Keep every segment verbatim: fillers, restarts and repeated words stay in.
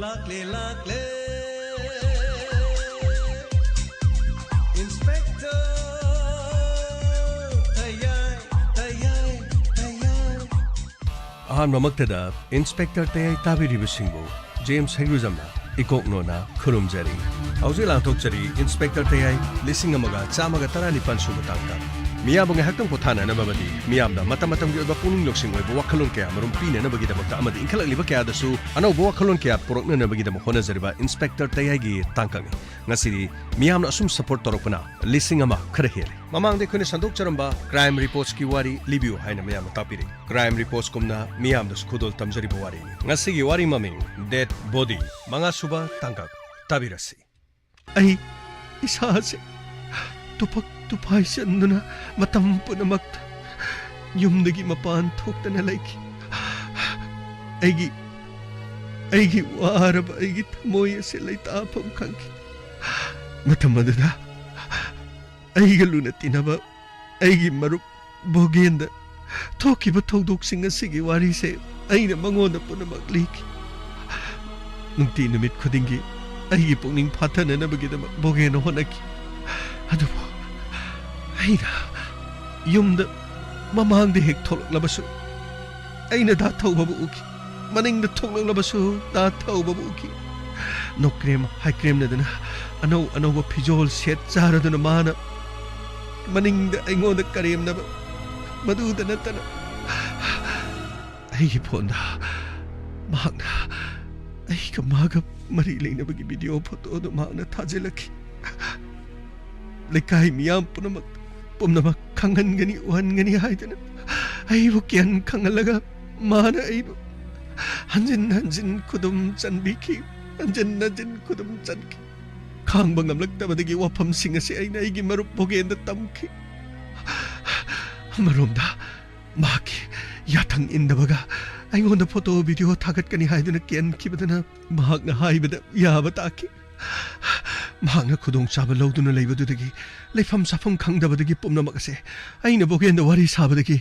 ꯂꯥꯛꯂꯦ, ꯂꯥꯛꯂꯦ꯫ Inspector ꯇꯌꯥꯏ, ꯇꯌꯥꯏ, ꯇꯌꯥꯏ꯫ ꯑꯍꯥꯟꯕꯃꯛꯇꯗ Inspector ꯇꯌꯥꯏ ꯇꯥꯕꯤꯔꯤꯕꯁꯤꯡꯕꯨ ꯖꯦꯝꯁ ꯍꯩꯒ꯭ꯔꯨꯖꯝꯅ ꯏꯀꯣꯛ ꯅꯣꯟꯅ ꯈꯨꯔꯨꯝꯖꯔꯤ꯫ ꯍꯧꯖꯤꯛ ꯂꯥꯟꯊꯣꯛꯆꯔꯤ Inspector ꯇꯌꯥꯏ ꯂꯤꯁꯤꯡ ꯑꯃꯒ ꯆꯥꯝꯃꯒ ꯇꯔꯥꯅꯤꯄꯥꯟ ꯁꯨꯕ ꯇꯥꯡꯀꯛ꯫ ꯃꯤꯌꯥꯝꯕꯨ ꯉꯥꯏꯍꯥꯛꯇꯪ ꯄꯣꯊꯥꯅꯅꯕ ꯑꯃꯗꯤ ꯃꯤꯌꯥꯝꯗ ꯃꯇꯝ ꯃꯇꯝꯒꯤ ꯑꯣꯏꯕ ꯄꯨꯛꯅꯤꯡ ꯂꯧꯁꯤꯡ ꯑꯣꯏꯕ ꯋꯥꯈꯜꯂꯣꯟ ꯀꯌꯥ ꯃꯔꯨꯝ ꯄꯤꯅꯅꯕꯒꯤꯗꯃꯛꯇ ꯑꯃꯗꯤ ꯏꯟꯈꯠꯂꯛꯂꯤꯕ ꯀꯌꯥꯗꯁꯨ ꯑꯅꯧꯕ ꯋꯥꯈꯜꯂꯣꯟ ꯀꯌꯥ ꯄꯨꯔꯛꯅꯅꯕꯒꯤꯗꯃꯛ ꯍꯣꯠꯅꯖꯔꯤꯕ Inspector ꯇꯌꯥꯏꯒꯤ ꯇꯥꯡꯀꯛꯅꯤ꯫ ꯉꯁꯤꯗꯤ ꯃꯤꯌꯥꯝꯅ ꯑꯁꯨꯝ support ꯇꯧꯔꯛꯄꯅ ꯂꯤꯁꯤꯡ ꯑꯃ ꯈꯔ ꯍꯦꯜꯂꯦ꯫ ꯃꯃꯥꯡꯗ ꯑꯩꯈꯣꯏꯅ ꯁꯟꯗꯣꯛꯆꯔꯝꯕ Crime Reportsꯀꯤ ꯋꯥꯔꯤ ꯂꯤꯕꯤꯌꯨ ꯍꯥꯏꯅ ꯃꯌꯥꯝꯅ ꯇꯥꯛꯄꯤꯔꯤ꯫ Crime Reportsꯀꯨꯝꯅ ꯃꯤꯌꯥꯝꯗꯁꯨ ꯈꯨꯗꯣꯜ ꯇꯝꯖꯔꯤꯕ ꯋꯥꯔꯤꯅꯤ꯫ ꯉꯁꯤꯒꯤ ꯋꯥꯔꯤ ꯃꯃꯤꯡ Dead Body, ꯃꯉꯥꯁꯨꯕ ꯇꯥꯡꯀꯛ꯫ ꯇꯥꯕꯤꯔꯁꯤ꯫ ꯑꯩ ꯏꯁꯥꯁꯦ ꯇꯨꯄꯛ ꯇꯨꯄꯥꯏ ꯆꯟꯗꯨꯅ ꯃꯇꯝ ꯄꯨꯝꯅꯃꯛꯇ ꯌꯨꯝꯗꯒꯤ ꯃꯄꯥꯟ ꯊꯣꯛꯇꯅ ꯂꯩꯈꯤ꯫ ꯑꯩꯒꯤ, ꯑꯩꯒꯤ ꯋꯥꯔꯕ ꯑꯩꯒꯤ ꯊꯃꯣꯏ ꯑꯁꯤ ꯂꯩꯇꯥꯐꯝ ꯈꯪꯈꯤ꯫ ꯃꯇꯝ ꯑꯗꯨꯗ ꯑꯩꯒ ꯂꯨꯅ ꯇꯤꯟꯅꯕ ꯑꯩꯒꯤ ꯃꯔꯨꯞ ꯕꯣꯒꯦꯟꯗ ꯊꯣꯛꯈꯤꯕ ꯊꯧꯗꯣꯛꯁꯤꯡ ꯑꯁꯤꯒꯤ ꯋꯥꯔꯤꯁꯦ ꯑꯩꯅ ꯃꯉꯣꯟꯗ ꯄꯨꯝꯅꯃꯛ ꯂꯤꯈꯤ꯫ ꯅꯨꯡꯇꯤ ꯅꯨꯃꯤꯠ ꯈꯨꯗꯤꯡꯒꯤ ꯑꯩꯒꯤ ꯄꯨꯛꯅꯤꯡ ꯐꯥꯊꯅꯅꯕꯒꯤꯗꯃꯛ ꯕꯣꯒꯦꯟꯅ ꯍꯣꯠꯅꯈꯤ꯫ ꯑꯗꯨꯕꯨ ꯑꯩꯅ ꯌꯨꯝꯗ ꯃꯃꯥꯡꯗ ꯍꯦꯛ ꯊꯣꯛꯂꯛꯂꯕꯁꯨ ꯑꯩꯅ ꯗꯥ ꯊꯧꯕꯕꯨ ꯎꯈꯤ꯫ ꯃꯅꯤꯡꯗ ꯊꯣꯛꯂꯛꯂꯕꯁꯨ ꯗꯥ ꯊꯧꯕꯕꯨ ꯎꯈꯤ꯫ ꯅꯣꯛꯀ꯭ꯔꯦꯝ ꯍꯥꯏꯀ꯭ꯔꯦꯝꯅꯗꯨꯅ ꯑꯅꯧ ꯑꯅꯧꯕ ꯐꯤꯖꯣꯜ ꯁꯦꯠ ꯆꯥꯔꯗꯨꯅ ꯃꯥꯅ ꯃꯅꯤꯡꯗ ꯑꯩꯉꯣꯟꯗ ꯀꯔꯦꯝꯅꯕ, ꯃꯗꯨꯗ ꯅꯠꯇꯅ ꯑꯩꯒꯤ ꯐꯣꯟꯗ ꯃꯍꯥꯛꯅ ꯑꯩꯒ ꯃꯥꯒ ꯃꯔꯤ ꯂꯩꯅꯕꯒꯤ video photo ꯑꯗꯨ ꯃꯍꯥꯛꯅ ꯊꯥꯖꯤꯜꯂꯛꯈꯤ꯫ ꯂꯩꯀꯥꯏ ꯃꯤꯌꯥꯝ ꯄꯨꯝꯅꯃꯛ, ꯄꯨꯝꯅꯃꯛ ꯈꯪꯍꯟꯒꯅꯤ, ꯎꯍꯟꯒꯅꯤ ꯍꯥꯏꯗꯨꯅ ꯑꯩꯕꯨ ꯀꯤꯍꯟ ꯈꯪꯍꯜꯂꯒ ꯃꯥꯅ ꯑꯩꯕꯨ ꯍꯟꯖꯤꯟ ꯍꯟꯖꯤꯟ ꯈꯨꯗꯨꯝ ꯆꯟꯕꯤꯈꯤ, ꯍꯟꯖꯤꯟ ꯍꯟꯖꯤꯟ ꯈꯨꯗꯨꯝ ꯆꯟꯈꯤ꯫ ꯈꯥꯡꯕ ꯉꯝꯂꯛꯇꯕꯗꯒꯤ ꯋꯥꯐꯝꯁꯤꯡ ꯑꯁꯤ ꯑꯩꯅ ꯑꯩꯒꯤ ꯃꯔꯨꯞ ꯕꯣꯒꯦꯟꯗ ꯇꯝꯈꯤ꯫ ꯑꯃꯔꯣꯝꯗ ꯃꯍꯥꯛꯀꯤ ꯌꯥꯊꯪ ꯏꯟꯗꯕꯒ ꯑꯩꯉꯣꯟꯗ photo video ꯊꯥꯒꯠꯀꯅꯤ ꯍꯥꯏꯗꯨꯅ ꯀꯤꯍꯟꯈꯤꯕꯗꯨꯅ ꯃꯍꯥꯛꯅ ꯍꯥꯏꯕꯗ ꯌꯥꯕ ꯇꯥꯈꯤ꯫ ꯃꯍꯥꯛꯅ ꯈꯨꯗꯣꯡꯆꯥꯕ ꯂꯧꯗꯨꯅ ꯂꯩꯕꯗꯨꯗꯒꯤ ꯂꯩꯐꯝ ꯆꯥꯐꯝ ꯈꯪꯗꯕꯗꯒꯤ ꯄꯨꯝꯅꯃꯛ ꯑꯁꯦ ꯑꯩꯅ ꯕꯣꯒꯦꯟꯗ ꯋꯥꯔꯤ ꯁꯥꯕꯗꯒꯤ,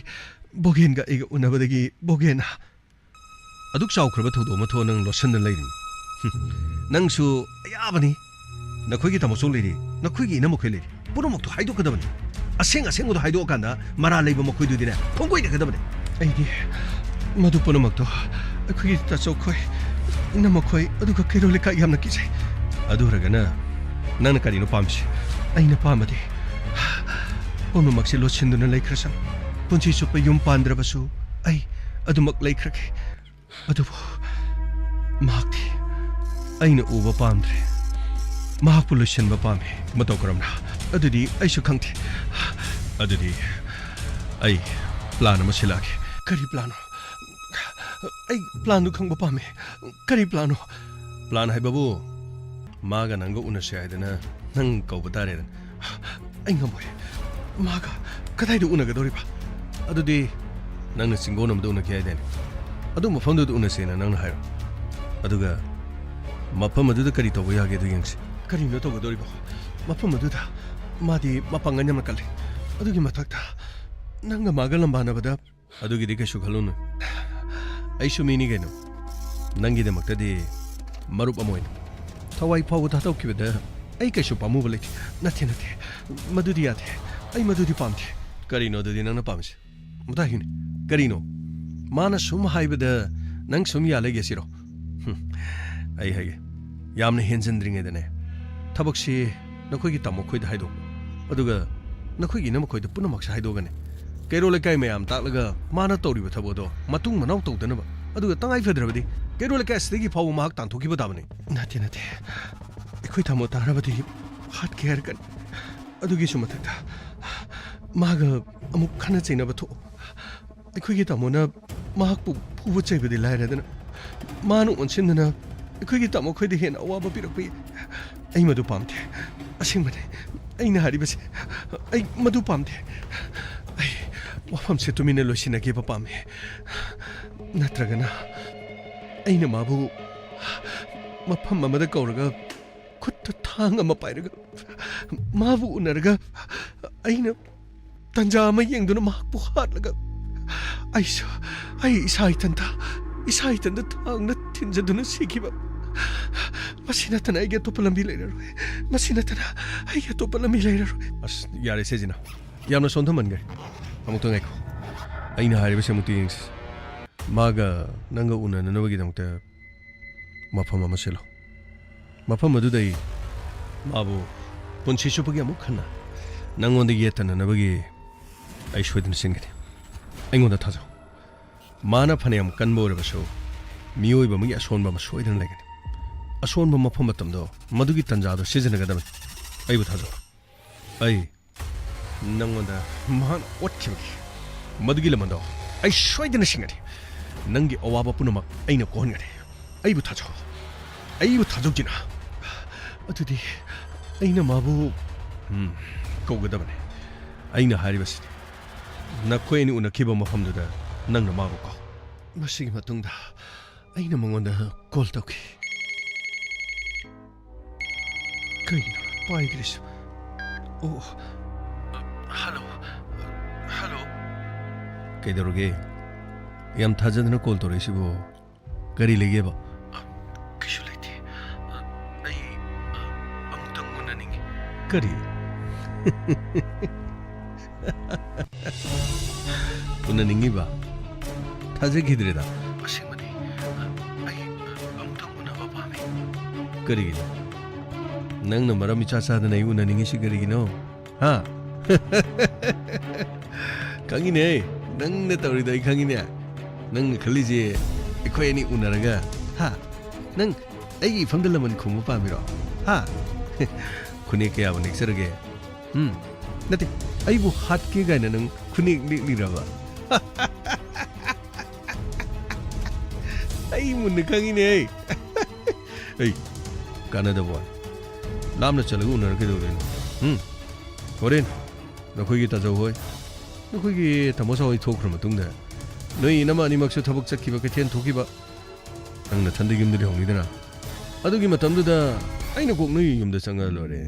ꯕꯣꯒꯦꯟꯒ ꯑꯩꯒ ꯎꯅꯕꯗꯒꯤ ꯕꯣꯒꯦꯟꯅ ꯑꯗꯨꯛ ꯆꯥꯎꯈ꯭ꯔꯕ ꯊꯧꯗꯣꯛ ꯑꯃ ꯊꯣꯛꯑ ꯅꯪ ꯂꯣꯠꯁꯤꯟꯅ ꯂꯩꯔꯤꯅꯤ꯫ ꯅꯪꯁꯨ ꯑꯌꯥꯕꯅꯤ꯫ ꯅꯈꯣꯏꯒꯤ ꯇꯥꯃꯣꯆꯧ ꯂꯩꯔꯤ, ꯅꯈꯣꯏꯒꯤ ꯏꯅꯝꯃꯈꯣꯏ ꯂꯩꯔꯤ꯫ ꯄꯨꯝꯅꯃꯛꯇꯣ ꯍꯥꯏꯗꯣꯛꯀꯗꯕꯅꯤ꯫ ꯑꯁꯦꯡ ꯑꯁꯦꯡꯕꯗꯣ ꯍꯥꯏꯗꯣꯛꯑꯀꯥꯟꯗ ꯃꯔꯥꯜ ꯂꯩꯕ ꯃꯈꯣꯏꯗꯨꯗꯤꯅꯦ, ꯈꯣꯡꯒꯣꯏꯅꯒꯗꯕꯅꯤ꯫ ꯑꯩꯗꯤ ꯃꯗꯨ ꯄꯨꯝꯅꯃꯛꯇꯣ ꯑꯩꯈꯣꯏꯒꯤ ꯇꯥꯆꯧꯈꯣꯏ, ꯏꯅꯝꯃꯈꯣꯏ, ꯑꯗꯨꯒ ꯀꯩꯔꯣꯜ ꯂꯩꯀꯥꯏ ꯌꯥꯝꯅ ꯀꯤꯖꯩ꯫ ꯑꯗꯨ ꯑꯣꯏꯔꯒꯅ ꯅꯪꯅ ꯀꯔꯤꯅꯣ ꯄꯥꯝꯃꯤꯁꯦ? ꯑꯩꯅ ꯄꯥꯝꯕꯗꯤ ꯄꯨꯝꯅꯃꯛꯁꯦ ꯂꯣꯠꯁꯤꯟꯗꯨꯅ ꯂꯩꯈ꯭ꯔꯁꯅꯨ꯫ ꯄꯨꯟꯁꯤ ꯆꯨꯞꯄ ꯌꯨꯝ ꯄꯥꯟꯗ꯭ꯔꯕꯁꯨ ꯑꯩ ꯑꯗꯨꯃꯛ ꯂꯩꯈ꯭ꯔꯒꯦ꯫ ꯑꯗꯨꯕꯨ ꯃꯍꯥꯛꯇꯤ ꯑꯩꯅ ꯎꯕ ꯄꯥꯝꯗ꯭ꯔꯦ꯫ ꯃꯍꯥꯛꯄꯨ ꯂꯣꯏꯁꯤꯟꯕ ꯄꯥꯝꯃꯤ꯫ ꯃꯇꯧ ꯀꯔꯝꯅ? ꯑꯗꯨꯗꯤ ꯑꯩꯁꯨ ꯈꯪꯗꯦ꯫ ꯑꯗꯨꯗꯤ ꯑꯩ plan ꯑꯃ ꯁꯤꯜꯂꯛꯑꯒꯦ꯫ ꯀꯔꯤ planꯅꯣ? ꯑꯩ planꯗꯨ ꯈꯪꯕ ꯄꯥꯝꯃꯤ꯫ ꯀꯔꯤ planꯅꯣ? Plan ꯍꯥꯏꯕꯕꯨ ꯃꯥꯒ ꯅꯪꯒ ꯎꯅꯁꯦ ꯍꯥꯏꯗꯅ ꯅꯪ ꯀꯧꯕ ꯇꯥꯔꯦꯗꯅ꯫ ꯑꯩ ꯉꯝꯃꯣꯏ꯫ ꯃꯥꯒ ꯀꯗꯥꯏꯗ ꯎꯅꯒꯗꯧꯔꯤꯕ? ꯑꯗꯨꯗꯤ ꯅꯪꯅ ꯆꯤꯡꯒꯣꯟ ꯑꯃꯗ ꯎꯅꯒꯦ ꯍꯥꯏꯗꯥꯏꯅꯦ? ꯑꯗꯨ ꯃꯐꯝꯗꯨꯗ ꯎꯅꯁꯦꯅ ꯅꯪꯅ ꯍꯥꯏꯔꯣ꯫ ꯑꯗꯨꯒ ꯃꯐꯝ ꯑꯗꯨꯗ ꯀꯔꯤ ꯇꯧꯕ ꯌꯥꯒꯦꯗꯣ ꯌꯦꯡꯁꯤ꯫ ꯀꯔꯤꯅꯣ ꯇꯧꯒꯗꯧꯔꯤꯕꯣ? ꯃꯐꯝ ꯑꯗꯨꯗ ꯃꯥꯗꯤ ꯃꯄꯥꯡꯒꯜ ꯌꯥꯝꯅ ꯀꯜꯂꯤ꯫ ꯑꯗꯨꯒꯤ ꯃꯊꯛꯇ ꯅꯪꯒ ꯃꯥꯒ ꯂꯝꯕꯥꯅꯕꯗ ꯑꯗꯨꯒꯤꯗꯤ ꯀꯩꯁꯨ ꯈꯜꯂꯨꯅꯨ꯫ ꯑꯩꯁꯨ ꯃꯤꯅꯤ ꯀꯩꯅꯣ꯫ ꯅꯪꯒꯤꯗꯃꯛꯇꯗꯤ ꯃꯔꯨꯞ ꯑꯃ ꯑꯣꯏꯅ ꯊꯋꯥꯏ ꯐꯥꯎꯕ ꯊꯥꯗꯣꯛꯈꯤꯕꯗ ꯑꯩ ꯀꯩꯁꯨ ꯄꯥꯝꯃꯨꯕ ꯂꯩꯇꯦ꯫ ꯅꯠꯇꯦ, ꯅꯠꯇꯦ꯫ ꯃꯗꯨꯗꯤ ꯌꯥꯗꯦ꯫ ꯑꯩ ꯃꯗꯨꯗꯤ ꯄꯥꯝꯗꯦ꯫ ꯀꯔꯤꯅꯣ ꯑꯗꯨꯗꯤ ꯅꯪꯅ ꯄꯥꯝꯃꯤꯁꯦ? ꯃꯇꯥ ꯍꯤꯡꯅꯤ꯫ ꯀꯔꯤꯅꯣ? ꯃꯥꯅ ꯁꯨꯝ ꯍꯥꯏꯕꯗ ꯅꯪ ꯁꯨꯝ ꯌꯥ ꯂꯩꯒꯦ ꯁꯤꯔꯣ? ꯍꯨꯝ, ꯑꯩ ꯍꯥꯏꯒꯦ, ꯌꯥꯝꯅ ꯍꯦꯟꯖꯤꯟꯗ꯭ꯔꯤꯉꯩꯗꯅꯦ, ꯊꯕꯛꯁꯤ ꯅꯈꯣꯏꯒꯤ ꯇꯥꯃꯣ ꯈꯣꯏꯗ ꯍꯥꯏꯗꯣꯛꯎ꯫ ꯑꯗꯨꯒ ꯅꯈꯣꯏꯒꯤ ꯏꯅꯝꯃ ꯈꯣꯏꯗ ꯄꯨꯝꯅꯃꯛꯁꯦ ꯍꯥꯏꯗꯣꯛꯑꯒꯅꯦ, ꯀꯩꯔꯣꯜ ꯂꯩꯀꯥꯏ ꯃꯌꯥꯝ ꯇꯥꯛꯂꯒ ꯃꯥꯅ ꯇꯧꯔꯤꯕ ꯊꯕꯛ ꯑꯗꯣ ꯃꯇꯨꯡ ꯃꯅꯥꯎ ꯇꯧꯗꯅꯕ, ꯑꯗꯨꯒ ꯇꯉꯥꯏ ꯐꯗ꯭ꯔꯕꯗꯤ ꯀꯩꯔꯣꯜ ꯂꯩꯀꯥꯏ ꯑꯁꯤꯗꯒꯤ ꯐꯥꯎꯕ ꯃꯍꯥꯛ ꯇꯥꯟꯊꯣꯛꯈꯤꯕ ꯇꯥꯕꯅꯤ꯫ ꯅꯠꯇꯦ, ꯅꯠꯇꯦ꯫ ꯑꯩꯈꯣꯏ ꯇꯥꯃꯣ ꯇꯥꯔꯕꯗꯤ ꯍꯥꯠꯀꯦ ꯍꯥꯏꯔꯛꯀꯅꯤ꯫ ꯑꯗꯨꯒꯤꯁꯨ ꯃꯊꯛꯇ ꯃꯥꯒ ꯑꯃꯨꯛ ꯈꯠꯅ ꯆꯩꯅꯕ ꯊꯣꯛꯎ꯫ ꯑꯩꯈꯣꯏꯒꯤ ꯇꯥꯃꯣꯅ ꯃꯍꯥꯛꯄꯨ ꯐꯨꯕ ꯆꯩꯕꯗꯤ ꯂꯥꯏꯔꯗꯅ, ꯃꯥꯅ ꯑꯣꯟꯁꯤꯟꯗꯅ ꯑꯩꯈꯣꯏꯒꯤ ꯇꯥꯃꯣ ꯈꯣꯏꯗ ꯍꯦꯟꯅ ꯑꯋꯥꯕ ꯄꯤꯔꯛꯄ ꯌꯥꯏ꯫ ꯑꯩ ꯃꯗꯨ ꯄꯥꯝꯗꯦ꯫ ꯑꯁꯦꯡꯕꯅꯤ, ꯑꯩꯅ ꯍꯥꯏꯔꯤꯕꯁꯦ, ꯑꯩ ꯃꯗꯨ ꯄꯥꯝꯗꯦ꯫ ꯑꯩ ꯋꯥꯐꯝꯁꯦ ꯇꯨꯃꯤꯟꯅ ꯂꯣꯏꯁꯤꯟꯅꯈꯤꯕ ꯄꯥꯝꯃꯤ꯫ ꯅꯠꯇ꯭ꯔꯒꯅ ꯑꯩꯅ ꯃꯥꯕꯨ ꯃꯐꯝ ꯑꯃꯗ ꯀꯧꯔꯒ ꯈꯨꯠꯇ ꯊꯥꯡ ꯑꯃ ꯄꯥꯏꯔꯒ ꯃꯥꯕꯨ ꯎꯅꯔꯒ ꯑꯩꯅ ꯇꯟꯖꯥ ꯑꯃ ꯌꯦꯡꯗꯨꯅ ꯃꯍꯥꯛꯄꯨ ꯍꯥꯠꯂꯒ ꯑꯩꯁꯨ, ꯑꯩ ꯏꯁꯥ ꯏꯊꯟꯇ, ꯏꯁꯥ ꯏꯊꯟꯇ ꯊꯥꯡꯅ ꯊꯤꯟꯖꯗꯨꯅ ꯁꯤꯈꯤꯕ꯫ ꯃꯁꯤ ꯅꯠꯇꯅ ꯑꯩꯒꯤ ꯑꯇꯣꯞꯄ ꯂꯝꯕꯤ ꯂꯩꯔꯔꯣꯏ꯫ ꯃꯁꯤ ꯅꯠꯇꯅ ꯑꯩꯒꯤ ꯑꯇꯣꯞꯄ ꯂꯝꯕꯤ ꯂꯩꯔꯔꯣꯏ꯫ ꯑꯁ, ꯌꯥꯔꯦ ꯁꯦꯖꯤꯅꯥ, ꯌꯥꯝꯅ ꯁꯣꯟꯊꯃꯟꯈ꯭ꯔꯦ꯫ ꯑꯃꯨꯛꯇ ꯉꯥꯏꯈꯣ, ꯑꯩꯅ ꯍꯥꯏꯔꯤꯕꯁꯦ ꯑꯃꯨꯛꯇ ꯌꯦꯡꯁꯤ꯫ ꯃꯥꯒ ꯅꯪꯒ ꯎꯅꯅꯅꯕꯒꯤꯗꯃꯛꯇ ꯃꯐꯝ ꯑꯃ ꯁꯤꯜꯂꯣ꯫ ꯃꯐꯝ ꯑꯗꯨꯗ ꯑꯩ ꯃꯥꯕꯨ ꯄꯨꯟꯁꯤ ꯆꯨꯞꯄꯒꯤ ꯑꯃꯨꯛ ꯍꯟꯅ ꯅꯪꯉꯣꯟꯗ ꯌꯦꯠꯇꯅꯅꯕꯒꯤ ꯑꯩ ꯁꯣꯏꯗꯅ ꯁꯤꯟꯒꯅꯤ꯫ ꯑꯩꯉꯣꯟꯗ ꯊꯥꯖꯧ꯫ ꯃꯥꯅ ꯐꯅꯌꯥꯝ ꯀꯟꯕ ꯑꯣꯏꯔꯕꯁꯨ, ꯃꯤꯑꯣꯏꯕ ꯑꯃꯒꯤ ꯑꯁꯣꯟꯕ ꯑꯃ ꯁꯣꯏꯗꯅ ꯂꯩꯒꯅꯤ꯫ ꯑꯁꯣꯟꯕ ꯃꯐꯝ ꯃꯇꯝꯗꯣ, ꯃꯗꯨꯒꯤ ꯇꯥꯟꯖꯥꯗꯣ ꯁꯤꯖꯤꯟꯅꯒꯗꯕꯅꯤ꯫ ꯑꯩꯕꯨ ꯊꯥꯖꯧ꯫ ꯑꯩ ꯅꯪꯉꯣꯟꯗ ꯃꯍꯥꯛꯅ ꯑꯣꯠꯈꯤꯕꯒꯤ ꯃꯗꯨꯒꯤ ꯂꯃꯟꯗꯣ ꯑꯩ ꯁꯣꯏꯗꯅ ꯁꯤꯡꯒꯅꯤ꯫ ꯅꯪꯒꯤ ꯑꯋꯥꯕ ꯄꯨꯝꯅꯃꯛ ꯑꯩꯅ ꯀꯣꯛꯍꯟꯒꯅꯤ꯫ ꯑꯩꯕꯨ ꯊꯥꯖꯧ꯫ ꯑꯩꯕꯨ ꯊꯥꯖꯧ, ꯖꯤꯅꯥ꯫ ꯑꯗꯨꯗꯤ ꯑꯩꯅ ꯃꯥꯕꯨ, ꯎꯝ, ꯀꯧꯒꯗꯕꯅꯤ꯫ ꯑꯩꯅ ꯍꯥꯏꯔꯤꯕꯁꯤꯗꯤ, ꯅꯈꯣꯏ ꯑꯅꯤ ꯎꯅꯈꯤꯕ ꯃꯐꯝꯗꯨꯗ ꯅꯪꯅ ꯃꯥꯕꯨ ꯀꯧ꯫ ꯃꯁꯤꯒꯤ ꯃꯇꯨꯡꯗ ꯑꯩꯅ ꯃꯉꯣꯟꯗ ꯀꯣꯜ ꯇꯧꯈꯤ꯫ ꯀꯩꯒꯤꯅꯣ ꯄꯥꯏꯗ꯭ꯔꯤꯁꯤꯕꯣ? ꯑꯣ, ꯍꯜꯂꯣ, ꯍꯜꯂꯣ꯫ ꯀꯩꯗꯧꯔꯒꯦ? ꯌꯥꯝ ꯊꯥꯖꯗꯅ ꯀꯣꯜ ꯇꯧꯔꯛꯏꯁꯤꯕꯣ? ꯀꯔꯤ ꯂꯩꯒꯦꯕ? ꯑ, ꯀꯩꯁꯨ ꯂꯩꯇꯦ꯫ ꯑ, ꯑꯩ, ꯑ, ꯑꯃꯨꯛꯇꯪ ꯎꯅꯅꯤꯡꯉꯤ꯫ ꯀꯔꯤ? ꯎꯅꯅꯤꯡꯉꯤꯕ? ꯊꯥꯖꯈꯤꯗ꯭ꯔꯦꯗ꯫ ꯑꯁꯦꯡꯕꯅꯤ꯫ ꯑ, ꯑꯩ, ꯑ, ꯑꯃꯨꯛꯇꯪ ꯎꯅꯕ ꯄꯥꯝꯃꯤ꯫ ꯀꯔꯤꯒꯤꯅꯣ? ꯅꯪꯅ ꯃꯔꯝ ꯏꯆꯥ ꯆꯥꯗꯅ ꯑꯩ ꯎꯅꯅꯤꯡꯉꯤꯁꯤ ꯀꯔꯤꯒꯤꯅꯣ? ꯍꯥ? ꯈꯪꯉꯤꯅꯦ, ꯅꯪꯅ ꯇꯧꯔꯤꯗꯣ ꯑꯩ ꯈꯪꯉꯤꯅꯦ꯫ ꯅꯪꯅ ꯈꯜꯂꯤꯁꯦ ꯑꯩꯈꯣꯏ ꯑꯅꯤ ꯎꯅꯔꯒ, ꯍꯥ? ꯅꯪ ꯑꯩꯒꯤ ꯏꯐꯝꯗ ꯂꯃꯟ ꯈꯨꯝꯕ ꯄꯥꯝꯃꯤꯔꯣ? ꯍꯥ? ꯈꯨꯅꯦꯛ ꯀꯌꯥꯕꯨ ꯅꯦꯛꯆꯔꯒꯦ? ꯎꯝ? ꯅꯠꯇꯦ, ꯑꯩꯕꯨ ꯍꯥꯠꯀꯦ ꯀꯥꯏꯅ ꯅꯪ ꯈꯨꯅꯦꯛ ꯅꯦꯛꯂꯤꯔꯕ? ꯑꯩ ꯃꯨꯟꯅ ꯈꯪꯉꯤꯅꯦ꯫ ꯑꯩ, ꯀꯥꯟꯅꯗꯕ ꯋꯥꯅꯤ꯫ ꯂꯥꯞꯅ ꯆꯠꯂꯒ ꯎꯅꯔ ꯀꯩꯗꯧꯗꯣꯏꯅꯣ? ꯎꯝ? ꯍꯣꯔꯦꯟ ꯅꯈꯣꯏꯒꯤ ꯇꯥꯖꯧ ꯍꯣꯏ, ꯅꯈꯣꯏꯒꯤ ꯇꯥꯃꯣ ꯁꯥ ꯍꯣꯏ ꯊꯣꯛꯈ꯭ꯔ ꯃꯇꯨꯡꯗ ꯅꯣꯏ ꯏꯅꯝꯃ ꯑꯅꯤꯃꯛꯁꯨ ꯊꯕꯛ ꯆꯠꯈꯤꯕ, ꯀꯩꯊꯦꯜ ꯊꯣꯛꯈꯤꯕ, ꯅꯪ ꯅꯊꯟꯗ ꯌꯨꯝꯗ ꯂꯩꯍꯧꯅꯤꯗꯅ꯫ ꯑꯗꯨꯒꯤ ꯃꯇꯝꯗꯨꯗ ꯑꯩꯅ ꯀꯣꯛ ꯅꯣꯏ ꯌꯨꯝꯗ ꯆꯪꯉ ꯂꯣꯏꯔꯦ꯫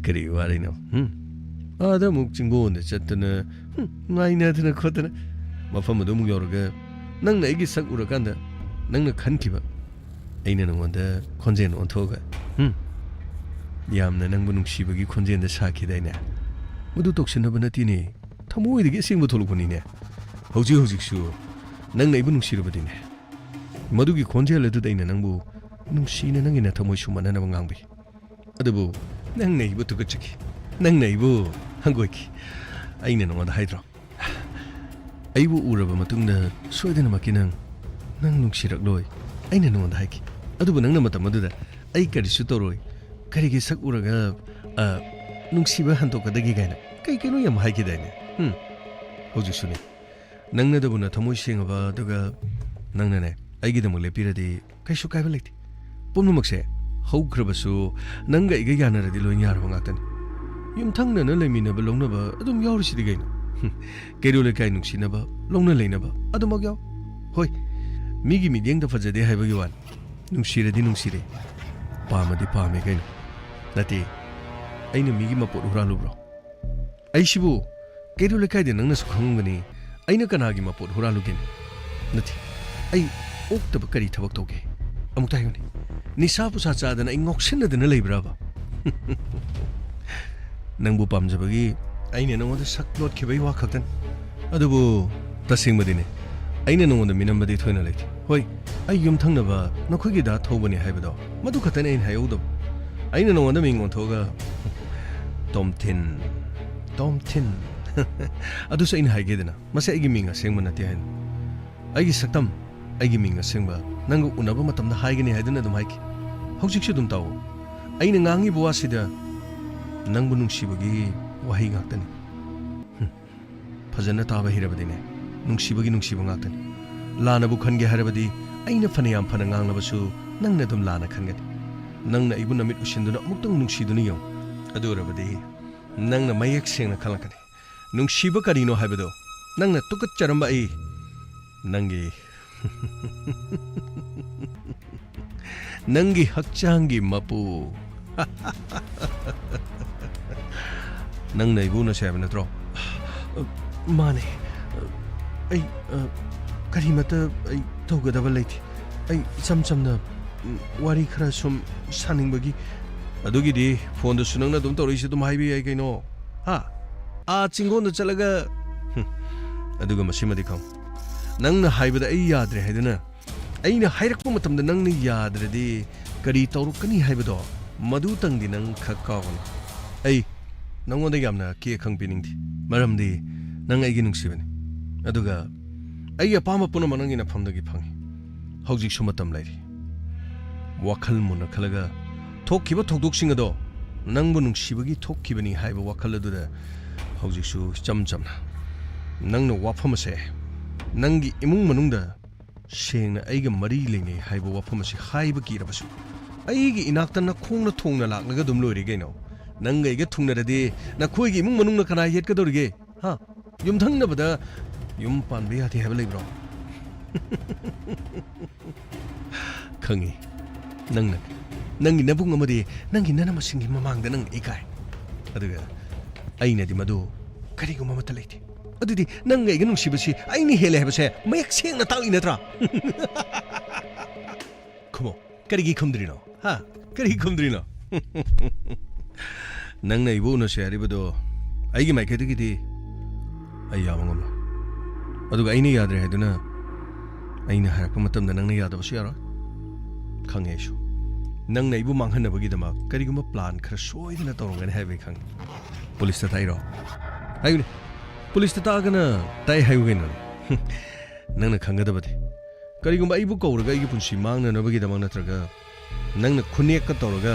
ꯀꯔꯤ ꯋꯥꯔꯤꯅꯣ? ꯎꯝ? ꯑꯥꯗ ꯑꯃꯨꯛ ꯆꯤꯡꯒꯣꯟꯗ ꯆꯠꯇꯅ, ꯎꯝ, ꯉꯥꯏꯅꯗꯅ ꯈꯣꯠꯇꯅ, ꯃꯐꯝ ꯑꯗꯨ ꯑꯃꯨꯛ ꯌꯧꯔꯒ ꯅꯪꯅ ꯑꯩꯒꯤ ꯁꯛ ꯎꯔꯀꯥꯟꯗ ꯅꯪꯅ ꯈꯟꯈꯤꯕ ꯑꯩꯅ ꯅꯉꯣꯟꯗ ꯈꯣꯟꯖꯦꯜ ꯑꯣꯟꯊꯣꯛꯑꯒ, ꯍꯨꯝ, ꯌꯥꯝꯅ ꯅꯪꯕꯨ ꯅꯨꯡꯁꯤꯕꯒꯤ ꯈꯣꯟꯖꯦꯜꯗ ꯁꯥꯈꯤꯗꯥꯏꯅꯦ? ꯃꯗꯨ ꯇꯧꯁꯤꯟꯅꯕ ꯅꯠꯇꯦꯅꯦ, ꯊꯃꯣꯏꯗꯒꯤ ꯑꯁꯦꯡꯕ ꯊꯣꯛꯂꯛꯄꯅꯤꯅꯦ꯫ ꯍꯧꯖꯤꯛ ꯍꯧꯖꯤꯛꯁꯨ ꯅꯪꯅ ꯑꯩꯕꯨ ꯅꯨꯡꯁꯤꯔꯕꯗꯤꯅꯦ, ꯃꯗꯨꯒꯤ ꯈꯣꯟꯖꯦꯜ ꯑꯗꯨꯗ ꯑꯩꯅ ꯅꯪꯕꯨ ꯅꯨꯡꯁꯤꯅ ꯅꯪꯒꯤ ꯅꯊꯃꯣꯏ ꯁꯨꯝꯍꯠꯅꯅꯕ ꯉꯥꯡꯕꯤ꯫ ꯑꯗꯨꯕꯨ ꯅꯪꯅ ꯑꯩꯕꯨ ꯇꯨꯀꯠꯆꯈꯤ, ꯅꯪꯅ ꯑꯩꯕꯨ ꯍꯪꯒꯣꯏꯈꯤ꯫ ꯑꯩꯅ ꯅꯉꯣꯟꯗ ꯍꯥꯏꯗ꯭ꯔꯣ? ꯑꯩꯕꯨ ꯎꯔꯕ ꯃꯇꯨꯡꯗ ꯁꯣꯏꯗꯅꯃꯛꯀꯤ ꯅꯪ, ꯅꯪ ꯅꯨꯡꯁꯤꯔꯛꯂꯣꯏ, ꯑꯩꯅ ꯅꯉꯣꯟꯗ ꯍꯥꯏꯈꯤ꯫ ꯑꯗꯨꯕꯨ ꯅꯪꯅ ꯃꯇꯝ ꯑꯗꯨꯗ "ꯑꯩ ꯀꯔꯤꯁꯨ ꯇꯧꯔꯣꯏ, ꯀꯔꯤꯒꯤ ꯁꯛ ꯎꯔꯒ, ꯑ, ꯅꯨꯡꯁꯤꯕ ꯍꯟꯗꯣꯛꯀꯗꯒꯦ?" ꯀꯥꯏꯅ ꯀꯩ ꯀꯩꯅꯣ ꯌꯥꯝ ꯍꯥꯏꯈꯤꯗꯥꯏꯅꯦ? ꯍꯨꯝ, ꯍꯧꯖꯤꯛꯁꯨꯅꯦ꯫ ꯅꯪꯅꯗꯕꯨ ꯅꯊꯃꯣꯏ ꯁꯦꯡꯉꯕ, ꯑꯗꯨꯒ ꯅꯪꯅꯅꯦ ꯑꯩꯒꯤꯗꯃꯛ ꯂꯦꯞꯄꯤꯔꯗꯤ ꯀꯩꯁꯨ ꯀꯥꯏꯕ ꯂꯩꯇꯦ꯫ ꯄꯨꯝꯅꯃꯛꯁꯦ ꯍꯧꯈ꯭ꯔꯕꯁꯨ ꯅꯪꯒ ꯑꯩꯒ ꯌꯥꯅꯔꯗꯤ ꯂꯣꯏꯅ ꯌꯥꯔꯕ ꯉꯥꯛꯇꯅꯤ꯫ ꯌꯨꯝꯊꯪꯅꯅ ꯂꯩꯃꯤꯟꯅꯕ ꯂꯧꯅꯕ ꯑꯗꯨꯝ ꯌꯥꯎꯔꯤꯁꯤꯗꯤ ꯀꯩꯅꯣ? ꯍꯨꯝ, ꯀꯩꯔꯣꯜ ꯂꯩꯀꯥꯏ ꯅꯨꯡꯁꯤꯅꯕ, ꯂꯧꯅ ꯂꯩꯅꯕ ꯑꯗꯨꯃꯛ ꯌꯥꯎ꯫ ꯍꯣꯏ, ꯃꯤꯒꯤ ꯃꯤꯠꯌꯦꯡꯗ ꯐꯖꯗꯦ ꯍꯥꯏꯕꯒꯤ ꯋꯥꯅꯤ꯫ ꯅꯨꯡꯁꯤꯔꯗꯤ ꯅꯨꯡꯁꯤꯔꯦ, ꯄꯥꯝꯃꯗꯤ ꯄꯥꯝꯃꯦ ꯀꯩꯅꯣ꯫ ꯅꯠꯇꯦ, ꯑꯩꯅ ꯃꯤꯒꯤ ꯃꯄꯣꯠ ꯍꯨꯔꯥꯜꯂꯨꯕ꯭ꯔꯣ? ꯑꯩꯁꯤꯕꯨ ꯀꯩꯔꯣꯜ ꯂꯩꯀꯥꯏꯗ ꯅꯪꯅꯁꯨ ꯈꯪꯉꯝꯒꯅꯤ, ꯑꯩꯅ ꯀꯅꯥꯒꯤ ꯃꯄꯣꯠ ꯍꯨꯔꯥꯜꯂꯨꯒꯦꯅꯦ? ꯅꯠꯇꯦ, ꯑꯩ ꯑꯣꯛꯇꯕ ꯀꯔꯤ ꯊꯕꯛ ꯇꯧꯒꯦ? ꯑꯃꯨꯛꯇ ꯍꯥꯏꯌꯨꯅꯦ, ꯅꯤꯁꯥ ꯄꯨꯁꯥ ꯆꯥꯗꯅ ꯑꯩ ꯉꯥꯎꯁꯤꯟꯅꯗꯅ ꯂꯩꯕ꯭ꯔꯕ? ꯅꯪꯕꯨ ꯄꯥꯝꯖꯕꯒꯤ ꯑꯩꯅ ꯅꯉꯣꯟꯗ ꯁꯛ ꯂꯣꯠꯈꯤꯕꯒꯤ ꯋꯥ ꯈꯛꯇꯅꯤ꯫ ꯑꯗꯨꯕꯨ ꯇꯁꯦꯡꯕꯗꯤꯅꯦ, ꯑꯩꯅ ꯅꯉꯣꯟꯗ ꯃꯤꯅꯝꯕꯗꯤ ꯊꯣꯏꯅ ꯂꯩꯇꯦ꯫ ꯍꯣꯏ, ꯑꯩ ꯌꯨꯝꯊꯪꯅꯕ ꯅꯈꯣꯏꯒꯤ ꯗꯥ ꯊꯧꯕꯅꯤ ꯍꯥꯏꯕꯗꯣ, ꯃꯗꯨ ꯈꯛꯇꯅꯤ ꯑꯩꯅ ꯍꯥꯏꯍꯧꯗꯕ꯫ ꯑꯩꯅ ꯅꯉꯣꯟꯗ ꯃꯤꯡ ꯑꯣꯟꯊꯣꯛꯑꯒ, "ꯇꯣꯝꯊꯤꯟ, ꯇꯣꯝꯊꯤꯟ"꯫ ꯑꯗꯨꯁꯨ ꯑꯩꯅ ꯍꯥꯏꯒꯦꯗꯅ, ꯃꯁꯤ ꯑꯩꯒꯤ ꯃꯤꯡ ꯑꯁꯦꯡꯕ ꯅꯠꯇꯦ ꯍꯥꯏꯅ꯫ ꯑꯩꯒꯤ ꯁꯛꯇꯝ, ꯑꯩꯒꯤ ꯃꯤꯡ ꯑꯁꯦꯡꯕ ꯅꯪꯒ ꯎꯅꯕ ꯃꯇꯝꯗ ꯍꯥꯏꯒꯅꯤ ꯍꯥꯏꯗꯨꯅ ꯑꯗꯨꯝ ꯍꯥꯏꯈꯤ꯫ ꯍꯧꯖꯤꯛꯁꯨ ꯑꯗꯨꯝ ꯇꯥꯎꯑꯣ꯫ ꯑꯩꯅ ꯉꯥꯡꯉꯤꯕ ꯋꯥꯁꯤꯗ ꯅꯪꯕꯨ ꯅꯨꯡꯁꯤꯕꯒꯤ ꯋꯥꯍꯩ ꯉꯥꯛꯇꯅꯤ꯫ ꯍꯨꯝ꯫ ꯐꯖꯅ ꯇꯥꯕ ꯍꯩꯔꯕꯗꯤꯅꯦ, ꯅꯨꯡꯁꯤꯕꯒꯤ ꯅꯨꯡꯁꯤꯕ ꯉꯥꯛꯇꯅꯤ꯫ ꯂꯥꯟꯅꯕꯨ ꯈꯟꯒꯦ ꯍꯥꯏꯔꯕꯗꯤ ꯑꯩꯅ ꯐꯅꯌꯥꯝ ꯐꯅ ꯉꯥꯡꯂꯕꯁꯨ ꯅꯪꯅ ꯑꯗꯨꯝ ꯂꯥꯟꯅ ꯈꯟꯒꯅꯤ꯫ ꯅꯪꯅ ꯑꯩꯕꯨ ꯅꯃꯤꯠ ꯎꯁꯤꯟꯗꯨꯅ ꯑꯃꯨꯛꯇꯪ ꯅꯨꯡꯁꯤꯗꯨꯅ ꯌꯦꯡꯉꯨ꯫ ꯑꯗꯨ ꯑꯣꯏꯔꯕꯗꯤ ꯅꯪꯅ ꯃꯌꯦꯛ ꯁꯦꯡꯅ ꯈꯪꯂꯛꯀꯅꯤ꯫ ꯅꯨꯡꯁꯤꯕ ꯀꯔꯤꯅꯣ ꯍꯥꯏꯕꯗꯨ ꯅꯪꯅ ꯇꯨꯀꯠꯆꯔꯝꯕ ꯑꯩ ꯅꯪꯒꯤ, ꯅꯪꯒꯤ ꯍꯛꯆꯥꯡꯒꯤ ꯃꯄꯨ꯫ ꯅꯪꯅ ꯑꯩꯕꯨ ꯎꯅꯁꯦ ꯍꯥꯏꯕ ꯅꯠꯇ꯭ꯔꯣ? ꯃꯥꯅꯦ꯫ ꯑꯩ, ꯑ, ꯀꯔꯤꯃꯠꯇ ꯑꯩ ꯇꯧꯒꯗꯕ ꯂꯩꯇꯦ꯫ ꯑꯩ ꯏꯆꯝ ꯆꯝꯅ ꯎꯝ, ꯋꯥꯔꯤ ꯈꯔ ꯁꯨꯝ ꯁꯥꯅꯤꯡꯕꯒꯤ꯫ ꯑꯗꯨꯒꯤꯗꯤ ꯐꯣꯟꯗꯁꯨ ꯅꯪꯅ ꯑꯗꯨꯝ ꯇꯧꯔꯛꯏꯁꯦ ꯑꯗꯨꯝ ꯍꯥꯏꯕ ꯌꯥꯏ ꯀꯩꯅꯣ꯫ ꯍꯥ? ꯑꯥ ꯆꯤꯡꯒꯣꯟꯗ ꯆꯠꯂꯒ, ꯍꯨꯝ, ꯑꯗꯨꯒ ꯃꯁꯤꯃꯗꯤ ꯈꯪꯉꯨ꯫ ꯅꯪꯅ ꯍꯥꯏꯕꯗ ꯑꯩ ꯌꯥꯗ꯭ꯔꯦ ꯍꯥꯏꯗꯨꯅ ꯑꯩꯅ ꯍꯥꯏꯔꯛꯄ ꯃꯇꯝꯗ ꯅꯪꯅ ꯌꯥꯗ꯭ꯔꯗꯤ ꯀꯔꯤ ꯇꯧꯔꯛꯀꯅꯤ ꯍꯥꯏꯕꯗꯣ ꯃꯗꯨꯇꯪꯗꯤ ꯅꯪ ꯈꯛ ꯀꯥꯎꯒꯅꯨ꯫ ꯑꯩ ꯅꯪꯉꯣꯟꯗ ꯌꯥꯝꯅ ꯀꯦ ꯑꯈꯪ ꯄꯤꯅꯤꯡꯗꯦ, ꯃꯔꯝꯗꯤ ꯅꯪ ꯑꯩꯒꯤ ꯅꯨꯡꯁꯤꯕꯅꯤ꯫ ꯑꯗꯨꯒ ꯑꯩꯒꯤ ꯑꯄꯥꯝꯕ ꯄꯨꯝꯅꯃꯛ ꯅꯪꯒꯤ ꯅꯐꯝꯗꯒꯤ ꯐꯪꯉꯤ꯫ ꯍꯧꯖꯤꯛꯁꯨ ꯃꯇꯝ ꯂꯩꯔꯤ꯫ ꯋꯥꯈꯜ ꯃꯨꯟꯅ ꯈꯜꯂꯒ ꯊꯣꯛꯈꯤꯕ ꯊꯧꯗꯣꯛꯁꯤꯡ ꯑꯗꯣ ꯅꯪꯕꯨ ꯅꯨꯡꯁꯤꯕꯒꯤ ꯊꯣꯛꯈꯤꯕꯅꯤ ꯍꯥꯏꯕ ꯋꯥꯈꯜ ꯑꯗꯨꯗ ꯍꯧꯖꯤꯛꯁꯨ ꯏꯆꯝ ꯆꯝꯅ ꯅꯪꯅ ꯋꯥꯐꯝ ꯑꯁꯦ ꯅꯪꯒꯤ ꯏꯃꯨꯡ ꯃꯅꯨꯡꯗ ꯁꯦꯡꯅ ꯑꯩꯒ ꯃꯔꯤ ꯂꯩꯅꯩ ꯍꯥꯏꯕ ꯋꯥꯐꯝ ꯑꯁꯤ ꯍꯥꯏꯕ ꯀꯤꯔꯕꯁꯨ, ꯑꯩꯒꯤ ꯏꯅꯥꯛꯇ ꯅꯈꯣꯡꯅ ꯊꯣꯡꯅ ꯂꯥꯛꯂꯒ ꯑꯗꯨꯝ ꯂꯣꯏꯔꯦ ꯀꯩꯅꯣ꯫ ꯅꯪꯒ ꯑꯩꯒ ꯊꯨꯡꯅꯔꯗꯤ ꯅꯈꯣꯏꯒꯤ ꯏꯃꯨꯡ ꯃꯅꯨꯡꯅ ꯀꯅꯥ ꯌꯦꯠꯀꯗꯧꯔꯤꯒꯦ? ꯍꯥ? ꯌꯨꯝꯊꯪꯅꯕꯗ ꯌꯨꯝ ꯄꯥꯟꯕ ꯌꯥꯗꯦ ꯍꯥꯏꯕ ꯂꯩꯕ꯭ꯔꯣ? ꯈꯪꯉꯤ꯫ ꯅꯪꯅ, ꯅꯪꯒꯤ ꯅꯕꯨꯡ ꯑꯃꯗꯤ ꯅꯪꯒꯤ ꯅꯅꯝꯃꯁꯤꯡꯒꯤ ꯃꯃꯥꯡꯗ ꯅꯪ ꯏꯀꯥꯏ꯫ ꯑꯗꯨꯒ ꯑꯩꯅꯗꯤ ꯃꯗꯨ ꯀꯔꯤꯒꯨꯝꯕ ꯑꯃꯠꯇ ꯂꯩꯇꯦ꯫ ꯑꯗꯨꯗꯤ ꯅꯪꯒ ꯑꯩꯒ ꯅꯨꯡꯁꯤꯕꯁꯤ ꯑꯩꯅ ꯍꯦꯜꯂꯦ ꯍꯥꯏꯕꯁꯦ ꯃꯌꯦꯛ ꯁꯦꯡꯅ ꯇꯥꯛꯏ ꯅꯠꯇ꯭ꯔꯥ? ꯈꯨꯝꯃꯣ, ꯀꯔꯤꯒꯤ ꯈꯨꯝꯗ꯭ꯔꯤꯅꯣ? ꯍꯥ? ꯀꯔꯤꯒꯤ ꯈꯨꯝꯗ꯭ꯔꯤꯅꯣ? ꯅꯪꯅ ꯑꯩꯕꯨ ꯎꯅꯁꯦ ꯍꯥꯏꯔꯤꯕꯗꯣ ꯑꯩꯒꯤ ꯃꯥꯏꯀꯩꯗꯒꯤꯗꯤ ꯑꯩ ꯌꯥꯕ ꯉꯝꯂꯣꯏ꯫ ꯑꯗꯨꯒ ꯑꯩꯅ ꯌꯥꯗ꯭ꯔꯦ ꯍꯥꯏꯗꯨꯅ ꯑꯩꯅ ꯍꯥꯏꯔꯛꯄ ꯃꯇꯝꯗ ꯅꯪꯅ ꯌꯥꯗꯕꯁꯨ ꯌꯥꯔꯣꯏ꯫ ꯈꯪꯉꯦ ꯑꯩꯁꯨ꯫ ꯅꯪꯅ ꯑꯩꯕꯨ ꯃꯥꯡꯍꯟꯅꯕꯒꯤꯗꯃꯛ ꯀꯔꯤꯒꯨꯝꯕ plan ꯈꯔ ꯁꯣꯏꯗꯅ ꯇꯧꯔꯝꯒꯅꯤ ꯍꯥꯏꯕ ꯑꯩ ꯈꯪꯉꯤ꯫ ꯄꯨꯂꯤꯁꯇ ꯇꯥꯛꯏꯔꯣ? ꯍꯥꯏꯌꯨꯅꯦ꯫ ꯄꯨꯂꯤꯁꯇ ꯇꯥꯛꯑꯒꯅ ꯇꯥꯏ ꯍꯥꯏꯌꯨ ꯀꯩꯅꯣꯅꯦ꯫ ꯅꯪꯅ ꯈꯪꯒꯗꯕꯗꯤ, ꯀꯔꯤꯒꯨꯝꯕ ꯑꯩꯕꯨ ꯀꯧꯔꯒ ꯑꯩꯒꯤ ꯄꯨꯟꯁꯤ ꯃꯥꯡꯅꯅꯕꯒꯤꯗꯃꯛ ꯅꯠꯇ꯭ꯔꯒ ꯅꯪꯅ ꯈꯨꯅꯦꯛꯀ ꯇꯧꯔꯒ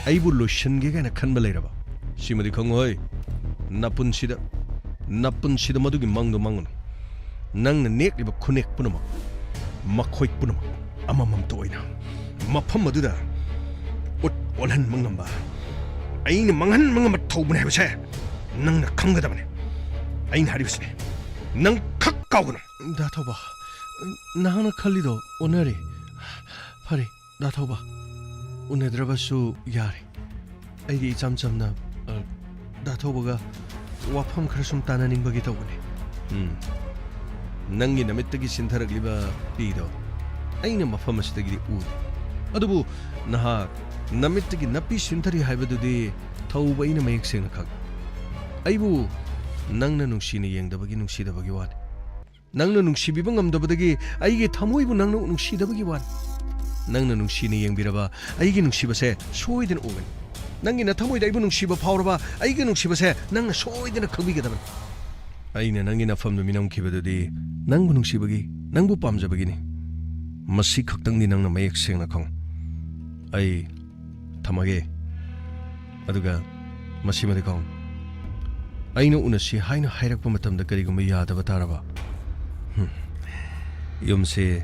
ꯑꯩꯕꯨ ꯂꯣꯏꯁꯤꯟꯒꯦ ꯀꯥꯏꯅ ꯈꯟꯕ ꯂꯩꯔꯕ? ꯁꯤꯃꯗꯤ ꯈꯪꯉꯨꯍꯩ, ꯅꯄꯨꯟꯁꯤꯗ, ꯅꯄꯨꯟꯁꯤꯗ ꯃꯗꯨꯒꯤ ꯃꯪꯗꯣ ꯃꯪꯉꯨꯅꯨ꯫ ꯅꯪꯅ ꯅꯦꯛꯂꯤꯕ ꯈꯨꯅꯦꯛ ꯄꯨꯝꯅꯃꯛ, ꯃꯈꯣꯏ ꯄꯨꯝꯅꯃꯛ ꯑꯃꯃꯝꯇ ꯑꯣꯏꯅ ꯃꯐꯝ ꯑꯗꯨꯗ ꯎꯠ ꯑꯣꯜꯍꯟꯕ ꯉꯝꯕ, ꯑꯩꯅ ꯃꯥꯡꯍꯟꯕ ꯉꯝꯕ ꯊꯧꯕꯅꯦ ꯍꯥꯏꯕꯁꯦ ꯅꯪꯅ ꯈꯪꯒꯗꯕꯅꯦ꯫ ꯑꯩꯅ ꯍꯥꯏꯔꯤꯕꯁꯤꯅꯦ, ꯅꯪ ꯈꯛ ꯀꯥꯎꯒꯅꯨ꯫ ꯗꯥ ꯊꯧꯕ, ꯅꯍꯥꯛꯅ ꯈꯜꯂꯤꯗꯣ ꯑꯣꯟꯅꯔꯦ꯫ ꯐꯔꯦ, ꯗꯥ ꯊꯧꯕ, ꯎꯅꯗ꯭ꯔꯕꯁꯨ ꯌꯥꯔꯦ꯫ ꯑꯩꯗꯤ ꯏꯆꯝ ꯆꯝꯅ, ꯑ, ꯗꯥ ꯊꯧꯕꯒ ꯋꯥꯐꯝ ꯈꯔ ꯁꯨꯝ ꯇꯥꯟꯅꯅꯤꯡꯕꯒꯤ ꯇꯧꯕꯅꯦ꯫ ꯎꯝ꯫ ꯅꯪꯒꯤ ꯅꯃꯤꯠꯇꯒꯤ ꯁꯤꯟꯊꯔꯛꯂꯤꯕ ꯄꯤꯗꯣ ꯑꯩꯅ ꯃꯐꯝ ꯑꯁꯤꯗꯒꯤꯗꯤ ꯎꯗꯦ꯫ ꯑꯗꯨꯕꯨ ꯅꯍꯥꯛ ꯅꯃꯤꯠꯇꯒꯤ ꯅꯥꯄꯤ ꯁꯤꯟꯊꯔꯤ ꯍꯥꯏꯕꯗꯨꯗꯤ ꯊꯧꯕ ꯑꯩꯅ ꯃꯌꯦꯛ ꯁꯦꯡꯅ ꯈꯪꯏ꯫ ꯑꯩꯕꯨ ꯅꯪꯅ ꯅꯨꯡꯁꯤꯅ ꯌꯦꯡꯗꯕꯒꯤ ꯅꯨꯡꯁꯤꯗꯕꯒꯤ ꯋꯥꯅꯤ꯫ ꯅꯪꯅ ꯅꯨꯡꯁꯤꯕꯤꯕ ꯉꯝꯗꯕꯗꯒꯤ ꯑꯩꯒꯤ ꯊꯃꯣꯏꯕꯨ ꯅꯪꯅ ꯅꯨꯡꯁꯤꯗꯕꯒꯤ ꯋꯥꯅꯤ꯫ ꯅꯪꯅ ꯅꯨꯡꯁꯤꯅ ꯌꯦꯡꯕꯤꯔꯕ ꯑꯩꯒꯤ ꯅꯨꯡꯁꯤꯕꯁꯦ ꯁꯣꯏꯗꯅ ꯎꯒꯅꯤ꯫ ꯅꯪꯒꯤ ꯅꯊꯃꯣꯏꯗ ꯑꯩꯕꯨ ꯅꯨꯡꯁꯤꯕ ꯐꯥꯎꯔꯕ ꯑꯩꯒꯤ ꯅꯨꯡꯁꯤꯕꯁꯦ ꯅꯪꯅ ꯁꯣꯏꯗꯅ ꯈꯪꯕꯤꯒꯗꯕꯅꯤ꯫ ꯑꯩꯅ ꯅꯪꯒꯤ ꯅꯐꯝꯗꯨ ꯃꯤꯅꯝꯈꯤꯕꯗꯨꯗꯤ ꯅꯪꯕꯨ ꯅꯨꯡꯁꯤꯕꯒꯤ, ꯅꯪꯕꯨ ꯄꯥꯝꯖꯕꯒꯤꯅꯤ꯫ ꯃꯁꯤ ꯈꯛꯇꯪꯗꯤ ꯅꯪꯅ ꯃꯌꯦꯛ ꯁꯦꯡꯅ ꯈꯪꯉꯨ꯫ ꯑꯩ ꯊꯝꯃꯒꯦ꯫ ꯑꯗꯨꯒ ꯃꯁꯤꯃꯗꯤ ꯈꯪꯉꯨ꯫ ꯑꯩꯅ ꯎꯅꯁꯤ ꯍꯥꯏꯅ ꯍꯥꯏꯔꯛꯄ ꯃꯇꯝꯗ ꯀꯔꯤꯒꯨꯝꯕ ꯌꯥꯗꯕ ꯇꯥꯔꯕ? ꯍꯨꯝ꯫ ꯌꯨꯝꯁꯦ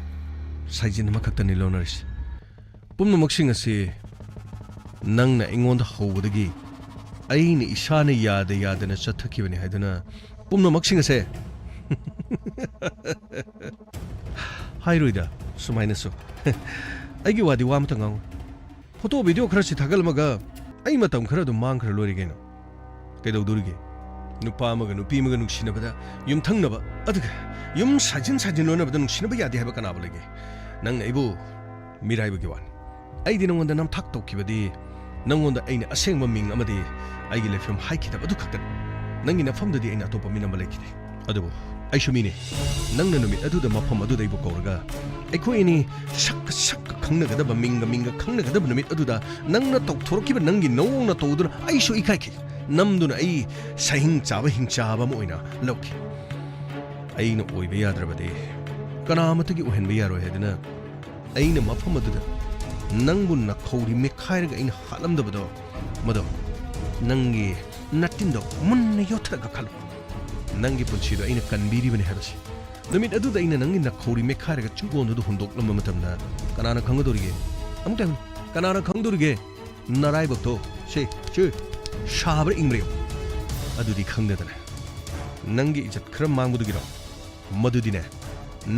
ꯁꯥꯏꯖꯤꯟ ꯑꯃꯈꯛꯇꯅꯤ ꯂꯧꯅꯔꯤꯁꯤ꯫ ꯄꯨꯝꯅꯃꯛꯁꯤꯡ ꯑꯁꯤ ꯅꯪꯅ ꯑꯩꯉꯣꯟꯗ ꯍꯧꯕꯗꯒꯤ ꯑꯩꯅ ꯏꯁꯥꯅ ꯌꯥꯗ ꯌꯥꯗꯅ ꯆꯠꯊꯈꯤꯕꯅꯤ ꯍꯥꯏꯗꯨꯅ ꯄꯨꯝꯅꯃꯛꯁꯤꯡ ꯑꯁꯦ ꯍꯥꯏꯔꯣꯏꯗ ꯁꯨꯃꯥꯏꯅꯁꯨ꯫ ꯑꯩꯒꯤ ꯋꯥꯗꯤ ꯋꯥ ꯑꯃꯇ ꯉꯥꯡꯉꯨ꯫ ꯐꯣꯇꯣ ꯚꯤꯗꯤꯑꯣ ꯈꯔꯁꯤ ꯊꯥꯒꯠꯂꯝꯃꯒ ꯑꯩ ꯃꯇꯝ ꯈꯔ ꯑꯗꯨꯝ ꯃꯥꯡꯈ꯭ꯔ ꯂꯣꯏꯔꯦ ꯀꯩꯅꯣ꯫ ꯀꯩꯗꯧꯗꯣꯔꯤꯒꯦ? ꯅꯨꯄꯥ ꯑꯃꯒ ꯅꯨꯄꯤ ꯑꯃꯒ ꯅꯨꯡꯁꯤꯅꯕꯗ ꯌꯨꯝꯊꯪꯅꯕ, ꯑꯗꯨꯒ ꯌꯨꯝ ꯁꯥꯖꯤꯟ ꯁꯥꯖꯤꯟ ꯂꯣꯟꯅꯕꯗ ꯅꯨꯡꯁꯤꯅꯕ ꯌꯥꯗꯦ ꯍꯥꯏꯕ ꯀꯅꯥꯕꯨ ꯂꯩꯒꯦ? ꯅꯪꯅ ꯑꯩꯕꯨ ꯃꯤꯔꯥꯏꯕꯒꯤ ꯋꯥꯅꯤ꯫ ꯑꯩꯗꯤ ꯅꯪꯉꯣꯟꯗ ꯅꯝꯊꯥꯛ ꯇꯧꯈꯤꯕꯗꯤ ꯅꯪꯉꯣꯟꯗ ꯑꯩꯅ ꯑꯁꯦꯡꯕ ꯃꯤꯡ ꯑꯃꯗꯤ ꯑꯩꯒꯤ ꯂꯩꯐꯝ ꯍꯥꯏꯈꯤꯗꯕ ꯑꯗꯨ ꯈꯛꯇꯅꯤ꯫ ꯅꯪꯒꯤ ꯅꯐꯝꯗꯨꯗꯤ ꯑꯩꯅ ꯑꯇꯣꯞꯄ ꯃꯤ ꯅꯝꯕ ꯂꯩꯈꯤꯗꯦ꯫ ꯑꯗꯨꯕꯨ ꯑꯩꯁꯨ ꯃꯤꯅꯤ꯫ ꯅꯪꯅ ꯅꯨꯃꯤꯠ ꯑꯗꯨꯗ ꯃꯐꯝ ꯑꯗꯨꯗ ꯑꯩꯕꯨ ꯀꯧꯔꯒ ꯑꯩꯈꯣꯏ ꯑꯅꯤ ꯁꯛꯀ ꯁꯛꯀ ꯈꯪꯅꯒꯗꯕ, ꯃꯤꯡꯒ ꯃꯤꯡꯒ ꯈꯪꯅꯒꯗꯕ ꯅꯨꯃꯤꯠ ꯑꯗꯨꯗ ꯅꯪꯅ ꯇꯧꯊꯣꯔꯛꯈꯤꯕ ꯅꯪꯒꯤ ꯅꯑꯣꯡ ꯅꯇꯧꯗꯨꯅ ꯑꯩꯁꯨ ꯏꯀꯥꯏꯈꯤ꯫ ꯅꯝꯗꯨꯅ ꯑꯩ ꯁꯍꯤꯡ ꯆꯥꯕ ꯍꯤꯡꯆꯥꯕ ꯑꯃ ꯑꯣꯏꯅ ꯂꯧꯈꯤ꯫ ꯑꯩꯅ ꯑꯣꯏꯕ ꯌꯥꯗ꯭ꯔꯕꯗꯤ ꯀꯅꯥ ꯑꯃꯠꯇꯒꯤ ꯑꯣꯏꯍꯟꯕ ꯌꯥꯔꯣꯏ ꯍꯥꯏꯗꯨꯅ ꯑꯩꯅ ꯃꯐꯝ ꯑꯗꯨꯗ ꯅꯪꯕꯨ ꯅꯈꯧꯔꯤ ꯃꯦꯠꯈꯥꯏꯔꯒ ꯑꯩꯅ ꯍꯥꯠꯂꯝꯗꯕꯗꯣ, ꯃꯗꯣ ꯅꯪꯒꯤ ꯅꯇꯤꯟꯗꯣ ꯃꯨꯟꯅ ꯌꯣꯠꯊꯔꯒ ꯈꯜꯂꯨ꯫ ꯅꯪꯒꯤ ꯄꯨꯟꯁꯤꯗꯣ ꯑꯩꯅ ꯀꯟꯕꯤꯔꯤꯕꯅꯤ ꯍꯥꯏꯕꯁꯤ꯫ ꯅꯨꯃꯤꯠ ꯑꯗꯨꯗ ꯑꯩꯅ ꯅꯪꯒꯤ ꯅꯈꯧꯔꯤ ꯃꯦꯠꯈꯥꯏꯔꯒ ꯆꯤꯡꯒꯣꯟꯗꯨꯗ ꯍꯨꯟꯗꯣꯛꯂꯝꯕ ꯃꯇꯝꯗ ꯀꯅꯥꯅ ꯈꯪꯒꯗꯧꯔꯤꯒꯦ? ꯑꯃꯨꯛꯇ ꯍꯥꯏꯌꯨ, ꯀꯅꯥꯅ ꯈꯪꯗꯧꯔꯤꯒꯦ? ꯅꯔꯥꯏꯕꯛꯇꯣ ꯁꯦ, ꯁꯦ, ꯁꯥꯕ꯭ꯔꯥ ꯏꯪꯕ꯭ꯔꯥ ꯌꯦꯡꯉꯨ꯫ ꯑꯗꯨꯗꯤ ꯈꯪꯗꯗꯅ ꯅꯪꯒꯤ ꯏꯖꯠ ꯈꯔ ꯃꯥꯡꯕꯗꯨꯒꯤꯔꯣ? ꯃꯗꯨꯗꯤꯅꯦ,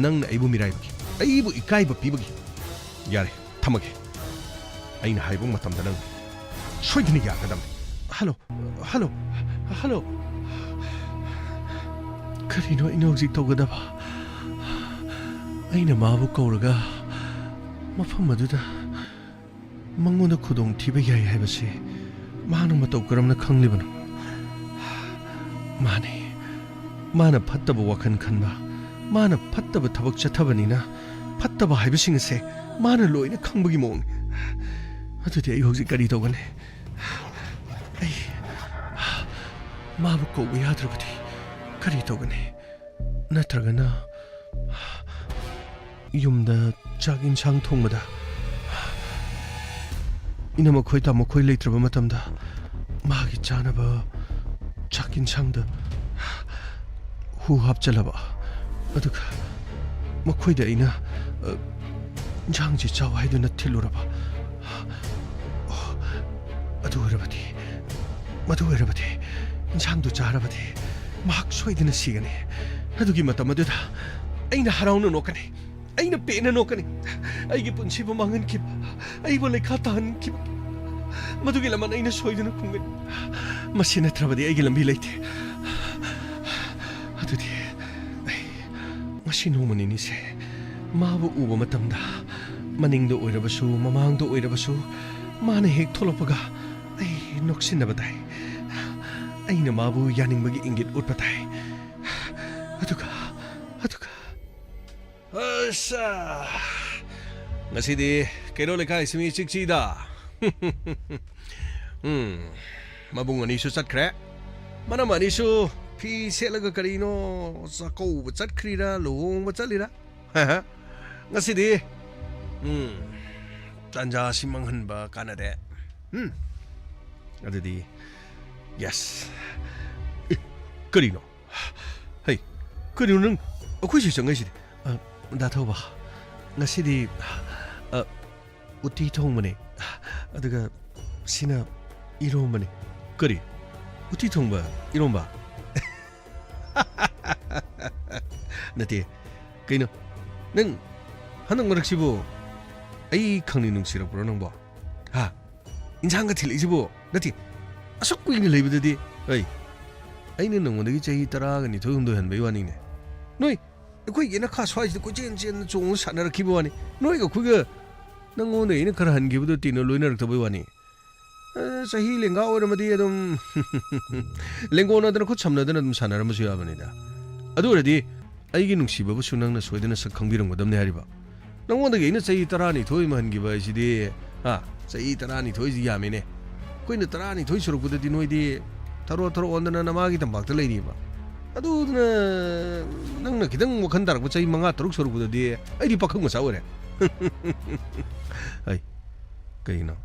ꯅꯪꯅ ꯑꯩꯕꯨ ꯃꯤꯔꯥꯏꯕꯒꯤ, ꯑꯩꯕꯨ ꯏꯀꯥꯏꯕ ꯄꯤꯕꯒꯤ꯫ ꯌꯥꯔꯦ, ꯊꯝꯃꯒꯦ꯫ ꯑꯩꯅ ꯍꯥꯏꯕ ꯃꯇꯝꯗ ꯅꯪ ꯁꯣꯏꯗꯅ ꯌꯥꯒꯗꯕꯅꯤ꯫ Hello, hello, hello. ꯀꯔꯤꯅꯣ ꯑꯩꯅ ꯍꯧꯖꯤꯛ ꯇꯧꯒꯗꯕ? ꯑꯩꯅ ꯃꯥꯕꯨ ꯀꯧꯔꯒ ꯃꯐꯝ ꯑꯗꯨꯗ ꯃꯉꯣꯟꯗ ꯈꯨꯗꯣꯡꯊꯤꯕ ꯌꯥꯏ ꯍꯥꯏꯕꯁꯤ ꯃꯥꯅ ꯃꯇꯧ ꯀꯔꯝꯅ ꯈꯪꯂꯤꯕꯅꯣ? ꯃꯥꯅꯤ, ꯃꯥꯅ ꯐꯠꯇꯕ ꯋꯥꯈꯜ ꯈꯟꯕ, ꯃꯥꯅ ꯐꯠꯇꯕ ꯊꯕꯛ ꯆꯠꯊꯕꯅꯤꯅ ꯐꯠꯇꯕ ꯍꯥꯏꯕꯁꯤꯡ ꯑꯁꯦ ꯃꯥꯅ ꯂꯣꯏꯅ ꯈꯪꯕꯒꯤ ꯃꯑꯣꯡꯅꯤ꯫ ꯑꯗꯨꯗꯤ ꯑꯩ ꯍꯧꯖꯤꯛ ꯀꯔꯤ ꯇꯧꯒꯅꯤ? ꯑꯩ ꯃꯥꯕꯨ ꯀꯧꯕ ꯌꯥꯗ꯭ꯔꯕꯗꯤ ꯀꯔꯤ ꯇꯧꯒꯅꯤ? ꯅꯠꯇ꯭ꯔꯒꯅ ꯌꯨꯝꯗ ꯆꯥꯛ ꯏꯟꯁꯥꯡ ꯊꯣꯡꯕꯗ ꯏꯅꯝꯃꯈꯣꯏ ꯇꯥꯃꯣꯈꯣꯏ ꯂꯩꯇ꯭ꯔꯕ ꯃꯇꯝꯗ ꯃꯥꯒꯤ ꯆꯥꯅꯕ ꯆꯥꯛ ꯏꯟꯁꯥꯡꯗ ꯍꯨ ꯍꯥꯞꯆꯜꯂꯕ, ꯑꯗꯨꯒ ꯃꯈꯣꯏꯗ ꯑꯩꯅ, ꯑ, "ꯏꯟꯁꯥꯡꯁꯤ ꯆꯥꯎ" ꯍꯥꯏꯗꯨꯅ ꯊꯤꯜꯂꯨꯔꯕ꯫ ꯑꯣ, ꯑꯗꯨ ꯑꯣꯏꯔꯕꯗꯤ, ꯃꯗꯨ ꯑꯣꯏꯔꯕꯗꯤ ꯏꯟꯁꯥꯡꯗꯨ ꯆꯥꯔꯕꯗꯤ ꯃꯍꯥꯛ ꯁꯣꯏꯗꯅ ꯁꯤꯒꯅꯤ꯫ ꯑꯗꯨꯒꯤ ꯃꯇꯝ ꯑꯗꯨꯗ ꯑꯩꯅ ꯍꯔꯥꯎꯅ ꯅꯣꯛꯀꯅꯤ, ꯑꯩꯅ ꯄꯦꯟꯅ ꯅꯣꯛꯀꯅꯤ꯫ ꯑꯩꯒꯤ ꯄꯨꯟꯁꯤꯕꯨ ꯃꯥꯡꯍꯟꯈꯤꯕ, ꯑꯩꯕꯨ ꯂꯩꯈꯥ ꯇꯥꯍꯟꯈꯤꯕ, ꯃꯗꯨꯒꯤ ꯂꯃꯟ ꯑꯩꯅ ꯁꯣꯏꯗꯅ ꯈꯨꯝꯒꯅꯤ꯫ ꯃꯁꯤ ꯅꯠꯇ꯭ꯔꯕꯗꯤ ꯑꯩꯒꯤ ꯂꯝꯕꯤ ꯂꯩꯇꯦ꯫ ꯑꯗꯨꯗꯤ ꯑꯩ ꯉꯁꯤ ꯅꯣꯡꯃ ꯅꯤꯅꯤꯁꯦ ꯃꯥꯕꯨ ꯎꯕ ꯃꯇꯝꯗ, ꯃꯅꯤꯡꯗ ꯑꯣꯏꯔꯕꯁꯨ, ꯃꯃꯥꯡꯗ ꯑꯣꯏꯔꯕꯁꯨ, ꯃꯥꯅ ꯍꯦꯛ ꯊꯣꯛꯂꯛꯄꯒ ꯑꯩ ꯅꯣꯛꯁꯤꯟꯅꯕ ꯇꯥꯏ꯫ ꯑꯩꯅ ꯃꯥꯕꯨ ꯌꯥꯅꯤꯡꯕꯒꯤ ꯏꯪꯒꯤꯠ ꯎꯠꯄ ꯇꯥꯏ꯫ ꯑꯗꯨꯒ, ꯑꯗꯨꯒ ꯑꯁꯥ! ꯉꯁꯤꯗꯤ ꯀꯩꯔꯣꯜ ꯂꯩꯀꯥꯏꯁꯤ ꯃꯤ ꯏꯆꯤꯛ ꯆꯤꯛꯏꯗ꯫ ꯎꯝ, ꯃꯕꯨꯡ ꯑꯅꯤꯁꯨ ꯆꯠꯈ꯭ꯔꯦ꯫ ꯃꯅꯝ ꯑꯅꯤꯁꯨ ꯐꯤ ꯁꯦꯠꯂꯒ ꯀꯔꯤꯅꯣ ꯆꯥꯛꯀꯧꯕ ꯆꯠꯈ꯭ꯔꯤꯔꯥ, ꯂꯨꯍꯣꯡꯕ ꯆꯠꯂꯤꯔꯥ? ꯉꯁꯤꯗꯤ, ꯎꯝ, ꯇꯥꯟꯖꯥꯁꯤ ꯃꯥꯡꯍꯟꯕ ꯀꯥꯟꯅꯗꯦ꯫ ꯎꯝ, ꯑꯗꯨꯗꯤ, yes꯫ ꯑꯦ, ꯀꯔꯤꯅꯣ? ꯍꯩ, ꯀꯔꯤꯅꯣ ꯅꯪ ꯑꯩꯈꯣꯏ ꯁꯤ ꯆꯪꯉꯛꯏꯁꯤꯗꯤ? ꯑ, ꯗꯥ ꯊꯧꯕ, ꯉꯁꯤꯗꯤ, ꯑ, ꯎꯇꯤ ꯊꯣꯡꯕꯅꯦ, ꯑꯗꯨꯒ ꯁꯤꯅ ꯏꯔꯣꯝꯕꯅꯦ꯫ ꯀꯔꯤ? ꯎꯇꯤ ꯊꯣꯡꯕ, ꯏꯔꯣꯝꯕ? ꯅꯠꯇꯦ, ꯀꯩꯅꯣ? ꯅꯪ ꯍꯟꯗꯛ ꯃꯔꯛꯁꯤꯕꯨ ꯑꯩ ꯈꯪꯅꯤꯡ ꯅꯨꯡꯁꯤꯔꯛꯄ꯭ꯔꯣ ꯅꯪꯕꯣ? ꯍꯥ? ꯏꯟꯁꯥꯡꯒ ꯊꯤꯜꯂꯛꯏꯁꯤꯕꯨ? ꯅꯠꯇꯦ, ꯑꯁꯨꯛ ꯀꯨꯏꯅ ꯂꯩꯕꯗꯗꯤ, ꯑꯩ, ꯑꯩꯅ ꯅꯉꯣꯟꯗꯒꯤ ꯆꯍꯤ ꯇꯔꯥꯒ ꯅꯤꯊꯣꯏ ꯍꯨꯝꯗꯣꯏ ꯍꯟꯕꯩ ꯋꯥꯅꯤꯅꯦ꯫ ꯅꯣꯏ ꯑꯩꯈꯣꯏꯒꯤ ꯅꯈꯥ ꯁ꯭ꯋꯥꯏꯁꯤꯗ ꯀꯣꯏꯆꯦꯟ ꯆꯦꯟ ꯆꯣꯡꯉ ꯁꯥꯟꯅꯔꯛꯈꯤꯕ ꯋꯥꯅꯤ꯫ ꯅꯣꯏꯒ ꯑꯩꯈꯣꯏꯒ ꯅꯪꯉꯣꯟꯗ ꯑꯩꯅ ꯈꯔ ꯍꯟꯈꯤꯕꯗꯣ ꯇꯤꯟꯅ ꯂꯣꯏꯅꯔꯛꯇꯕꯩ ꯋꯥꯅꯤ꯫ ꯑ, ꯆꯍꯤ ꯂꯦꯡꯒꯥ ꯑꯣꯏꯔꯝꯃꯗꯤ ꯑꯗꯨꯝ ꯂꯦꯡꯒꯣꯟꯅꯗꯅ ꯈꯨꯠ ꯁꯝꯅꯗꯅ ꯑꯗꯨꯝ ꯁꯥꯟꯅꯔꯝꯕꯁꯨ ꯌꯥꯕꯅꯤꯗ꯫ ꯑꯗꯨ ꯑꯣꯏꯔꯗꯤ ꯑꯩꯒꯤ ꯅꯨꯡꯁꯤꯕꯕꯨꯁꯨ ꯅꯪꯅ ꯁꯣꯏꯗꯅ ꯁꯛ ꯈꯪꯕꯤꯔꯝꯒꯗꯕꯅꯤ ꯍꯥꯏꯔꯤꯕ꯫ ꯅꯪꯉꯣꯟꯗꯒꯤ ꯑꯩꯅ ꯆꯍꯤ ꯇꯔꯥꯅꯤꯊꯣꯏ ꯑꯃ ꯍꯟꯈꯤꯕ ꯍꯥꯏꯁꯤꯗꯤ, ꯍꯥ, ꯆꯍꯤ ꯇꯔꯥꯅꯤꯊꯣꯏꯁꯤ ꯌꯥꯝꯃꯤꯅꯦ꯫ ꯑꯩꯈꯣꯏꯅ ꯇꯔꯥꯅꯤꯊꯣꯏ ꯁꯨꯔꯛꯄꯗꯗꯤ ꯅꯣꯏꯗꯤ ꯊꯔꯣ ꯊꯔꯣ ꯑꯣꯟꯗꯅ ꯅꯃꯥꯒꯤ ꯇꯝꯄꯥꯛꯇ ꯂꯩꯔꯤꯕ꯫ ꯑꯗꯨꯗꯨꯅ ꯅꯪꯅ ꯈꯤꯇꯪ ꯋꯥꯈꯜ ꯇꯥꯔꯛꯄ ꯆꯍꯤ ꯃꯉꯥ ꯇꯔꯨꯛ ꯁꯨꯔꯛꯄꯗꯗꯤ ꯑꯩꯗꯤ ꯄꯥꯈꯪ ꯃꯆꯥ ꯑꯣꯏꯔꯦ꯫ ꯑꯩ, ꯀꯩꯒꯤꯅꯣ?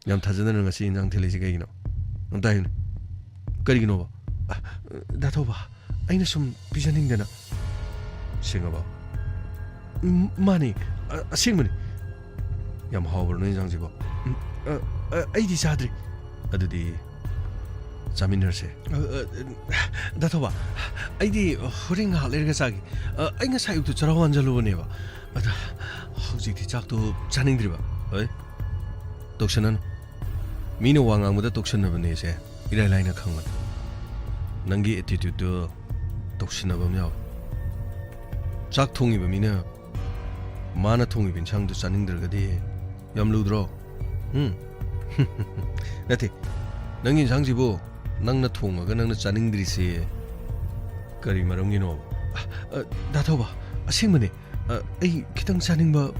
ꯌꯥꯝ ꯊꯥꯖꯗꯅ ꯉꯁꯤ ꯏꯟꯖꯥꯡ ꯊꯤꯜꯂꯛꯏꯁꯦ ꯀꯩꯒꯤꯅꯣ? ꯑꯝꯇ ꯍꯥꯏꯌꯨꯅꯦ꯫ ꯀꯔꯤꯒꯤꯅꯣꯕ? ꯑ, ꯗꯥ ꯊꯧꯕ, ꯑꯩꯅ ꯁꯨꯝ ꯄꯤꯖꯅꯤꯡꯗꯅ꯫ ꯁꯦꯡꯉꯕꯣ? ꯎꯝ, ꯃꯥꯅꯤ꯫ ꯑ, ꯑꯁꯦꯡꯕꯅꯤ꯫ ꯌꯥꯝ ꯍꯥꯎꯕ꯭ꯔꯣ ꯅꯣꯏ ꯏꯟꯖꯥꯡꯁꯤꯕꯣ? ꯎꯝ, ꯑ, ꯑ, ꯑꯩꯗꯤ ꯆꯥꯗ꯭ꯔꯤ꯫ ꯑꯗꯨꯗꯤ ꯆꯥꯃꯤꯟꯅꯔꯁꯦ꯫ ꯑ, ꯑ, ꯗꯥ ꯊꯧꯕ, ꯑꯩꯗꯤ ꯍꯣꯔꯦꯟ ꯉꯥꯏꯍꯥꯛ ꯂꯩꯔꯒ ꯆꯥꯒꯦ꯫ ꯑ, ꯑꯩ ꯉꯁꯥꯏ ꯑꯌꯨꯛꯇꯨ ꯆꯔꯥ ꯋꯥꯟꯖꯜꯂꯨꯕꯅꯦꯕ꯫ ꯑꯗ ꯍꯧꯖꯤꯛꯇꯤ ꯆꯥꯛꯇꯨ ꯆꯥꯅꯤꯡꯗ꯭ꯔꯤꯕ꯫ ꯍꯣꯏ, ꯇꯧꯁꯟꯅꯅꯨ꯫ ꯃꯤꯅ ꯋꯥ ꯉꯥꯡꯕꯗ ꯇꯧꯁꯟꯅꯕꯅꯦꯁꯦ ꯏꯔꯥꯏ ꯂꯥꯏꯅ ꯈꯪꯕꯅꯤ꯫ ꯅꯪꯒꯤ attitudeꯇꯨ ꯇꯧꯁꯤꯟꯅꯕ ꯑꯃ ꯌꯥꯎꯔꯦ꯫ ꯆꯥꯛ ꯊꯣꯡꯉꯤꯕ ꯃꯤꯅ ꯃꯥꯅ ꯊꯣꯡꯉꯤꯕ ꯏꯟꯁꯥꯡꯗꯨ ꯆꯥꯅꯤꯡꯗ꯭ꯔꯒꯗꯤ ꯌꯥꯝ ꯂꯨꯗ꯭ꯔꯣ? ꯎꯝ? ꯅꯠꯇꯦ, ꯅꯪꯒꯤ ꯏꯟꯁꯥꯡꯁꯤꯕꯨ ꯅꯪꯅ ꯊꯣꯡꯉꯒ ꯅꯪꯅ ꯆꯥꯅꯤꯡꯗ꯭ꯔꯤꯁꯤ ꯀꯔꯤ ꯃꯔꯝꯒꯤꯅꯣ? ꯑ, ꯑ, ꯗꯥ ꯊꯧꯕ, ꯑꯁꯦꯡꯕꯅꯦ꯫ ꯑ, ꯑꯩ ꯈꯤꯇꯪ ꯆꯥꯅꯤꯡꯕ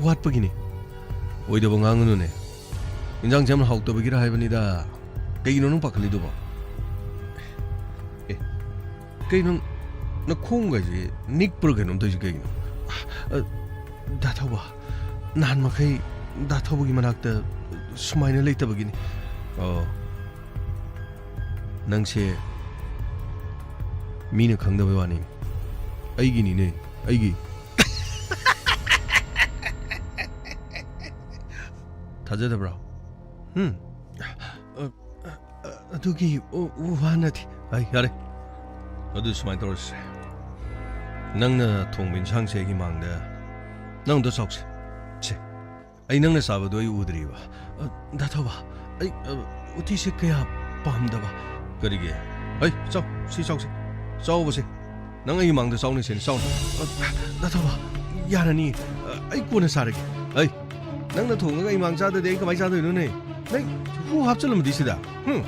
ꯋꯥꯠꯄꯒꯤꯅꯤ꯫ ꯑꯣꯏꯗꯕ ꯉꯥꯡꯒꯅꯨꯅꯦ꯫ ꯏꯟꯖꯥꯡꯁꯦ ꯌꯥꯝꯅ ꯍꯥꯎꯇꯕꯒꯤꯔ ꯍꯥꯏꯕꯅꯤꯗ꯫ ꯀꯩꯒꯤꯅꯣ ꯅꯪ ꯄꯥꯈꯠꯂꯤꯗꯨꯕꯣ? ꯑꯦ, ꯀꯩ ꯅꯪ ꯅꯈꯣꯡꯒꯁꯦ ꯅꯤꯛꯄ꯭ꯔꯥ ꯀꯩꯅꯣꯝ ꯇꯧꯔꯤꯁꯦ ꯀꯩꯒꯤꯅꯣ? ꯑ, ꯗꯥ ꯊꯧꯕ, ꯅꯍꯥꯟ ꯃꯈꯩ ꯗꯥ ꯊꯧꯕꯒꯤ ꯃꯅꯥꯛꯇ ꯁꯨꯃꯥꯏꯅ ꯂꯩꯇꯕꯒꯤꯅꯤ꯫ ꯑꯣ, ꯅꯪꯁꯦ ꯃꯤꯅ ꯈꯪꯗꯕꯩ ꯋꯥꯅꯤ꯫ ꯑꯩꯒꯤꯅꯤꯅꯦ, ꯑꯩꯒꯤ꯫ ꯊꯥꯖꯗꯕ꯭ꯔꯣ? ꯍꯨꯝ? ꯑ, ꯑ, ꯑ, ꯑꯗꯨꯒꯤ ꯋꯥ ꯅꯠꯇꯦ꯫ ꯑꯩ, ꯌꯥꯔꯦ꯫ ꯑꯗꯨ ꯁꯨꯃꯥꯏꯅ ꯇꯧꯔꯁꯦ꯫ ꯅꯪꯅ ꯊꯣꯡꯕ ꯏꯟꯁꯥꯡꯁꯦ ꯑꯩꯒꯤ ꯃꯥꯡꯗ ꯅꯪ ꯑꯝꯇ ꯆꯥꯎꯁꯦ꯫ ꯁꯦ, ꯑꯩ ꯅꯪꯅ ꯆꯥꯕꯗꯣ ꯑꯩ ꯎꯗ꯭ꯔꯤꯕ꯫ ꯑ, ꯗꯥ ꯊꯧꯕ, ꯑꯩ, ꯑ, ꯎꯇꯤꯁꯦ ꯀꯌꯥ ꯄꯥꯝꯗꯕ꯫ ꯀꯔꯤꯒꯤ? ꯍꯩ, ꯆꯥꯎ, ꯁꯤ ꯆꯥꯎꯁꯦ꯫ ꯆꯥꯎꯕꯁꯦ꯫ ꯅꯪ ꯑꯩꯒꯤ ꯃꯥꯡꯗ ꯆꯥꯎꯅꯦ ꯁꯦ, ꯆꯥꯎꯅꯦ꯫ ꯑ, ꯗꯥ ꯊꯧꯕ, ꯌꯥꯔꯅꯤ꯫ ꯑ, ꯑꯩ ꯀꯣꯟꯅ ꯆꯥꯔꯒꯦ꯫ ꯑꯩ, ꯅꯪꯅ ꯊꯣꯡꯉꯒ ꯏꯃꯥꯡ ꯆꯥꯗ꯭ꯔꯗꯤ ꯑꯩ ꯀꯃꯥꯏ ꯆꯥꯗꯣꯏꯅꯣꯅꯦ? ꯅꯪ ꯍꯨ ꯍꯥꯞꯆꯜꯂꯝꯃꯗꯤ ꯁꯤꯗ꯫ ꯍꯨꯝ꯫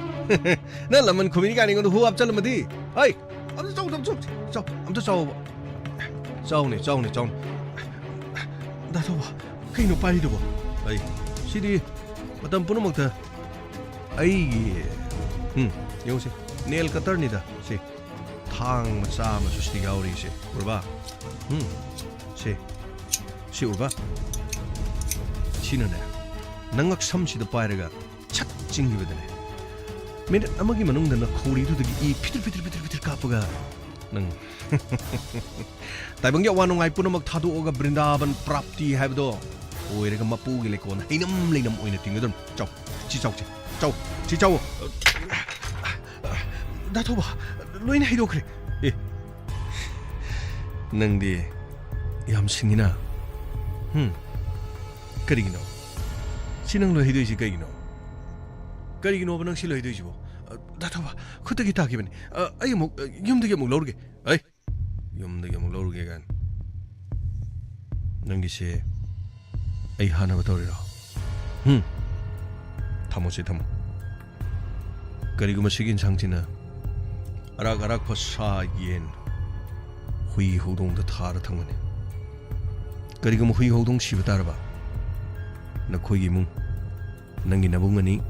ꯅꯪ ꯂꯃꯟ ꯈꯨꯝꯃꯤꯅꯤ ꯀꯥꯏꯅ ꯑꯩꯉꯣꯟꯗ ꯍꯨ ꯍꯥꯞꯆꯜꯂꯝꯃꯗꯤ꯫ ꯑꯩ, ꯑꯝꯇ ꯆꯥꯎ, ꯑꯝꯇ ꯆꯥꯎ, ꯆꯥꯎ, ꯑꯝꯇ ꯆꯥꯎꯕ꯫ ꯆꯥꯎꯅꯦ, ꯆꯥꯎꯅꯦ, ꯆꯥꯎꯅꯦ꯫ ꯗꯥ ꯊꯧꯕ, ꯀꯩꯅꯣ ꯄꯥꯏꯔꯤꯗꯨꯕꯣ? ꯑꯩ, ꯁꯤꯗꯤ ꯃꯇꯝ ꯄꯨꯝꯅꯃꯛꯇ ꯑꯩꯒꯤ, ꯎꯝ, ꯌꯦꯡꯉꯨꯁꯦ, ꯅꯦꯜ ꯀꯇꯔꯅꯤꯗ, ꯁꯤ꯫ ꯊꯥꯡ ꯃꯆꯥ ꯑꯃꯁꯨ ꯁꯤꯗ ꯌꯥꯎꯔꯤꯁꯦ, ꯎꯔꯕ? ꯎꯝ, ꯁꯤ, ꯁꯤ ꯎꯔꯕ? ꯁꯤꯅꯅꯦ, ꯅꯉꯛ ꯁꯝꯁꯤꯗ ꯄꯥꯏꯔꯒ ꯁꯠ ꯆꯤꯡꯈꯤꯕꯗꯅꯦ, ꯃꯤꯅꯤꯠ ꯑꯃꯒꯤ ꯃꯅꯨꯡꯗ ꯅꯈꯧꯔꯤꯗꯨꯗꯒꯤ ꯏ ꯐꯤꯇꯤꯔ ꯐꯤꯇꯤꯔ ꯐꯤꯇꯤꯔ ꯐꯤꯇꯤꯔ ꯀꯥꯞꯄꯒ ꯅꯪ ꯇꯥꯏꯕꯪꯒꯤ ꯑꯋꯥ ꯅꯨꯡꯉꯥꯏ ꯄꯨꯝꯅꯃꯛ ꯊꯥꯗꯣꯛꯑꯒ ꯕ꯭ꯔꯤꯟꯗꯥꯕꯟ ꯄ꯭ꯔꯥꯞꯇꯤ ꯍꯥꯏꯕꯗꯣ ꯑꯣꯏꯔꯒ ꯃꯄꯨꯒꯤ ꯂꯩꯀꯣꯜ ꯍꯩꯅꯝ ꯂꯩꯅꯝ ꯑꯣꯏꯅ ꯇꯤꯡꯒꯗꯧꯔꯤꯕꯅꯤ꯫ ꯆꯥꯎ, ꯁꯤ ꯆꯥꯎꯁꯦ, ꯆꯥꯎ, ꯁꯤ ꯆꯥꯎ꯫ ꯗꯥ ꯊꯧꯕ, ꯂꯣꯏꯅ ꯍꯩꯗꯣꯛꯈ꯭ꯔꯦ꯫ ꯑꯦ, ꯅꯪꯗꯤ ꯌꯥꯝ ꯁꯤꯡꯉꯤꯅ꯫ ꯍꯨꯝ, ꯀꯔꯤꯒꯤꯅꯣ? ꯁꯤ ꯅꯪ ꯂꯣꯏ ꯍꯩꯗꯣꯛꯏꯁꯤ ꯀꯩꯒꯤꯅꯣ? ꯀꯔꯤꯒꯤꯅꯣꯕ ꯅꯪ ꯁꯤ ꯂꯣꯏ ꯍꯩꯗꯣꯛꯏꯁꯤꯕꯣ? ꯑ, ꯗꯥ ꯊꯧꯕ, ꯈꯨꯠꯇꯒꯤ ꯇꯥꯈꯤꯕꯅꯤ꯫ ꯑ, ꯑꯩ ꯑꯃꯨꯛ, ꯑ, ꯌꯨꯝꯗꯒꯤ ꯑꯃꯨꯛ ꯂꯧꯔꯒꯦ꯫ ꯑꯩ, ꯌꯨꯝꯗꯒꯤ ꯑꯃꯨꯛ ꯂꯧꯔꯨꯒꯦ ꯀꯥꯏꯅ꯫ ꯅꯪꯒꯤꯁꯦ ꯑꯩ ꯍꯥꯟꯅꯕ ꯇꯧꯔꯤꯔꯣ? ꯍꯨꯝ? ꯊꯝꯃꯣꯁꯦ, ꯊꯝꯃꯣ꯫ ꯀꯔꯤꯒꯨꯝꯕ ꯁꯤꯒꯤ ꯏꯟꯁꯥꯡꯁꯤꯅ ꯑꯔꯥꯛ ꯑꯔꯥꯛꯄ ꯁꯥ, ꯌꯦꯟ, ꯍꯨꯏ, ꯍꯧꯗꯣꯡꯗ ꯊꯥꯔ ꯊꯝꯒꯅꯤ꯫ ꯀꯔꯤꯒꯨꯝꯕ ꯍꯨꯏ, ꯍꯧꯗꯣꯡ ꯁꯤꯕ ꯇꯥꯔꯕ, ꯅꯈꯣꯏꯒꯤ ꯏꯃꯨꯡ, ꯅꯪꯒꯤ ꯅꯕꯨꯡ ꯑꯅꯤ,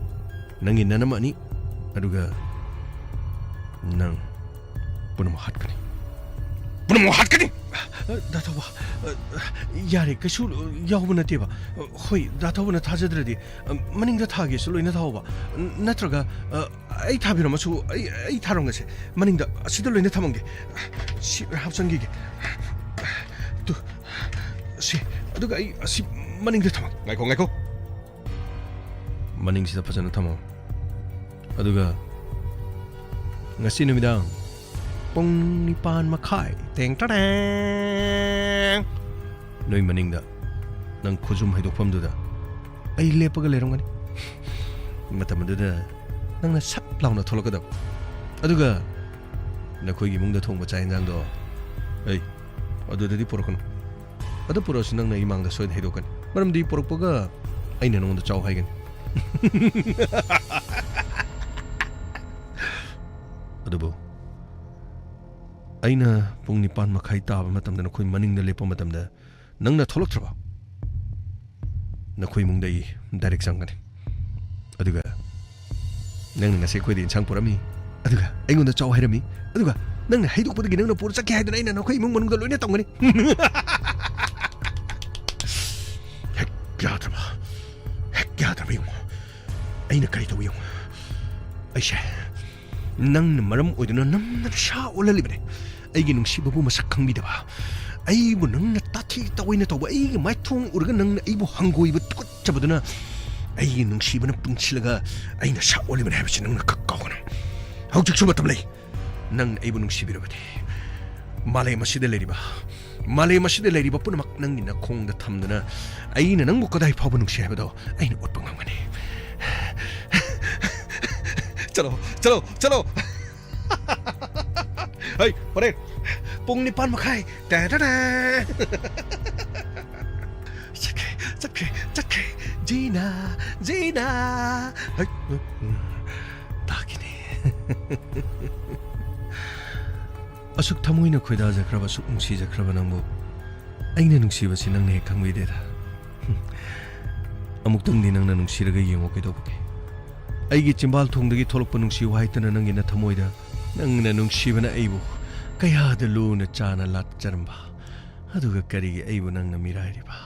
ꯅꯪꯒꯤ ꯅꯅꯝ ꯑꯅꯤ, ꯑꯗꯨꯒ ꯅꯪ ꯄꯨꯝꯅꯃꯛ ꯍꯥꯠꯀꯅꯤ꯫ ꯄꯨꯝꯅꯃꯛ ꯍꯥꯠꯀꯅꯤ! ꯗꯥ ꯊꯧꯕ, ꯌꯥꯔꯦ, ꯀꯩꯁꯨ ꯌꯥꯎꯕ ꯅꯠꯇꯦꯕ꯫ ꯍꯣꯏ, ꯗꯥ ꯊꯧꯕꯅ ꯊꯥꯖꯗ꯭ꯔꯗꯤ, ꯃꯅꯤꯡꯗ ꯊꯥꯒꯦꯁꯨ ꯂꯣꯏꯅ ꯊꯥꯎꯕ꯫ ꯅꯠꯇ꯭ꯔꯒ, ꯑꯩ ꯊꯥꯕꯤꯔꯝꯃꯁꯨ, ꯑꯩ, ꯑꯩ ꯊꯥꯔꯝꯒꯁꯦ꯫ ꯃꯅꯤꯡꯗ, ꯑꯁꯤꯗ ꯂꯣꯏꯅ ꯊꯝꯃꯝꯒꯦ꯫ ꯁꯤ ꯍꯥꯞꯆꯟꯈꯤꯒꯦ꯫ ꯇꯨ, ꯁꯤ, ꯑꯗꯨꯒ ꯑꯩ ꯑꯁꯤ ꯃꯅꯤꯡꯗ ꯊꯝꯃꯝꯒꯦ꯫ ꯉꯥꯏꯈꯣ, ꯉꯥꯏꯈꯣ꯫ ꯃꯅꯤꯡꯁꯤꯗ ꯐꯖꯅ ꯊꯝꯃꯣ꯫ ꯑꯗꯨꯒ ꯉꯁꯤ ꯅꯨꯃꯤꯗꯥꯡ ꯄꯨꯡ ꯅꯤꯄꯥꯟ ꯃꯈꯥꯏ, ꯇꯦꯡ ꯇꯔꯦꯡ, ꯅꯣꯏ ꯃꯅꯤꯡꯗ ꯅꯪ ꯈꯨꯖꯨꯝ ꯍꯩꯗꯣꯛꯐꯝꯗꯨꯗ ꯑꯩ ꯂꯦꯞꯄꯒ ꯂꯩꯔꯝꯒꯅꯤ꯫ ꯃꯇꯝ ꯑꯗꯨꯗ ꯅꯪꯅ ꯁꯠ ꯂꯥꯎꯅ ꯊꯣꯛꯂꯛꯀꯗꯕ꯫ ꯑꯗꯨꯒ ꯅꯈꯣꯏꯒꯤ ꯏꯃꯨꯡꯗ ꯊꯣꯡꯕ ꯆꯥꯛ ꯌꯦꯟꯁꯥꯡꯗꯣ, ꯑꯩ ꯑꯗꯨꯗꯗꯤ ꯄꯨꯔꯛꯀꯅꯨ꯫ ꯑꯗꯨ ꯄꯨꯔꯛꯑꯁꯨ ꯅꯪꯅ ꯑꯩ ꯃꯥꯡꯗ ꯁꯣꯏꯗꯅ ꯍꯩꯗꯣꯛꯀꯅꯤ꯫ ꯃꯔꯝꯗꯤ ꯄꯨꯔꯛꯄꯒ ꯑꯩꯅ ꯅꯉꯣꯟꯗ ꯆꯥꯎ ꯍꯥꯏꯒꯅꯤ꯫ ꯑꯗꯨꯕꯨ ꯑꯩꯅ ꯄꯨꯡ ꯅꯤꯄꯥꯟ ꯃꯈꯥꯏ ꯇꯥꯕ ꯃꯇꯝꯗ ꯅꯈꯣꯏ ꯃꯅꯤꯡꯗ ꯂꯦꯞꯄ ꯃꯇꯝꯗ ꯅꯪꯅ ꯊꯣꯛꯂꯛꯇ꯭ꯔꯕ? ꯅꯈꯣꯏ ꯏꯃꯨꯡꯗ ꯑꯩ direct ꯆꯪꯒꯅꯤ꯫ ꯑꯗꯨꯒ ꯅꯪꯅ ꯉꯁꯤ ꯑꯩꯈꯣꯏꯗ ꯏꯟꯁꯥꯡ ꯄꯨꯔꯛꯑꯝꯃꯤ, ꯑꯗꯨꯒ ꯑꯩꯉꯣꯟꯗ ꯆꯥꯎ ꯍꯥꯏꯔꯝꯃꯤ, ꯑꯗꯨꯒ ꯅꯪꯅ ꯍꯩꯗꯣꯛꯄꯗꯒꯤ ꯅꯪꯅ ꯄꯨꯔ ꯆꯠꯈꯤ ꯍꯥꯏꯗꯨꯅ ꯑꯩꯅ ꯅꯈꯣꯏ ꯏꯃꯨꯡ ꯃꯅꯨꯡꯗ ꯂꯣꯏꯅ ꯇꯝꯒꯅꯤ꯫ ꯍꯦꯛ ꯌꯥꯗ꯭ꯔꯕ, ꯍꯦꯛ ꯌꯥꯗ꯭ꯔꯕ ꯌꯦꯡꯉꯣ꯫ ꯑꯩꯅ ꯀꯔꯤ ꯇꯧꯏ ꯌꯦꯡꯉꯣ꯫ ꯑꯩꯁꯦ ꯅꯪꯅ ꯃꯔꯝ ꯑꯣꯏꯗꯨꯅ ꯅꯝꯗꯅ ꯁꯥ ꯑꯣꯜꯍꯜꯂꯤꯕꯅꯦ꯫ ꯑꯩꯒꯤ ꯅꯨꯡꯁꯤꯕꯕꯨ ꯃꯁꯛ ꯈꯪꯕꯤꯗꯕ, ꯑꯩꯕꯨ ꯅꯪꯅ ꯇꯥꯊꯤ ꯇꯥꯑꯣꯏꯅ ꯇꯧꯕ, ꯑꯩꯒꯤ ꯃꯥꯏꯊꯣꯡ ꯎꯔꯒ ꯅꯪꯅ ꯑꯩꯕꯨ ꯍꯪꯒꯣꯏꯕ ꯇꯨꯀꯠꯆꯕꯗꯨꯅ ꯑꯩꯒꯤ ꯅꯨꯡꯁꯤꯕꯅ ꯄꯨꯟꯁꯤꯜꯂꯒ ꯑꯩꯅ ꯁꯥ ꯑꯣꯜꯂꯤꯕꯅꯦ ꯍꯥꯏꯕꯁꯤ ꯅꯪꯅ ꯈꯛ ꯀꯥꯎꯒꯅꯨ꯫ ꯍꯧꯖꯤꯛꯁꯨ ꯃꯇꯝ ꯂꯩ꯫ ꯅꯪꯅ ꯑꯩꯕꯨ ꯅꯨꯡꯁꯤꯕꯤꯔꯕꯗꯤ, ꯃꯥꯂꯦꯝ ꯑꯁꯤꯗ ꯂꯩꯔꯤꯕ, ꯃꯥꯂꯦꯝ ꯑꯁꯤꯗ ꯂꯩꯔꯤꯕ ꯄꯨꯝꯅꯃꯛ ꯅꯪꯒꯤ ꯅꯈꯣꯡꯗ ꯊꯝꯗꯨꯅ ꯑꯩꯅ ꯅꯪꯕꯨ ꯀꯗꯥꯏ ꯐꯥꯎꯕ ꯅꯨꯡꯁꯤ ꯍꯥꯏꯕꯗꯣ ꯑꯩꯅ ꯎꯠꯄ ꯉꯝꯒꯅꯤ꯫ ꯆꯠꯂꯣ, ꯆꯠꯂꯣ, ꯆꯠꯂꯣ꯫ ꯍꯩ, ꯍꯣꯔꯦꯟ ꯄꯨꯡ ꯅꯤꯄꯥꯟ ꯃꯈꯥꯏ꯫ ꯇꯦ ꯇꯦ ꯇꯦ꯫ ꯆꯠꯈ꯭ꯔꯦ, ꯆꯠꯈ꯭ꯔꯦ, ꯆꯠꯈ꯭ꯔꯦ꯫ ꯖꯤꯅꯥ, ꯖꯤꯅꯥ꯫ ꯍꯩ, ꯇꯥꯈꯤꯅꯦ꯫ ꯑꯁꯨꯛ ꯊꯃꯣꯏꯅ ꯈꯣꯏꯗꯥꯖꯈ꯭ꯔꯕ, ꯑꯁꯨꯛ ꯅꯨꯡꯁꯤꯖꯈ꯭ꯔꯕ ꯅꯪꯕꯨ ꯑꯩꯅ ꯅꯨꯡꯁꯤꯕꯁꯤ ꯅꯪꯅ ꯍꯦꯛ ꯈꯪꯕꯤꯗꯦꯗ꯫ ꯑꯃꯨꯛꯇꯪꯗꯤ ꯅꯪꯅ ꯅꯨꯡꯁꯤꯔꯒ ꯌꯦꯡꯉꯣ ꯀꯩꯗꯧꯕꯒꯦ? ꯑꯩꯒꯤ ꯆꯤꯝꯕꯥꯜ ꯊꯣꯡꯗꯒꯤ ꯊꯣꯛꯂꯛꯄ ꯅꯨꯡꯁꯤ ꯋꯥꯍꯩꯇꯅ ꯅꯪꯒꯤ ꯅꯊꯃꯣꯏꯗ ꯅꯪꯅ ꯅꯨꯡꯁꯤꯕꯅ ꯑꯩꯕꯨ ꯀꯌꯥꯗ ꯂꯨꯅ ꯆꯥꯅ ꯂꯥꯠꯆꯔꯝꯕ, ꯑꯗꯨꯒ ꯀꯔꯤꯒꯤ ꯑꯩꯕꯨ ꯅꯪꯅ ꯃꯤꯔꯥꯏꯔꯤꯕ?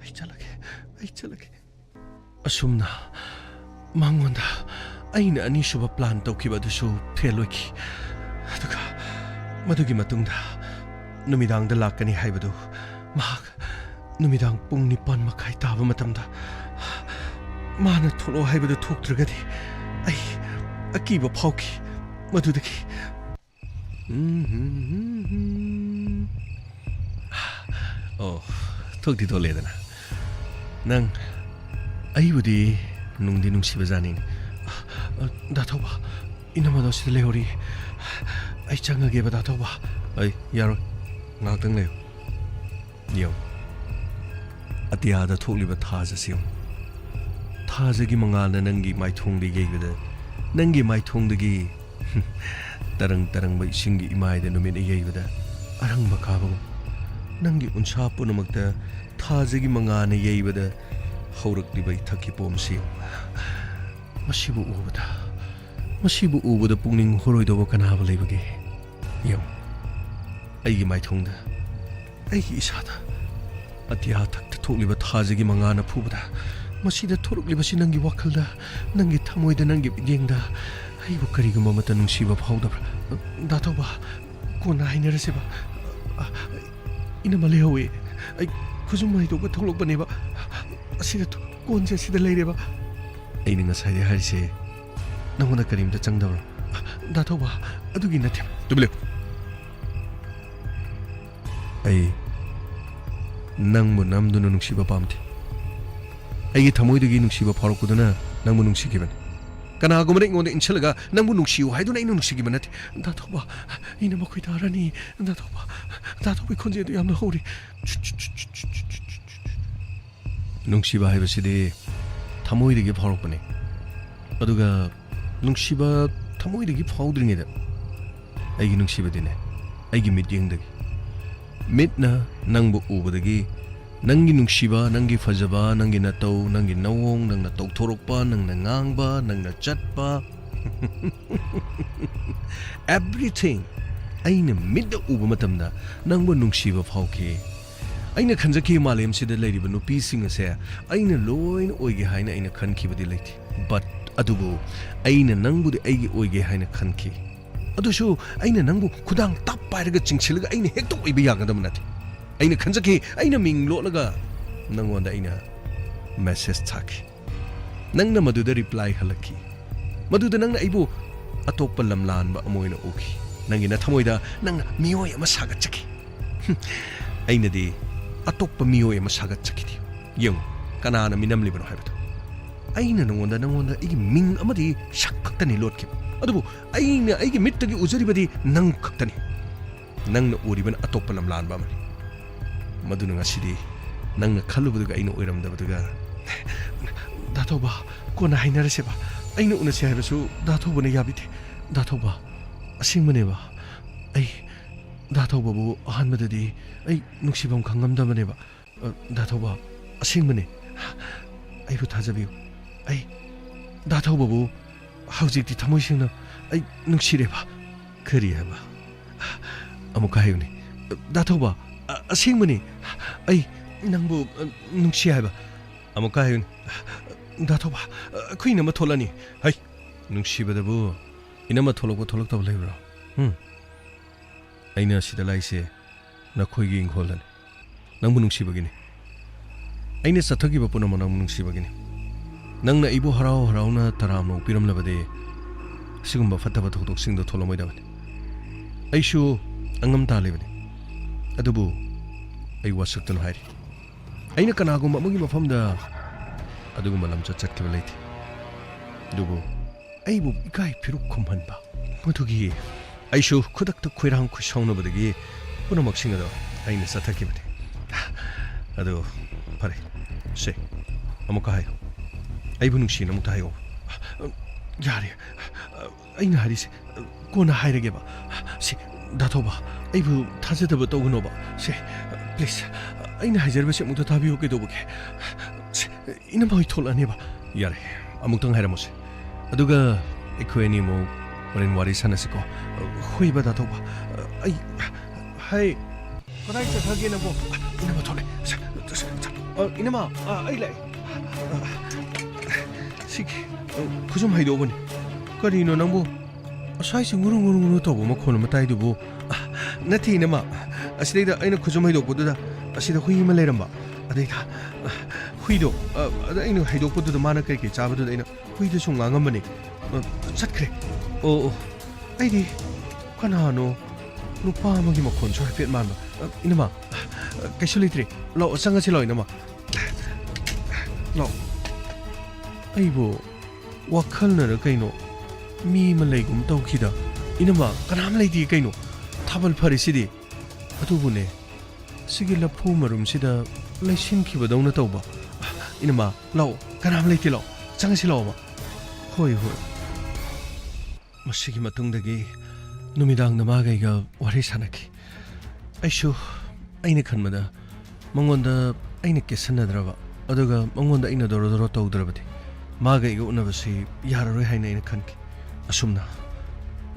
ꯑꯩ ꯆꯠꯂꯒꯦ, ꯑꯩ ꯆꯠꯂꯒꯦ꯫ ꯑꯁꯨꯝꯅ ꯃꯉꯣꯟꯗ ꯑꯩꯅ ꯑꯅꯤꯁꯨꯕ plan ꯇꯧꯈꯤꯕ ꯑꯗꯨꯁꯨ fail ꯑꯣꯏꯈꯤ꯫ ꯑꯗꯨꯒ ꯃꯗꯨꯒꯤ ꯃꯇꯨꯡꯗ ꯅꯨꯃꯤꯗꯥꯡꯗ ꯂꯥꯛꯀꯅꯤ ꯍꯥꯏꯕꯗꯨ ꯃꯍꯥꯛ ꯅꯨꯃꯤꯗꯥꯡ ꯄꯨꯡ ꯅꯤꯄꯥꯟ ꯃꯈꯥꯏ ꯇꯥꯕ ꯃꯇꯝꯗ ꯃꯥꯅ ꯊꯣꯛꯂꯛꯑꯣ ꯍꯥꯏꯕꯗꯨ ꯊꯣꯛꯇ꯭ꯔꯒꯗꯤ ꯑꯩ ꯑꯀꯤꯕ ꯐꯥꯎꯈꯤ꯫ ꯃꯗꯨꯗꯒꯤ ꯎꯝ꯫ ꯑꯣ, ꯊꯣꯛꯇꯤ ꯊꯣꯛꯂꯦꯗꯅ꯫ ꯅꯪ ꯑꯩꯕꯨꯗꯤ ꯅꯨꯡꯗꯤ ꯅꯨꯡꯁꯤꯕ ꯖꯥꯠꯅꯤꯅꯦ꯫ ꯑ, ꯗꯥ ꯊꯧꯕ, ꯏꯅꯝꯃꯗꯣ ꯁꯤꯗ ꯂꯩꯍꯧꯔꯤ꯫ ꯑꯩ ꯆꯪꯉꯒꯦꯕ, ꯗꯥ ꯊꯧꯕ꯫ ꯑꯩ, ꯌꯥꯔꯣꯏ꯫ ꯉꯥꯏꯍꯥꯛꯇꯪ ꯂꯩꯌꯨ꯫ ꯌꯦꯡꯉꯨ꯫ ꯑꯇꯤꯌꯥꯗ ꯊꯣꯛꯂꯤꯕ ꯊꯥꯖ ꯑꯁꯤ ꯌꯦꯡꯉꯨ꯫ ꯊꯥꯖꯒꯤ ꯃꯉꯥꯜꯅ ꯅꯪꯒꯤ ꯃꯥꯏꯊꯣꯡꯗ ꯌꯩꯕꯗ, ꯅꯪꯒꯤ ꯃꯥꯏꯊꯣꯡꯗꯒꯤ ꯇꯔꯪ ꯇꯔꯪꯕ ꯏꯁꯤꯡꯒꯤ ꯏꯃꯥꯏꯗ ꯅꯨꯃꯤꯠꯅ ꯌꯩꯕꯗ ꯑꯔꯪꯕ ꯀꯥꯕꯒꯨꯝ, ꯅꯪꯒꯤ ꯎꯟꯁꯥ ꯄꯨꯝꯅꯃꯛꯇ ꯊꯥꯖꯒꯤ ꯃꯉꯥꯜꯅ ꯌꯩꯕꯗ ꯍꯧꯔꯛꯂꯤꯕ ꯏꯊꯛꯀꯤ ꯄꯣꯝꯁꯤ ꯌꯦꯡꯉꯨ꯫ ꯃꯁꯤꯕꯨ ꯎꯕꯗ, ꯃꯁꯤꯕꯨ ꯎꯕꯗ ꯄꯨꯛꯅꯤꯡ ꯍꯨꯔꯣꯏꯗꯧꯕ ꯀꯅꯥꯕꯨ ꯂꯩꯕꯒꯦ? ꯌꯦꯡꯉꯨ, ꯑꯩꯒꯤ ꯃꯥꯏꯊꯣꯡꯗ, ꯑꯩꯒꯤ ꯏꯁꯥꯗ, ꯑꯇꯤꯌꯥ ꯊꯛꯇ ꯊꯣꯛꯂꯤꯕ ꯊꯥꯖꯒꯤ ꯃꯉꯥꯜꯅ ꯐꯨꯕꯗ, ꯃꯁꯤꯗ ꯊꯣꯔꯛꯂꯤꯕꯁꯤ ꯅꯪꯒꯤ ꯋꯥꯈꯜꯗ, ꯅꯪꯒꯤ ꯊꯃꯣꯏꯗ, ꯅꯪꯒꯤ ꯃꯤꯠꯌꯦꯡꯗ ꯑꯩꯕꯨ ꯀꯔꯤꯒꯨꯝꯕ ꯑꯃꯠꯇ ꯅꯨꯡꯁꯤꯕ ꯐꯥꯎꯗꯕ꯭ꯔꯥ? ꯗꯥ ꯊꯧꯕ, ꯀꯣꯟꯅ ꯍꯥꯏꯅꯔꯁꯦꯕ꯫ ꯏꯅꯝꯃ ꯂꯩꯍꯧꯋꯤ꯫ ꯑꯩ ꯈꯨꯖꯨꯝ ꯍꯩꯗꯣꯛꯄ ꯊꯣꯛꯂꯛꯄꯅꯦꯕ꯫ ꯑꯁꯤꯗ ꯊꯣ-, ꯀꯣꯟꯁꯦ ꯑꯁꯤꯗ ꯂꯩꯔꯦꯕ꯫ ꯑꯩꯅ ꯉꯁꯥꯏꯗꯩ ꯍꯥꯏꯔꯤꯁꯦ ꯅꯉꯣꯟꯗ ꯀꯔꯤꯝꯇ ꯆꯪꯗꯕ꯭ꯔꯣ? ꯗꯥ ꯊꯧꯕ, ꯑꯗꯨꯒꯤ ꯅꯠꯇꯦ꯫ ꯇꯨꯃꯤꯟ ꯂꯩꯌꯨ꯫ ꯑꯩ ꯅꯪꯕꯨ ꯅꯝꯗꯨꯅ ꯅꯨꯡꯁꯤꯕ ꯄꯥꯝꯗꯦ꯫ ꯑꯩꯒꯤ ꯊꯃꯣꯏꯗꯒꯤ ꯅꯨꯡꯁꯤꯕ ꯐꯥꯎꯔꯛꯄꯗꯨꯅ ꯅꯪꯕꯨ ꯅꯨꯡꯁꯤꯈꯤꯕꯅꯤ꯫ ꯀꯅꯥꯒꯨꯝꯕꯅ ꯑꯩꯉꯣꯟꯗ ꯏꯟꯁꯤꯜꯂꯒ ꯅꯪꯕꯨ ꯅꯨꯡꯁꯤꯌꯨ ꯍꯥꯏꯗꯨꯅ ꯑꯩꯅ ꯅꯨꯡꯁꯤꯈꯤꯕ ꯅꯠꯇꯦ꯫ ꯗꯥ ꯊꯧꯕ, ꯑꯩꯅ ꯃꯈꯣꯏ ꯇꯥꯔꯅꯤ꯫ ꯗꯥ ꯊꯧꯕ, ꯗꯥ ꯊꯧꯕꯒꯤ ꯈꯣꯟꯖꯦꯜꯗꯨ ꯌꯥꯝꯅ ꯍꯧꯔꯤ꯫ ꯅꯨꯡꯁꯤꯕ ꯍꯥꯏꯕꯁꯤꯗꯤ ꯊꯃꯣꯏꯗꯒꯤ ꯐꯥꯎꯔꯛꯄꯅꯤ꯫ ꯑꯗꯨꯒ ꯅꯨꯡꯁꯤꯕ ꯊꯃꯣꯏꯗꯒꯤ ꯐꯥꯎꯗ꯭ꯔꯤꯉꯩꯗ ꯑꯩꯒꯤ ꯅꯨꯡꯁꯤꯕꯗꯤꯅꯦ, ꯑꯩꯒꯤ ꯃꯤꯠꯌꯦꯡꯗꯒꯤ, ꯃꯤꯠꯅ ꯅꯪꯕꯨ ꯎꯕꯗꯒꯤ ꯅꯪꯒꯤ ꯅꯨꯡꯁꯤꯕ, ꯅꯪꯒꯤ ꯐꯖꯕ, ꯅꯪꯒꯤ ꯅꯇꯧ, ꯅꯪꯒꯤ ꯅꯋꯣꯡ, ꯅꯪꯅ ꯇꯧꯊꯣꯔꯛꯄ, ꯅꯪꯅ ꯉꯥꯡꯕ, ꯅꯪꯅ ꯆꯠꯄ, everything ꯑꯩꯅ ꯃꯤꯠꯅ ꯎꯕ ꯃꯇꯝꯗ ꯅꯪꯕꯨ ꯅꯨꯡꯁꯤꯕ ꯐꯥꯎꯈꯤ꯫ ꯑꯩꯅ ꯈꯟꯖꯈꯤ, ꯃꯥꯂꯦꯝꯁꯤꯗ ꯂꯩꯔꯤꯕ ꯅꯨꯄꯤꯁꯤꯡ ꯑꯁꯦ ꯑꯩꯅ ꯂꯣꯏꯅ ꯑꯣꯏꯒꯦ ꯍꯥꯏꯅ ꯑꯩꯅ ꯈꯟꯈꯤꯕꯗꯤ ꯂꯩꯇꯦ꯫ But ꯑꯗꯨꯕꯨ ꯑꯩꯅ ꯅꯪꯕꯨꯗꯤ ꯑꯩꯒꯤ ꯑꯣꯏꯒꯦ ꯍꯥꯏꯅ ꯈꯟꯈꯤ꯫ ꯑꯗꯨꯁꯨ ꯑꯩꯅ ꯅꯪꯕꯨ ꯈꯨꯗꯥꯡ ꯇꯞ ꯄꯥꯏꯔꯒ ꯆꯤꯡꯁꯤꯜꯂꯒ ꯑꯩꯅ ꯍꯦꯛꯇ ꯑꯣꯏꯕ ꯌꯥꯒꯗꯕ ꯅꯠꯇꯦ꯫ ꯑꯩꯅ ꯈꯟꯖꯈꯤ, ꯑꯩꯅ ꯃꯤꯡ ꯂꯣꯠꯂꯒ ꯅꯪꯉꯣꯟꯗ ꯑꯩꯅ message ꯊꯥꯈꯤ꯫ ꯅꯪꯅ ꯃꯗꯨꯗ reply ꯍꯜꯂꯛꯈꯤ꯫ ꯃꯗꯨꯗ ꯅꯪꯅ ꯑꯩꯕꯨ ꯑꯇꯣꯞꯄ ꯂꯝꯂꯥꯟꯕ ꯑꯃ ꯑꯣꯏꯅ ꯎꯈꯤ꯫ ꯅꯪꯒꯤ ꯅꯊꯃꯣꯏꯗ ꯅꯪꯅ ꯃꯤꯑꯣꯏ ꯑꯃ ꯁꯥꯒꯠꯆꯈꯤ꯫ ꯍꯨꯝ, ꯑꯩꯅꯗꯤ ꯑꯇꯣꯞꯄ ꯃꯤꯑꯣꯏ ꯑꯃ ꯁꯥꯒꯠꯆꯈꯤꯗꯦ꯫ ꯌꯦꯡꯉꯨ, ꯀꯅꯥꯅ ꯃꯤꯅꯝꯂꯤꯕꯅꯣ ꯍꯥꯏꯕꯗꯨ꯫ ꯑꯩꯅ ꯅꯉꯣꯟꯗ, ꯅꯉꯣꯟꯗ ꯑꯩꯒꯤ ꯃꯤꯡ ꯑꯃꯗꯤ ꯁꯛ ꯈꯛꯇꯅꯤ ꯂꯣꯠꯈꯤꯕ꯫ ꯑꯗꯨꯕꯨ ꯑꯩꯅ ꯑꯩꯒꯤ ꯃꯤꯠꯇꯒꯤ ꯎꯖꯔꯤꯕꯗꯤ ꯅꯪ ꯈꯛꯇꯅꯤ꯫ ꯅꯪꯅ ꯎꯔꯤꯕꯅ ꯑꯇꯣꯞꯄ ꯂꯝꯂꯥꯟꯕ ꯑꯃꯅꯤ꯫ ꯃꯗꯨꯅ ꯉꯁꯤꯗꯤ ꯅꯪꯅ ꯈꯜꯂꯨꯕꯗꯨꯒ ꯑꯩꯅ ꯑꯣꯏꯔꯝꯗꯕꯗꯨꯒ꯫ ꯗꯥ ꯊꯧꯕ, ꯀꯣꯟꯅ ꯍꯥꯏꯅꯔꯁꯦꯕ꯫ ꯑꯩꯅ ꯎꯅꯁꯦ ꯍꯥꯏꯕꯁꯨ ꯗꯥ ꯊꯧꯕꯅ ꯌꯥꯕꯤꯗꯦ꯫ ꯗꯥ ꯊꯧꯕ, ꯑꯁꯦꯡꯕꯅꯦꯕ꯫ ꯑꯩ ꯗꯥ ꯊꯧꯕꯕꯨ ꯑꯍꯥꯟꯕꯗꯗꯤ ꯑꯩ ꯅꯨꯡꯁꯤꯐꯝ ꯈꯪꯉꯝꯗꯕꯅꯦꯕ꯫ ꯑ, ꯗꯥ ꯊꯧꯕ, ꯑꯁꯦꯡꯕꯅꯦ꯫ ꯑꯩꯕꯨ ꯊꯥꯖꯕꯤꯌꯨ꯫ ꯑꯩ, ꯗꯥ ꯊꯧꯕꯕꯨ ꯍꯧꯖꯤꯛꯇꯤ ꯊꯃꯣꯏ ꯁꯦꯡꯅ ꯑꯩ ꯅꯨꯡꯁꯤꯔꯦꯕ꯫ ꯀꯔꯤ ꯍꯥꯏꯕ? ꯑꯃꯨꯛꯀ ꯍꯥꯏꯌꯨꯅꯦ꯫ ꯗꯥ ꯊꯧꯕ, ꯑ-, ꯑꯁꯦꯡꯕꯅꯤ꯫ ꯑꯩ ꯅꯪꯕꯨ, ꯑ, ꯅꯨꯡꯁꯤ ꯍꯥꯏꯕ꯫ ꯑꯃꯨꯛꯀ ꯍꯥꯏꯌꯨꯅꯦ꯫ ꯗꯥ ꯊꯧꯕ, ꯑ, ꯑꯩꯈꯣꯏ ꯏꯅꯝꯃ ꯊꯣꯛꯂꯛꯑꯅꯤ꯫ ꯍꯩ, ꯅꯨꯡꯁꯤꯕꯗꯕꯨ ꯏꯅꯝꯃ ꯊꯣꯛꯂꯛꯄ ꯊꯣꯛꯂꯛꯇꯕ ꯂꯩꯕ꯭ꯔꯣ? ꯍꯨꯝ? ꯑꯩꯅ ꯁꯤꯗ ꯂꯥꯛꯏꯁꯦ ꯅꯈꯣꯏꯒꯤ ꯏꯪꯈꯣꯜꯗꯅꯤ꯫ ꯅꯪꯕꯨ ꯅꯨꯡꯁꯤꯕꯒꯤꯅꯤ꯫ ꯑꯩꯅ ꯆꯠꯊꯈꯤꯕ ꯄꯨꯝꯅꯃꯛ ꯅꯪꯕꯨ ꯅꯨꯡꯁꯤꯕꯒꯤꯅꯤ꯫ ꯅꯪꯅ ꯑꯩꯕꯨ ꯍꯔꯥꯎ ꯍꯔꯥꯎꯅ ꯇꯔꯥꯝꯅ ꯑꯣꯛꯄꯤꯔꯝꯂꯕꯗꯤ ꯁꯤꯒꯨꯝꯕ ꯐꯠꯇꯕ ꯊꯧꯗꯣꯛꯁꯤꯡꯗꯣ ꯊꯣꯛꯂꯝꯃꯣꯏꯗꯕꯅꯤ꯫ ꯑꯩꯁꯨ ꯑꯉꯝ ꯇꯥꯜꯂꯤꯕꯅꯤ꯫ ꯑꯗꯨꯕꯨ ꯑꯩ ꯋꯥꯁꯛꯇꯅ ꯍꯥꯏꯔꯤ꯫ ꯑꯩꯅ ꯀꯅꯥꯒꯨꯝꯕ ꯑꯃꯒꯤ ꯃꯐꯝꯗ ꯑꯗꯨꯒꯨꯝꯕ ꯂꯝꯆꯠ ꯆꯠꯈꯤꯕ ꯂꯩꯇꯦ꯫ ꯑꯗꯨꯕꯨ ꯑꯩꯕꯨ ꯏꯀꯥꯏ ꯐꯤꯔꯨꯛ ꯈꯨꯝꯍꯟꯕ, ꯃꯗꯨꯒꯤ ꯑꯩꯁꯨ ꯈꯨꯗꯛꯇ ꯈꯣꯏꯔꯥꯡ ꯈꯣꯏꯁꯥꯎꯅꯕꯗꯒꯤ ꯄꯨꯝꯅꯃꯛꯁꯤꯡ ꯑꯗꯣ ꯑꯩꯅ ꯆꯠꯊꯈꯤꯕꯅꯤ꯫ ꯑꯗꯨ ꯐꯔꯦ, ꯁꯦ, ꯑꯃꯨꯛꯀ ꯍꯥꯏꯌꯨ꯫ ꯑꯩꯕꯨ ꯅꯨꯡꯁꯤꯅ ꯑꯃꯨꯛꯇ ꯍꯥꯏꯌꯣ꯫ ꯌꯥꯔꯦ, ꯑꯩꯅ ꯍꯥꯏꯔꯤꯁꯦ ꯀꯣꯟꯅ ꯍꯥꯏꯔꯒꯦꯕ꯫ ꯁꯦ, ꯗꯥ ꯊꯧꯕ, ꯑꯩꯕꯨ ꯊꯥꯖꯗꯕ ꯇꯧꯒꯅꯣꯕ꯫ ꯁꯦ, please, ꯑꯩꯅ ꯍꯥꯏꯖꯔꯤꯕꯁꯦ ꯑꯃꯨꯛꯇ ꯇꯥꯕꯤꯌꯨ ꯀꯩꯗꯧꯕꯒꯦ? ꯁꯦ, ꯏꯅꯝꯃ ꯍꯣꯏ ꯊꯣꯛꯂꯛꯑꯅꯦꯕ꯫ ꯌꯥꯔꯦ, ꯑꯃꯨꯛꯇꯪ ꯍꯥꯏꯔꯝꯃꯨꯁꯦ꯫ ꯑꯗꯨꯒ ꯑꯩꯈꯣꯏ ꯑꯅꯤ ꯑꯃꯨꯛ ꯍꯣꯔꯦꯟ ꯋꯥꯔꯤ ꯁꯥꯟꯅꯁꯤꯀꯣ꯫ ꯍꯣꯏꯕ, ꯗꯥ ꯊꯧꯕ꯫ ꯑꯩ, ꯍꯥꯏ꯫ ꯀꯗꯥꯏ ꯆꯠꯈ꯭ꯔꯒꯦ ꯅꯪꯕꯣ? ꯏꯅꯝꯃ ꯊꯣꯛꯂꯛꯑꯦ꯫ ꯁꯦ, ꯁꯦ, ꯁꯦ, ꯑ, ꯏꯅꯝꯃ, ꯑ, ꯑꯩ ꯂꯥꯛꯑꯦ꯫ ꯑ, ꯁꯤꯒꯤ, ꯑ, ꯈꯨꯖꯨꯝ ꯍꯩꯗꯣꯛꯎꯕꯅꯤ꯫ ꯀꯔꯤꯅꯣ ꯅꯪꯕꯨ? ꯑꯁ꯭ꯋꯥꯏꯁꯤ ꯉꯨꯔꯨ ꯉꯨꯔꯨ ꯉꯨꯔꯨ ꯇꯧꯕ ꯃꯈꯣꯟ ꯑꯃ ꯇꯥꯏꯗꯨꯕꯨ? ꯑ, ꯅꯠꯇꯦ ꯏꯅꯝꯃ, ꯑꯁꯤꯗꯩꯗ ꯑꯩꯅ ꯈꯨꯖꯨꯝ ꯍꯩꯗꯣꯛꯄꯗꯨꯗ ꯑꯁꯤꯗ ꯍꯨꯏ ꯑꯃ ꯂꯩꯔꯝꯕ꯫ ꯑꯗꯩꯗ, ꯑ, ꯍꯨꯏꯗꯣ, ꯑ, ꯑꯗ ꯑꯩꯅ ꯍꯩꯗꯣꯛꯄꯗꯨꯗ ꯃꯥꯅ ꯀꯩ ꯀꯩ ꯆꯥꯕꯗꯨꯗ ꯑꯩꯅ ꯍꯨꯏꯗ ꯁꯨꯝ ꯉꯥꯡꯉꯝꯕꯅꯤ꯫ ꯑ, ꯆꯠꯈ꯭ꯔꯦ꯫ ꯑꯣ, ꯑꯣ꯫ ꯑꯩꯗꯤ ꯀꯅꯥꯅꯣ ꯅꯨꯄꯥ ꯑꯃꯒꯤ ꯃꯈꯣꯟꯁꯨ ꯍꯥꯏꯐꯦꯠ ꯃꯥꯟꯕ꯫ ꯑ, ꯏꯅꯝꯃ, ꯑ, ꯀꯩꯁꯨ ꯂꯩꯇ꯭ꯔꯦ꯫ ꯂꯥꯛꯑꯣ, ꯆꯪꯉꯁꯤ ꯂꯥꯛꯑꯣ, ꯏꯅꯝꯃ꯫ ꯂꯥꯛꯑꯣ꯫ ꯑꯩꯕꯨ ꯋꯥꯈꯜꯅꯔ ꯀꯩꯅꯣ ꯃꯤ ꯑꯃ ꯂꯩꯒꯨꯝ ꯇꯧꯈꯤꯗ꯫ ꯏꯅꯝꯃ, ꯀꯅꯥꯝ ꯂꯩꯇꯦ ꯀꯩꯅꯣ꯫ ꯊꯥꯕꯜ ꯐꯔꯤꯁꯤꯗꯤ꯫ ꯑꯗꯨꯕꯨꯅꯦ, ꯁꯤꯒꯤ ꯂꯐꯨ ꯃꯔꯨꯝꯁꯤꯗ ꯂꯩꯁꯤꯟꯈꯤꯕꯗꯧꯅ ꯇꯧꯕ꯫ "ꯏꯅꯝꯃ, ꯂꯥꯛꯑꯣ, ꯀꯅꯥꯝ ꯂꯩꯇꯦ, ꯂꯥꯛꯑꯣ, ꯆꯪꯉꯁꯤ ꯂꯥꯛꯑꯣꯕ꯫" "ꯍꯣꯏ, ꯍꯣꯏ꯫" ꯃꯁꯤꯒꯤ ꯃꯇꯨꯡꯗꯒꯤ ꯅꯨꯃꯤꯗꯥꯡꯗ ꯃꯥꯒ ꯑꯩꯒ ꯋꯥꯔꯤ ꯁꯥꯟꯅꯈꯤ꯫ ꯑꯩꯁꯨ ꯑꯩꯅ ꯈꯟꯕꯗ ꯃꯉꯣꯟꯗ ꯑꯩꯅ ꯀꯦꯠꯁꯟꯅꯗ꯭ꯔꯕ, ꯑꯗꯨꯒ ꯃꯉꯣꯟꯗ ꯑꯩꯅ ꯗꯣꯔꯣ ꯗꯣꯔꯣ ꯇꯧꯗ꯭ꯔꯕꯗꯤ ꯃꯥꯒ ꯑꯩꯒ ꯎꯅꯕꯁꯤ ꯌꯥꯔꯔꯣꯏ ꯍꯥꯏꯅ ꯑꯩꯅ ꯈꯟꯈꯤ꯫ ꯑꯁꯨꯝꯅ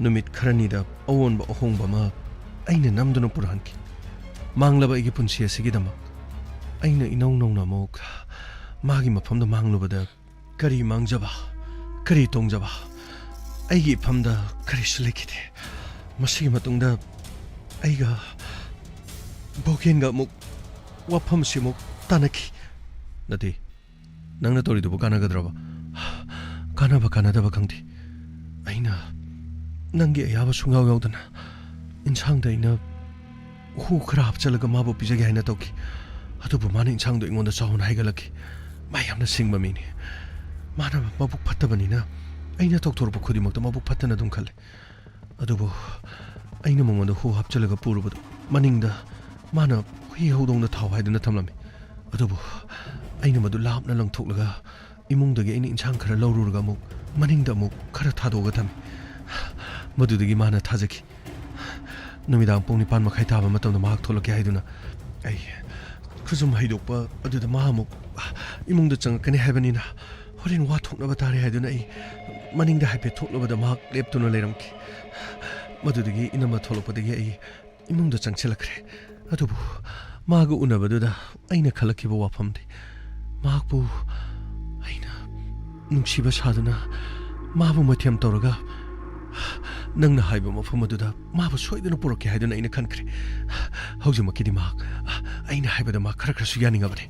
ꯅꯨꯃꯤꯠ ꯈꯔꯅꯤꯗ ꯑꯑꯣꯟꯕ ꯑꯍꯣꯡꯕ ꯑꯃ ꯑꯩꯅ ꯅꯝꯗꯨꯅ ꯄꯨꯔꯛꯍꯟꯈꯤ꯫ ꯃꯥꯡꯂꯕ ꯑꯩꯒꯤ ꯄꯨꯟꯁꯤ ꯑꯁꯤꯒꯤꯗꯃꯛ ꯑꯩꯅ ꯏꯅꯧ ꯅꯧꯅ ꯑꯃꯨꯛ ꯃꯥꯒꯤ ꯃꯐꯝꯗ ꯃꯥꯡꯂꯨꯕꯗ ꯀꯔꯤ ꯃꯥꯡꯖꯕ, ꯀꯔꯤ ꯇꯣꯡꯖꯕ? ꯑꯩꯒꯤ ꯏꯐꯝꯗ ꯀꯔꯤꯁꯨ ꯂꯩꯈꯤꯗꯦ꯫ ꯃꯁꯤꯒꯤ ꯃꯇꯨꯡꯗ ꯑꯩꯒ ꯕꯣꯒꯦꯟꯒ ꯑꯃꯨꯛ ꯋꯥꯐꯝꯁꯤꯃꯨꯛ ꯇꯥꯟꯅꯈꯤ꯫ "ꯅꯠꯇꯦ, ꯅꯪꯅ ꯇꯧꯔꯤꯗꯨꯕꯨ ꯀꯥꯟꯅꯒꯗ꯭ꯔꯕ?" "ꯀꯥꯟꯅꯕ ꯀꯥꯟꯅꯗꯕ ꯈꯪꯗꯦ꯫ ꯑꯩꯅ ꯅꯪꯒꯤ ꯑꯌꯥꯕ ꯁꯨꯡꯌꯥꯎ ꯌꯥꯎꯗꯅ ꯏꯟꯁꯥꯡꯗ ꯑꯩꯅ ꯍꯨ ꯈꯔ ꯍꯥꯞꯆꯤꯜꯂꯒ ꯃꯥꯕꯨ ꯄꯤꯖꯒꯦ ꯍꯥꯏꯅ ꯇꯧꯈꯤ꯫ ꯑꯗꯨꯕꯨ ꯃꯥꯅ ꯏꯟꯁꯥꯡꯗꯣ ꯑꯩꯉꯣꯟꯗ ꯆꯥꯎꯅ ꯍꯥꯏꯒꯠꯂꯛꯈꯤ꯫ ꯃꯥ ꯌꯥꯝꯅ ꯁꯤꯡꯕ ꯃꯤꯅꯤ꯫ ꯃꯥꯅ ꯃꯕꯨꯛ ꯐꯠꯇꯕꯅꯤꯅ ꯑꯩꯅ ꯇꯧꯊꯣꯔꯛꯄ ꯈꯨꯗꯤꯡꯃꯛꯇ ꯃꯕꯨꯛ ꯐꯠꯇꯅ ꯑꯗꯨꯝ ꯈꯜꯂꯤ꯫ ꯑꯗꯨꯕꯨ ꯑꯩꯅ ꯃꯉꯣꯟꯗ ꯍꯨ ꯍꯥꯞꯆꯤꯜꯂꯒ ꯄꯨꯔꯨꯕꯗꯨ ꯃꯅꯤꯡꯗ ꯃꯥꯅ ꯍꯨꯏ ꯍꯧꯗꯣꯡꯗ ꯊꯥꯎ ꯍꯥꯏꯗꯨꯅ ꯊꯝꯂꯝꯃꯤ꯫ ꯑꯗꯨꯕꯨ ꯑꯩꯅ ꯃꯗꯨ ꯂꯥꯞꯅ ꯂꯪꯊꯣꯛꯂꯒ ꯏꯃꯨꯡꯗꯒꯤ ꯑꯩꯅ ꯏꯟꯁꯥꯡ ꯈꯔ ꯂꯧꯔꯨꯔꯒ ꯑꯃꯨꯛ ꯃꯅꯤꯡꯗ ꯑꯃꯨꯛ ꯈꯔ ꯊꯥꯗꯣꯛꯑꯒ ꯊꯝꯃꯤ꯫ ꯃꯗꯨꯗꯒꯤ ꯃꯥꯅ ꯊꯥꯖꯈꯤ꯫ ꯅꯨꯃꯤꯗꯥꯡ ꯄꯨꯡ ꯅꯤꯄꯥꯟ ꯃꯈꯥꯏ ꯇꯥꯕ ꯃꯇꯝꯗ ꯃꯍꯥꯛ ꯊꯣꯛꯂꯛꯀꯦ ꯍꯥꯏꯗꯨꯅ ꯑꯩ ꯈꯨꯖꯨꯝ ꯍꯩꯗꯣꯛꯄ ꯑꯗꯨꯗ ꯃꯥ ꯑꯃꯨꯛ ꯏꯃꯨꯡꯗ ꯆꯪꯉꯛꯀꯅꯤ ꯍꯥꯏꯕꯅꯤꯅ ꯍꯣꯔꯦꯟ ꯋꯥ ꯊꯣꯛꯅꯕ ꯇꯥꯔꯦ ꯍꯥꯏꯗꯨꯅ ꯑꯩ ꯃꯅꯤꯡꯗ ꯍꯥꯏꯐꯦꯠ ꯊꯣꯛꯂꯨꯕꯗ ꯃꯍꯥꯛ ꯂꯦꯞꯇꯨꯅ ꯂꯩꯔꯝꯈꯤ꯫ ꯃꯗꯨꯗꯒꯤ ꯏꯅꯝꯃ ꯊꯣꯛꯂꯛꯄꯗꯒꯤ ꯑꯩ ꯏꯃꯨꯡꯗ ꯆꯪꯁꯤꯜꯂꯛꯈ꯭ꯔꯦ꯫ ꯑꯗꯨꯕꯨ ꯃꯥꯒ ꯎꯅꯕꯗꯨꯗ ꯑꯩꯅ ꯈꯜꯂꯛꯈꯤꯕ ꯋꯥꯐꯝꯗꯤ ꯃꯍꯥꯛꯄꯨ ꯑꯩꯅ ꯅꯨꯡꯁꯤꯕ ꯁꯥꯗꯨꯅ ꯃꯥꯕꯨ ꯃꯊꯦꯝ ꯇꯧꯔꯒ ꯅꯪꯅ ꯍꯥꯏꯕ ꯃꯐꯝ ꯑꯗꯨꯗ ꯃꯥꯕꯨ ꯁꯣꯏꯗꯅ ꯄꯨꯔꯛꯀꯦ ꯍꯥꯏꯗꯨꯅ ꯑꯩꯅ ꯈꯟꯈ꯭ꯔꯦ꯫ ꯍꯧꯖꯤꯛꯃꯛꯀꯤꯗꯤ ꯃꯍꯥꯛ ꯑꯩꯅ ꯍꯥꯏꯕꯗ ꯃꯥ ꯈꯔ ꯈꯔꯁꯨ ꯌꯥꯅꯤꯡꯉꯕꯅꯤ꯫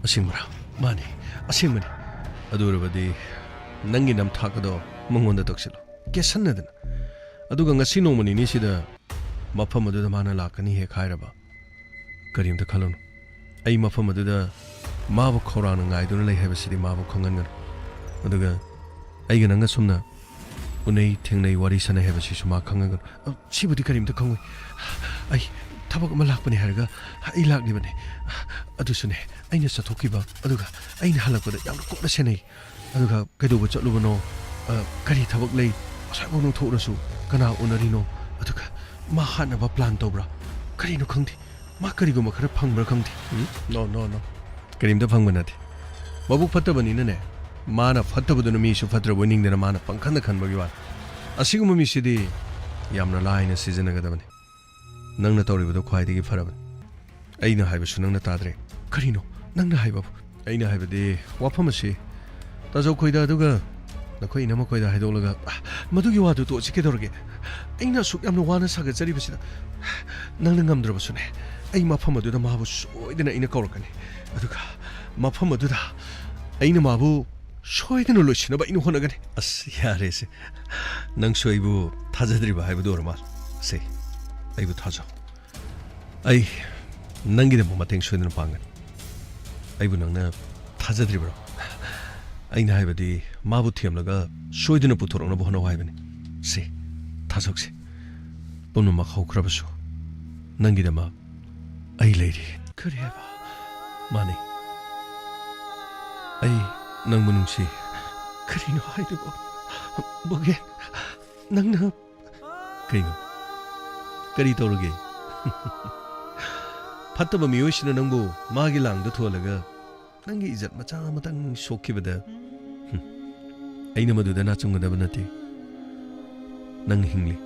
"ꯑꯁꯦꯡꯕꯔꯥ?" "ꯃꯥꯅꯤ, ꯑꯁꯦꯡꯕꯅꯤ꯫" "ꯑꯗꯨ ꯑꯣꯏꯔꯕꯗꯤ ꯅꯪꯒꯤ ꯅꯝꯊꯥꯛ ꯑꯗꯣ ꯃꯉꯣꯟꯗ ꯇꯧꯁꯤꯜꯂꯨ, ꯀꯦꯠꯁꯟꯅꯗꯅ꯫ ꯑꯗꯨꯒ ꯉꯁꯤ ꯅꯣꯡꯃ ꯅꯤꯅꯤꯁꯤꯗ ꯃꯐꯝ ꯑꯗꯨꯗ ꯃꯥꯅ ꯂꯥꯛꯀꯅꯤ ꯍꯦꯛ ꯍꯥꯏꯔꯕ, ꯀꯔꯤꯝꯇ ꯈꯜꯂꯨꯅꯨ꯫ ꯑꯩ ꯃꯐꯝ ꯑꯗꯨꯗ ꯃꯥꯕꯨ ꯈꯧꯔꯥꯡꯅ ꯉꯥꯏꯗꯨꯅ ꯂꯩ ꯍꯥꯏꯕꯁꯤꯗꯤ ꯃꯥꯕꯨ ꯈꯪꯍꯟꯒꯅꯨ꯫ ꯑꯗꯨꯒ ꯑꯩꯒ ꯅꯪꯒ ꯁꯨꯝꯅ ꯎꯅꯩ, ꯊꯦꯡꯅꯩ, ꯋꯥꯔꯤ ꯁꯥꯟꯅꯩ ꯍꯥꯏꯕꯁꯤꯁꯨ ꯃꯥ ꯈꯪꯍꯟꯒꯅꯨ꯫" "ꯑ, ꯁꯤꯕꯨꯗꯤ ꯀꯔꯤꯝꯇ ꯈꯪꯉꯣꯏ꯫ ꯑꯩ ꯊꯕꯛ ꯑꯃ ꯂꯥꯛꯄꯅꯦ ꯍꯥꯏꯔꯒ ꯑꯩ ꯂꯥꯛꯂꯤꯕꯅꯦ꯫ ꯑꯗꯨꯁꯨꯅꯦ, ꯑꯩꯅ ꯆꯠꯊꯣꯛꯈꯤꯕ, ꯑꯗꯨꯒ ꯑꯩꯅ ꯍꯜꯂꯛꯄꯗ ꯌꯥꯝꯅ ꯀꯨꯞꯅ ꯁꯦꯟꯅꯩ꯫ ꯑꯗꯨꯒ ꯀꯩꯗꯧꯕ ꯆꯠꯂꯨꯕꯅꯣ, ꯑ, ꯀꯔꯤ ꯊꯕꯛ ꯂꯩ, ꯑꯁ꯭ꯋꯥꯏꯐꯥꯎ ꯅꯣꯡꯊꯣꯛꯎꯔꯁꯨ ꯀꯅꯥ ꯎꯅꯔꯤꯅꯣ? ꯑꯗꯨꯒ ꯃꯥ ꯍꯥꯠꯅꯕ ꯄ꯭ꯂꯥꯟ ꯇꯧꯕ꯭ꯔꯥ? ꯀꯔꯤꯅꯣ ꯈꯪꯗꯦ꯫ ꯃꯥ ꯀꯔꯤꯒꯨꯝꯕ ꯈꯔ ꯐꯪꯕ꯭ꯔꯥ ꯈꯪꯗꯦ꯫ ꯎꯝ? No, no, no. ꯀꯔꯤꯝꯇ ꯐꯪꯕ ꯅꯠꯇꯦ꯫ ꯃꯕꯨꯛ ꯐꯠꯇꯕꯅꯤꯅꯅꯦ, ꯃꯥꯅ ꯐꯠꯇꯕꯗꯨꯅ ꯃꯤꯁꯨ ꯐꯠꯇ꯭ꯔꯕꯣꯏ ꯅꯤꯡꯗꯅ ꯃꯥꯅ ꯄꯪꯈꯟꯗ ꯈꯟꯕꯒꯤ ꯋꯥꯅꯤ꯫ ꯑꯁꯤꯒꯨꯝꯕ ꯃꯤꯁꯤꯗꯤ ꯌꯥꯝꯅ ꯂꯥꯏꯅ ꯁꯤꯖꯤꯟꯅꯒꯗꯕꯅꯤ꯫ ꯅꯪꯅ ꯇꯧꯔꯤꯕꯗꯣ ꯈ꯭ꯋꯥꯏꯗꯒꯤ ꯐꯔꯕꯅꯤ꯫ ꯑꯩꯅ ꯍꯥꯏꯕꯁꯨ ꯅꯪꯅ ꯇꯥꯗ꯭ꯔꯦ꯫ ꯀꯔꯤꯅꯣ ꯅꯪꯅ ꯍꯥꯏꯕꯕꯨ? ꯑꯩꯅ ꯍꯥꯏꯕꯗꯤ ꯋꯥꯐꯝ ꯑꯁꯤ ꯇꯥꯖꯧ ꯈꯣꯏꯗ ꯑꯗꯨꯒ ꯅꯈꯣꯏ ꯏꯅꯝꯃ ꯈꯣꯏꯗ ꯍꯥꯏꯗꯣꯛꯂꯒ, "ꯑ, ꯃꯗꯨꯒꯤ ꯋꯥꯗꯨ ꯇꯣꯛꯑꯁꯤ ꯀꯩꯗꯧꯔꯒꯦ? ꯑꯩꯅ ꯑꯁꯨꯛ ꯌꯥꯝꯅ ꯋꯥꯅ ꯁꯥꯒꯠꯆꯔꯤꯕꯁꯤꯗ ꯅꯪꯅ ꯉꯝꯗ꯭ꯔꯕꯁꯨꯅꯦ, ꯑꯩ ꯃꯐꯝ ꯑꯗꯨꯗ ꯃꯥꯕꯨ ꯁꯣꯏꯗꯅ ꯑꯩꯅ ꯀꯧꯔꯛꯀꯅꯤ꯫ ꯑꯗꯨꯒ ꯃꯐꯝ ꯑꯗꯨꯗ ꯑꯩꯅ ꯃꯥꯕꯨ ꯁꯣꯏꯗꯅ ꯂꯣꯏꯁꯤꯟꯅꯕ ꯑꯩꯅ ꯍꯣꯠꯅꯒꯅꯤ꯫" ꯑꯁ, ꯌꯥꯔꯦꯁꯦ꯫ ꯅꯪꯁꯨ ꯑꯩꯕꯨ ꯊꯥꯖꯗ꯭ꯔꯤꯕ ꯍꯥꯏꯕꯗꯨ ꯑꯣꯏꯔ ꯃꯥꯜꯂꯦ꯫ ꯁꯦ, ꯑꯩꯕꯨ ꯊꯥꯖꯧ꯫ ꯑꯩ ꯅꯪꯒꯤꯗꯃꯛ ꯃꯇꯦꯡ ꯁꯣꯏꯗꯅ ꯄꯥꯡꯒꯅꯤ꯫ ꯑꯩꯕꯨ ꯅꯪꯅ ꯊꯥꯖꯗ꯭ꯔꯤꯕ꯭ꯔꯣ? ꯑꯩꯅ ꯍꯥꯏꯕꯗꯤ ꯃꯥꯕꯨ ꯊꯦꯝꯂꯒ ꯁꯣꯏꯗꯅ ꯄꯨꯊꯣꯔꯛꯅꯕ ꯍꯣꯠꯅꯧ ꯍꯥꯏꯕꯅꯤ꯫ ꯁꯦ, ꯊꯥꯖꯧꯁꯦ꯫ ꯄꯨꯝꯅꯃꯛ ꯍꯧꯈ꯭ꯔꯕꯁꯨ ꯅꯪꯒꯤꯗꯃꯛ ꯑꯩ ꯂꯩꯔꯤ꯫ ꯀꯔꯤ ꯍꯥꯏꯕ? ꯃꯥꯅꯤ꯫ ꯑꯩ ꯅꯪꯕꯨ ꯅꯨꯡꯁꯤ꯫ ꯀꯔꯤꯅꯣ ꯍꯥꯏꯗꯨꯕꯨ? ꯕꯣꯒꯦꯟ, ꯅꯪꯅ ꯀꯩꯅꯣ? ꯀꯔꯤ ꯇꯧꯔꯒꯦ? ꯐꯠꯇꯕ ꯃꯤꯑꯣꯏꯁꯤꯅ ꯅꯪꯕꯨ ꯃꯥꯒꯤ ꯂꯥꯡꯗ ꯊꯨꯍꯜꯂꯒ ꯅꯪꯒꯤ ꯏꯖꯠ ꯃꯆꯥ ꯑꯃꯇꯪ ꯁꯣꯛꯈꯤꯕꯗ, ꯍꯨꯝ, ꯑꯩꯅ ꯃꯗꯨꯗ ꯅꯥꯆꯨꯡꯒꯗꯕ ꯅꯠꯇꯦ꯫ ꯅꯪ ꯍꯤꯡꯂꯤ꯫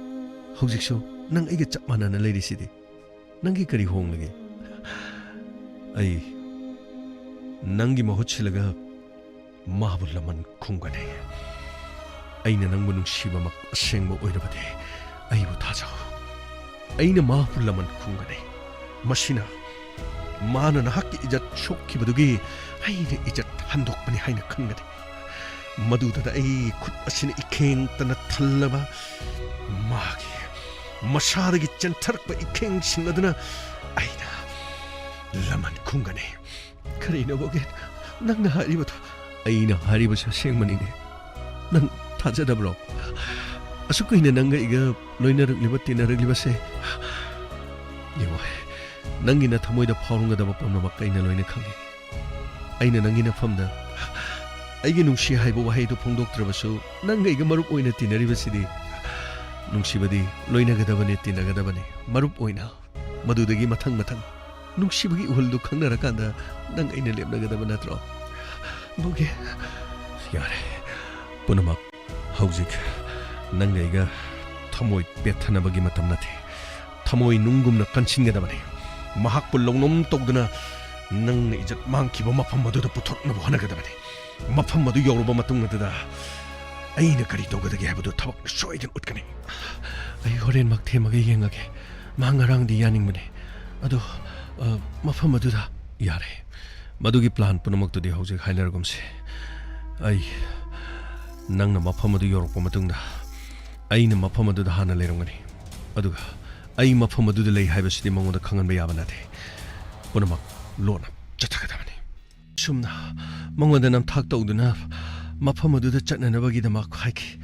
ꯍꯧꯖꯤꯛꯁꯨ ꯅꯪ ꯑꯩꯒ ꯆꯞ ꯃꯥꯟꯅꯅ ꯂꯩꯔꯤꯁꯤꯗꯤ꯫ ꯅꯪꯒꯤ ꯀꯔꯤ ꯍꯣꯡꯂꯒꯦ? ꯑꯩ ꯅꯪꯒꯤ ꯃꯍꯨꯠ ꯁꯤꯜꯂꯒ ꯃꯥꯕꯨ ꯂꯃꯟ ꯈꯨꯝꯒꯅꯤ꯫ ꯑꯩꯅ ꯅꯪꯕꯨ ꯅꯨꯡꯁꯤꯕꯃꯛ ꯑꯁꯦꯡꯕ ꯑꯣꯏꯔꯕꯗꯤ ꯑꯩꯕꯨ ꯊꯥꯖꯧ꯫ ꯑꯩꯅ ꯃꯥꯕꯨ ꯂꯃꯟ ꯈꯨꯝꯒꯅꯤ꯫ ꯃꯁꯤꯅ ꯃꯥꯅ ꯅꯍꯥꯛꯀꯤ ꯏꯖꯠ ꯁꯣꯛꯈꯤꯕꯗꯨꯒꯤ ꯑꯩꯅ ꯏꯖꯠ ꯍꯟꯗꯣꯛꯄꯅꯤ ꯍꯥꯏꯅ ꯈꯟꯒꯅꯤ꯫ ꯃꯗꯨꯗꯨꯗ ꯑꯩ ꯈꯨꯠ ꯑꯁꯤꯅ ꯏꯈꯦꯡꯇꯅ ꯊꯜꯂꯕ ꯃꯥꯒꯤ ꯃꯁꯥꯗꯒꯤ ꯆꯦꯟꯊꯔꯛꯄ ꯏꯈꯦꯡꯁꯤꯡ ꯑꯗꯨꯅ ꯑꯩꯅ ꯂꯃꯟ ꯈꯨꯝꯒꯅꯤ꯫ ꯀꯔꯤꯅꯣ ꯕꯣꯒꯦꯟ? ꯅꯪꯅ ꯍꯥꯏꯔꯤꯕꯗꯣ? ꯑꯩꯅ ꯍꯥꯏꯔꯤꯕꯁꯦ ꯑꯁꯦꯡꯕꯅꯤꯅꯦ꯫ ꯅꯪ ꯊꯥꯖꯗꯕ꯭ꯔꯣ? ꯑꯁꯨꯛ ꯀꯨꯏꯅ ꯅꯪꯒ ꯑꯩꯒ ꯂꯣꯏꯅꯔꯛꯂꯤꯕ, ꯇꯤꯟꯅꯔꯛꯂꯤꯕꯁꯦ ꯌꯦꯡꯉꯣ, ꯅꯪꯒꯤ ꯅꯊꯃꯣꯏꯗ ꯐꯥꯎꯔꯝꯒꯗꯕ ꯄꯨꯝꯅꯃꯛ ꯑꯩꯅ ꯂꯣꯏꯅ ꯈꯪꯏ꯫ ꯑꯩꯅ ꯅꯪꯒꯤ ꯅꯐꯝꯗ ꯑꯩꯒꯤ ꯅꯨꯡꯁꯤ ꯍꯥꯏꯕ ꯋꯥꯍꯩꯗꯨ ꯐꯣꯡꯗꯣꯛꯇ꯭ꯔꯕꯁꯨ, ꯅꯪꯒ ꯑꯩꯒ ꯃꯔꯨꯞ ꯑꯣꯏꯅ ꯇꯤꯟꯅꯔꯤꯕꯁꯤꯗꯤ ꯅꯨꯡꯁꯤꯕꯗꯤ ꯂꯣꯏꯅꯒꯗꯕꯅꯤ, ꯇꯤꯟꯅꯒꯗꯕꯅꯤ꯫ ꯃꯔꯨꯞ ꯑꯣꯏꯅ, ꯃꯗꯨꯗꯒꯤ ꯃꯊꯪ ꯃꯊꯪ ꯅꯨꯡꯁꯤꯕꯒꯤ ꯏꯍꯨꯜꯗꯨ ꯈꯪꯅꯔꯀꯥꯟꯗ ꯅꯪ ꯑꯩꯅ ꯂꯦꯞꯅꯒꯗꯕ ꯅꯠꯇ꯭ꯔꯣ? ꯕꯨꯒꯦ꯫ ꯌꯥꯔꯦ, ꯄꯨꯝꯅꯃꯛ ꯍꯧꯖꯤꯛ ꯅꯪꯒ ꯑꯩꯒ ꯊꯃꯣꯏ ꯄꯦꯠꯊꯅꯕꯒꯤ ꯃꯇꯝ ꯅꯠꯇꯦ꯫ ꯊꯃꯣꯏ ꯅꯨꯡꯒꯨꯝꯅ ꯀꯟꯁꯤꯟꯒꯗꯕꯅꯤ꯫ ꯃꯍꯥꯛꯄꯨ ꯂꯧꯅꯝ ꯇꯧꯗꯨꯅ ꯅꯪꯅ ꯏꯖꯠ ꯃꯥꯡꯈꯤꯕ ꯃꯐꯝ ꯑꯗꯨꯗ ꯄꯨꯊꯣꯛꯅꯕ ꯍꯣꯠꯅꯒꯗꯕꯅꯤ꯫ ꯃꯐꯝ ꯑꯗꯨ ꯌꯧꯔꯕ ꯃꯇꯨꯡ ꯑꯗꯨꯗ ꯑꯩꯅ ꯀꯔꯤ ꯇꯧꯒꯗꯒꯦ ꯍꯥꯏꯕꯗꯨ ꯊꯕꯛꯅ ꯁꯣꯏꯗꯅ ꯎꯠꯀꯅꯤ꯫ ꯑꯩ ꯍꯣꯔꯦꯟꯃꯛ ꯊꯦꯝꯃꯒ ꯌꯦꯡꯉꯒꯦ꯫ ꯃꯥ ꯉꯔꯥꯡꯗꯤ ꯌꯥꯅꯤꯡꯕꯅꯦ꯫ ꯑꯗꯣ, ꯑ, ꯃꯐꯝ ꯑꯗꯨꯗ ꯌꯥꯔꯦ꯫ ꯃꯗꯨꯒꯤ ꯄ꯭ꯂꯥꯟ ꯄꯨꯝꯅꯃꯛꯇꯨꯗꯤ ꯍꯧꯖꯤꯛ ꯍꯥꯏꯅꯔꯒꯨꯝꯁꯤ꯫ ꯑꯩ, ꯅꯪꯅ ꯃꯐꯝ ꯑꯗꯨ ꯌꯧꯔꯛꯄ ꯃꯇꯨꯡꯗ, ꯑꯩꯅ ꯃꯐꯝ ꯑꯗꯨꯗ ꯍꯥꯟꯅ ꯂꯩꯔꯝꯒꯅꯤ꯫ ꯑꯗꯨꯒ ꯑꯩ ꯃꯐꯝ ꯑꯗꯨꯗ ꯂꯩ ꯍꯥꯏꯕꯁꯤꯗꯤ ꯃꯉꯣꯟꯗ ꯈꯪꯍꯟꯕ ꯌꯥꯕ ꯅꯠꯇꯦ꯫ ꯄꯨꯝꯅꯃꯛ ꯂꯣꯟꯅ ꯆꯠꯊꯒꯗꯕꯅꯤ꯫ ꯁꯨꯝꯅ ꯃꯉꯣꯟꯗ ꯅꯝꯊꯥꯛ ꯇꯧꯗꯨꯅ ꯃꯐꯝ ꯑꯗꯨꯗ ꯆꯠꯅꯅꯕꯒꯤꯗꯃꯛ ꯍꯥꯏꯈꯤ꯫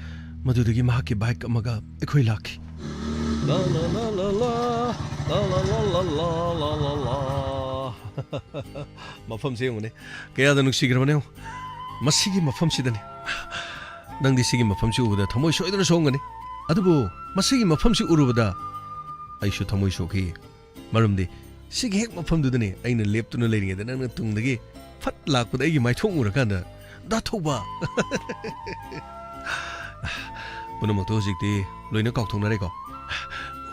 ꯃꯗꯨꯗꯒꯤ ꯃꯍꯥꯛꯀꯤ ꯕꯥꯏꯛ ꯑꯃꯒ ꯑꯩꯈꯣꯏ ꯂꯥꯛꯈꯤ꯫ ꯂꯥ, ꯂꯥ, ꯂꯥ, ꯂꯥ, ꯂꯥ, ꯂꯥ, ꯂꯥ, ꯂꯥ, ꯂꯥ, ꯂꯥ, ꯂꯥ, ꯂꯥ꯫ ꯃꯐꯝꯁꯦ ꯌꯦꯡꯉꯨꯅꯦ, ꯀꯌꯥꯗ ꯅꯨꯡꯁꯤꯈ꯭ꯔꯕꯅꯦ ꯌꯦꯡꯉꯨ꯫ ꯃꯁꯤꯒꯤ ꯃꯐꯝꯁꯤꯗꯅꯤ꯫ ꯅꯪꯗꯤ ꯁꯤꯒꯤ ꯃꯐꯝꯁꯤ ꯎꯕꯗ ꯊꯃꯣꯏ ꯁꯣꯏꯗꯅ ꯁꯣꯛꯑꯝꯒꯅꯤ꯫ ꯑꯗꯨꯕꯨ ꯃꯁꯤꯒꯤ ꯃꯐꯝꯁꯤ ꯎꯔꯨꯕꯗ ꯑꯩꯁꯨ ꯊꯃꯣꯏ ꯁꯣꯛꯈꯤ꯫ ꯃꯔꯝꯗꯤ ꯁꯤꯒꯤ ꯍꯦꯛ ꯃꯐꯝꯗꯨꯗꯅꯤ ꯑꯩꯅ ꯂꯦꯞꯇꯨꯅ ꯂꯩꯔꯤꯉꯩꯗ ꯅꯪꯅ ꯇꯨꯡꯗꯒꯤ ꯐꯠ ꯂꯥꯛꯄꯗ ꯑꯩꯒꯤ ꯃꯥꯏꯊꯣꯡ ꯎꯔꯀꯥꯟꯗ, "ꯗꯥ ꯊꯧꯕ!" ꯄꯨꯝꯅꯃꯛꯇꯣ ꯍꯧꯖꯤꯛꯇꯤ ꯂꯣꯏꯅ ꯀꯥꯎꯊꯣꯛꯅꯔꯦꯀꯣ?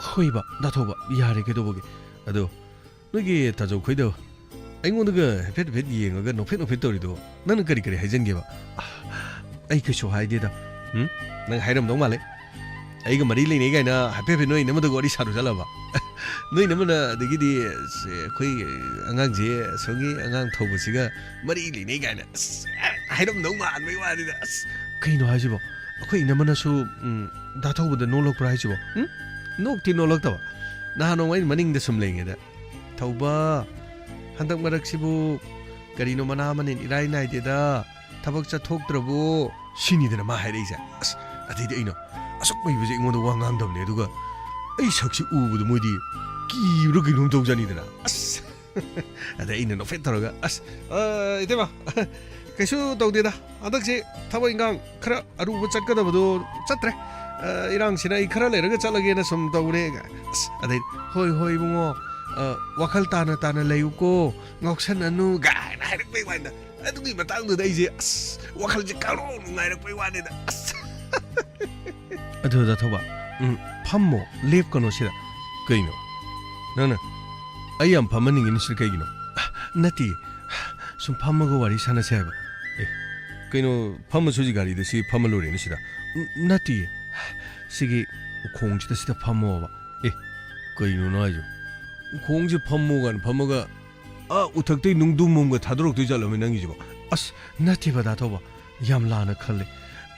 ꯍꯣꯏꯕ, ꯗꯥ ꯊꯧꯕ, ꯌꯥꯔꯦ ꯀꯩꯗꯧꯕꯒꯤ꯫ ꯑꯗꯣ ꯅꯣꯏꯒꯤ ꯇꯥꯖꯧ ꯈꯣꯏꯗꯣ ꯑꯩꯉꯣꯟꯗꯒ ꯍꯥꯏꯐꯦꯠ ꯍꯥꯏꯐꯦꯠ ꯌꯦꯡꯉꯒ ꯅꯣꯛꯐꯦꯠ ꯅꯣꯛꯐꯦꯠ ꯇꯧꯔꯤꯗꯣ ꯅꯪꯅ ꯀꯔꯤ ꯀꯔꯤ ꯍꯥꯏꯖꯟꯒꯦꯕ? ꯑꯩ ꯀꯩꯁꯨ ꯍꯥꯏꯗꯦꯗ꯫ ꯎꯝ? ꯅꯪ ꯍꯥꯏꯔꯝꯗꯧ ꯃꯥꯜꯂꯦ꯫ ꯑꯩꯒ ꯃꯔꯤ ꯂꯩꯅꯩ ꯀꯥꯏꯅ ꯍꯥꯏꯐꯦꯠ ꯍꯥꯏꯐꯦꯠ ꯅꯣꯏ ꯏꯅꯝꯃꯗꯒ ꯋꯥꯔꯤ ꯁꯥꯔꯨ ꯆꯠꯂꯕ? ꯅꯣꯏ ꯏꯅꯝꯃꯅ ꯑꯗꯒꯤꯗꯤ, "ꯑꯁ, ꯑꯩꯈꯣꯏ ꯑꯉꯥꯡꯁꯦ, ꯑꯁꯣꯝꯒꯤ ꯑꯉꯥꯡ ꯊꯧꯕꯁꯤꯒ ꯃꯔꯤ ꯂꯩꯅꯩ" ꯀꯥꯏꯅ, ꯑꯁ, ꯍꯥꯏꯔꯝꯗꯧ ꯃꯥꯟꯕꯩ ꯋꯥꯅꯤꯗ꯫ ꯑꯁ, ꯀꯩꯅꯣ ꯍꯥꯏꯁꯤꯕꯣ? ꯑꯩꯈꯣꯏ ꯏꯅꯝꯃꯅꯁꯨ, ꯎꯝ, ꯗꯥ ꯊꯧꯕꯗ ꯅꯣꯛꯂꯛꯄ꯭ꯔꯥ ꯍꯥꯏꯁꯤꯕꯣ? ꯎꯝ? ꯅꯣꯛꯇꯤ ꯅꯣꯛꯂꯛꯇꯕ꯫ ꯅꯍꯥꯟ ꯅꯣꯡꯃ ꯑꯩꯅ ꯃꯅꯤꯡꯗ ꯁꯨꯝ ꯂꯩꯉꯩꯗ, "ꯊꯧꯕ, ꯍꯟꯗꯛ ꯃꯔꯛꯁꯤꯕꯨ ꯀꯔꯤꯅꯣ ꯃꯅꯥ ꯃꯅꯤꯟ ꯏꯔꯥꯏ ꯅꯥꯏꯗꯦꯗ, ꯊꯕꯛ ꯆꯠꯊꯣꯛꯇ꯭ꯔꯕꯣ?" ꯁꯤꯅꯤꯗꯅ ꯃꯥ ꯍꯥꯏꯔꯛꯏꯁꯦ꯫ ꯑꯁ, ꯑꯗꯩꯗꯤ ꯑꯩꯅ, ꯑꯁꯨꯛ ꯃꯩꯕꯁꯦ ꯑꯩꯉꯣꯟꯗ ꯋꯥ ꯉꯥꯡꯗꯕꯅꯦ, ꯑꯗꯨꯒ ꯑꯩ ꯁꯛꯁꯤ ꯎꯕꯗ ꯃꯣꯏꯗꯤ ꯀꯤꯕ꯭ꯔꯥ ꯀꯩꯅꯣꯝ ꯇꯧꯖꯥꯅꯤꯗꯅ꯫ ꯑꯁ꯫ ꯑꯗ ꯑꯩꯅ ꯅꯣꯛꯐꯦꯠ ꯇꯧꯔꯒ, "ꯑꯁ, ꯑ, ꯏꯇꯩꯃ, ꯀꯩꯁꯨ ꯇꯧꯗꯦꯗ꯫ ꯍꯟꯗꯛꯁꯦ ꯊꯕꯛ ꯏꯟꯈꯥꯡ ꯈꯔ ꯑꯔꯨꯕ ꯆꯠꯀꯗꯕꯗꯣ ꯆꯠꯇ꯭ꯔꯦ꯫ ꯑ, ꯏꯔꯥꯡꯁꯤꯅ ꯑꯩ ꯈꯔ ꯂꯩꯔꯒ ꯆꯠꯂꯒꯦꯅ ꯁꯨꯝ ꯇꯧꯕꯅꯦ"꯫ ꯑꯁ, ꯑꯗꯩ, "ꯍꯣꯏ, ꯍꯣꯏ, ꯏꯕꯨꯡꯉꯣ, ꯑ, ꯋꯥꯈꯜ ꯇꯥꯅ ꯇꯥꯅ ꯂꯩꯌꯨꯀꯣ, ꯉꯥꯎꯁꯟꯅꯅꯨ" ꯒꯥꯏꯅ ꯍꯥꯏꯔꯛꯄꯩ ꯋꯥꯅꯤꯗ꯫ ꯑꯗꯨꯒꯤ ꯃꯇꯥꯡꯗꯨꯗ ꯑꯩꯁꯦ, ꯑꯁ, ꯋꯥꯈꯜꯁꯦ ꯀꯥꯡꯂꯣꯡ ꯅꯨꯡꯉꯥꯏꯔꯛꯄꯩ ꯋꯥꯅꯤꯗ꯫ ꯑꯁ꯫ ꯑꯗꯨ ꯗꯥ ꯊꯧꯕ, ꯎꯝ, ꯐꯝꯃꯣ, ꯂꯦꯞꯀꯅꯣ ꯁꯤꯗ꯫ ꯀꯩꯅꯣ? ꯅꯪꯅ ꯑꯩ ꯌꯥꯝ ꯐꯝꯍꯟꯅꯤꯡꯉꯤꯅꯤ ꯁꯤꯗ ꯀꯩꯒꯤꯅꯣ? ꯑ, ꯅꯠꯇꯤꯌꯦ꯫ ꯁꯨꯝ ꯐꯝꯃꯒ ꯋꯥꯔꯤ ꯁꯥꯟꯅꯁꯦ ꯍꯥꯏꯕ꯫ ꯑꯦ, ꯀꯩꯅꯣ, ꯐꯝꯃꯁꯨ ꯍꯧꯖꯤꯛ ꯒꯥꯔꯤꯗ ꯁꯤ ꯐꯝꯃ ꯂꯣꯏꯔꯦꯅꯦ ꯁꯤꯗ꯫ ꯎꯝ, ꯅꯠꯇꯤꯌꯦ꯫ ꯁꯤꯒꯤ ꯎꯈꯣꯡꯁꯤꯗ ꯁꯤꯗ ꯐꯝꯃꯣꯕ꯫ ꯑꯦ, ꯀꯩꯅꯣ ꯅꯪ ꯍꯥꯏꯁꯤꯕꯣ? ꯎꯈꯣꯡꯁꯦ ꯐꯝꯃꯣ ꯀꯥꯏꯅ ꯐꯝꯃꯒ, ꯑꯥ, ꯎꯊꯛꯇꯩ ꯅꯨꯡꯗꯨꯝ ꯑꯃꯒ ꯊꯥꯗꯣꯔꯛꯇꯣꯏ ꯖꯥꯠꯂꯣ ꯅꯪꯒꯤꯁꯤꯕꯣ? ꯑꯁ, ꯅꯠꯇꯦꯕ ꯗꯥ ꯊꯧꯕ꯫ ꯌꯥꯝ ꯂꯥꯟꯅ ꯈꯜꯂꯦ꯫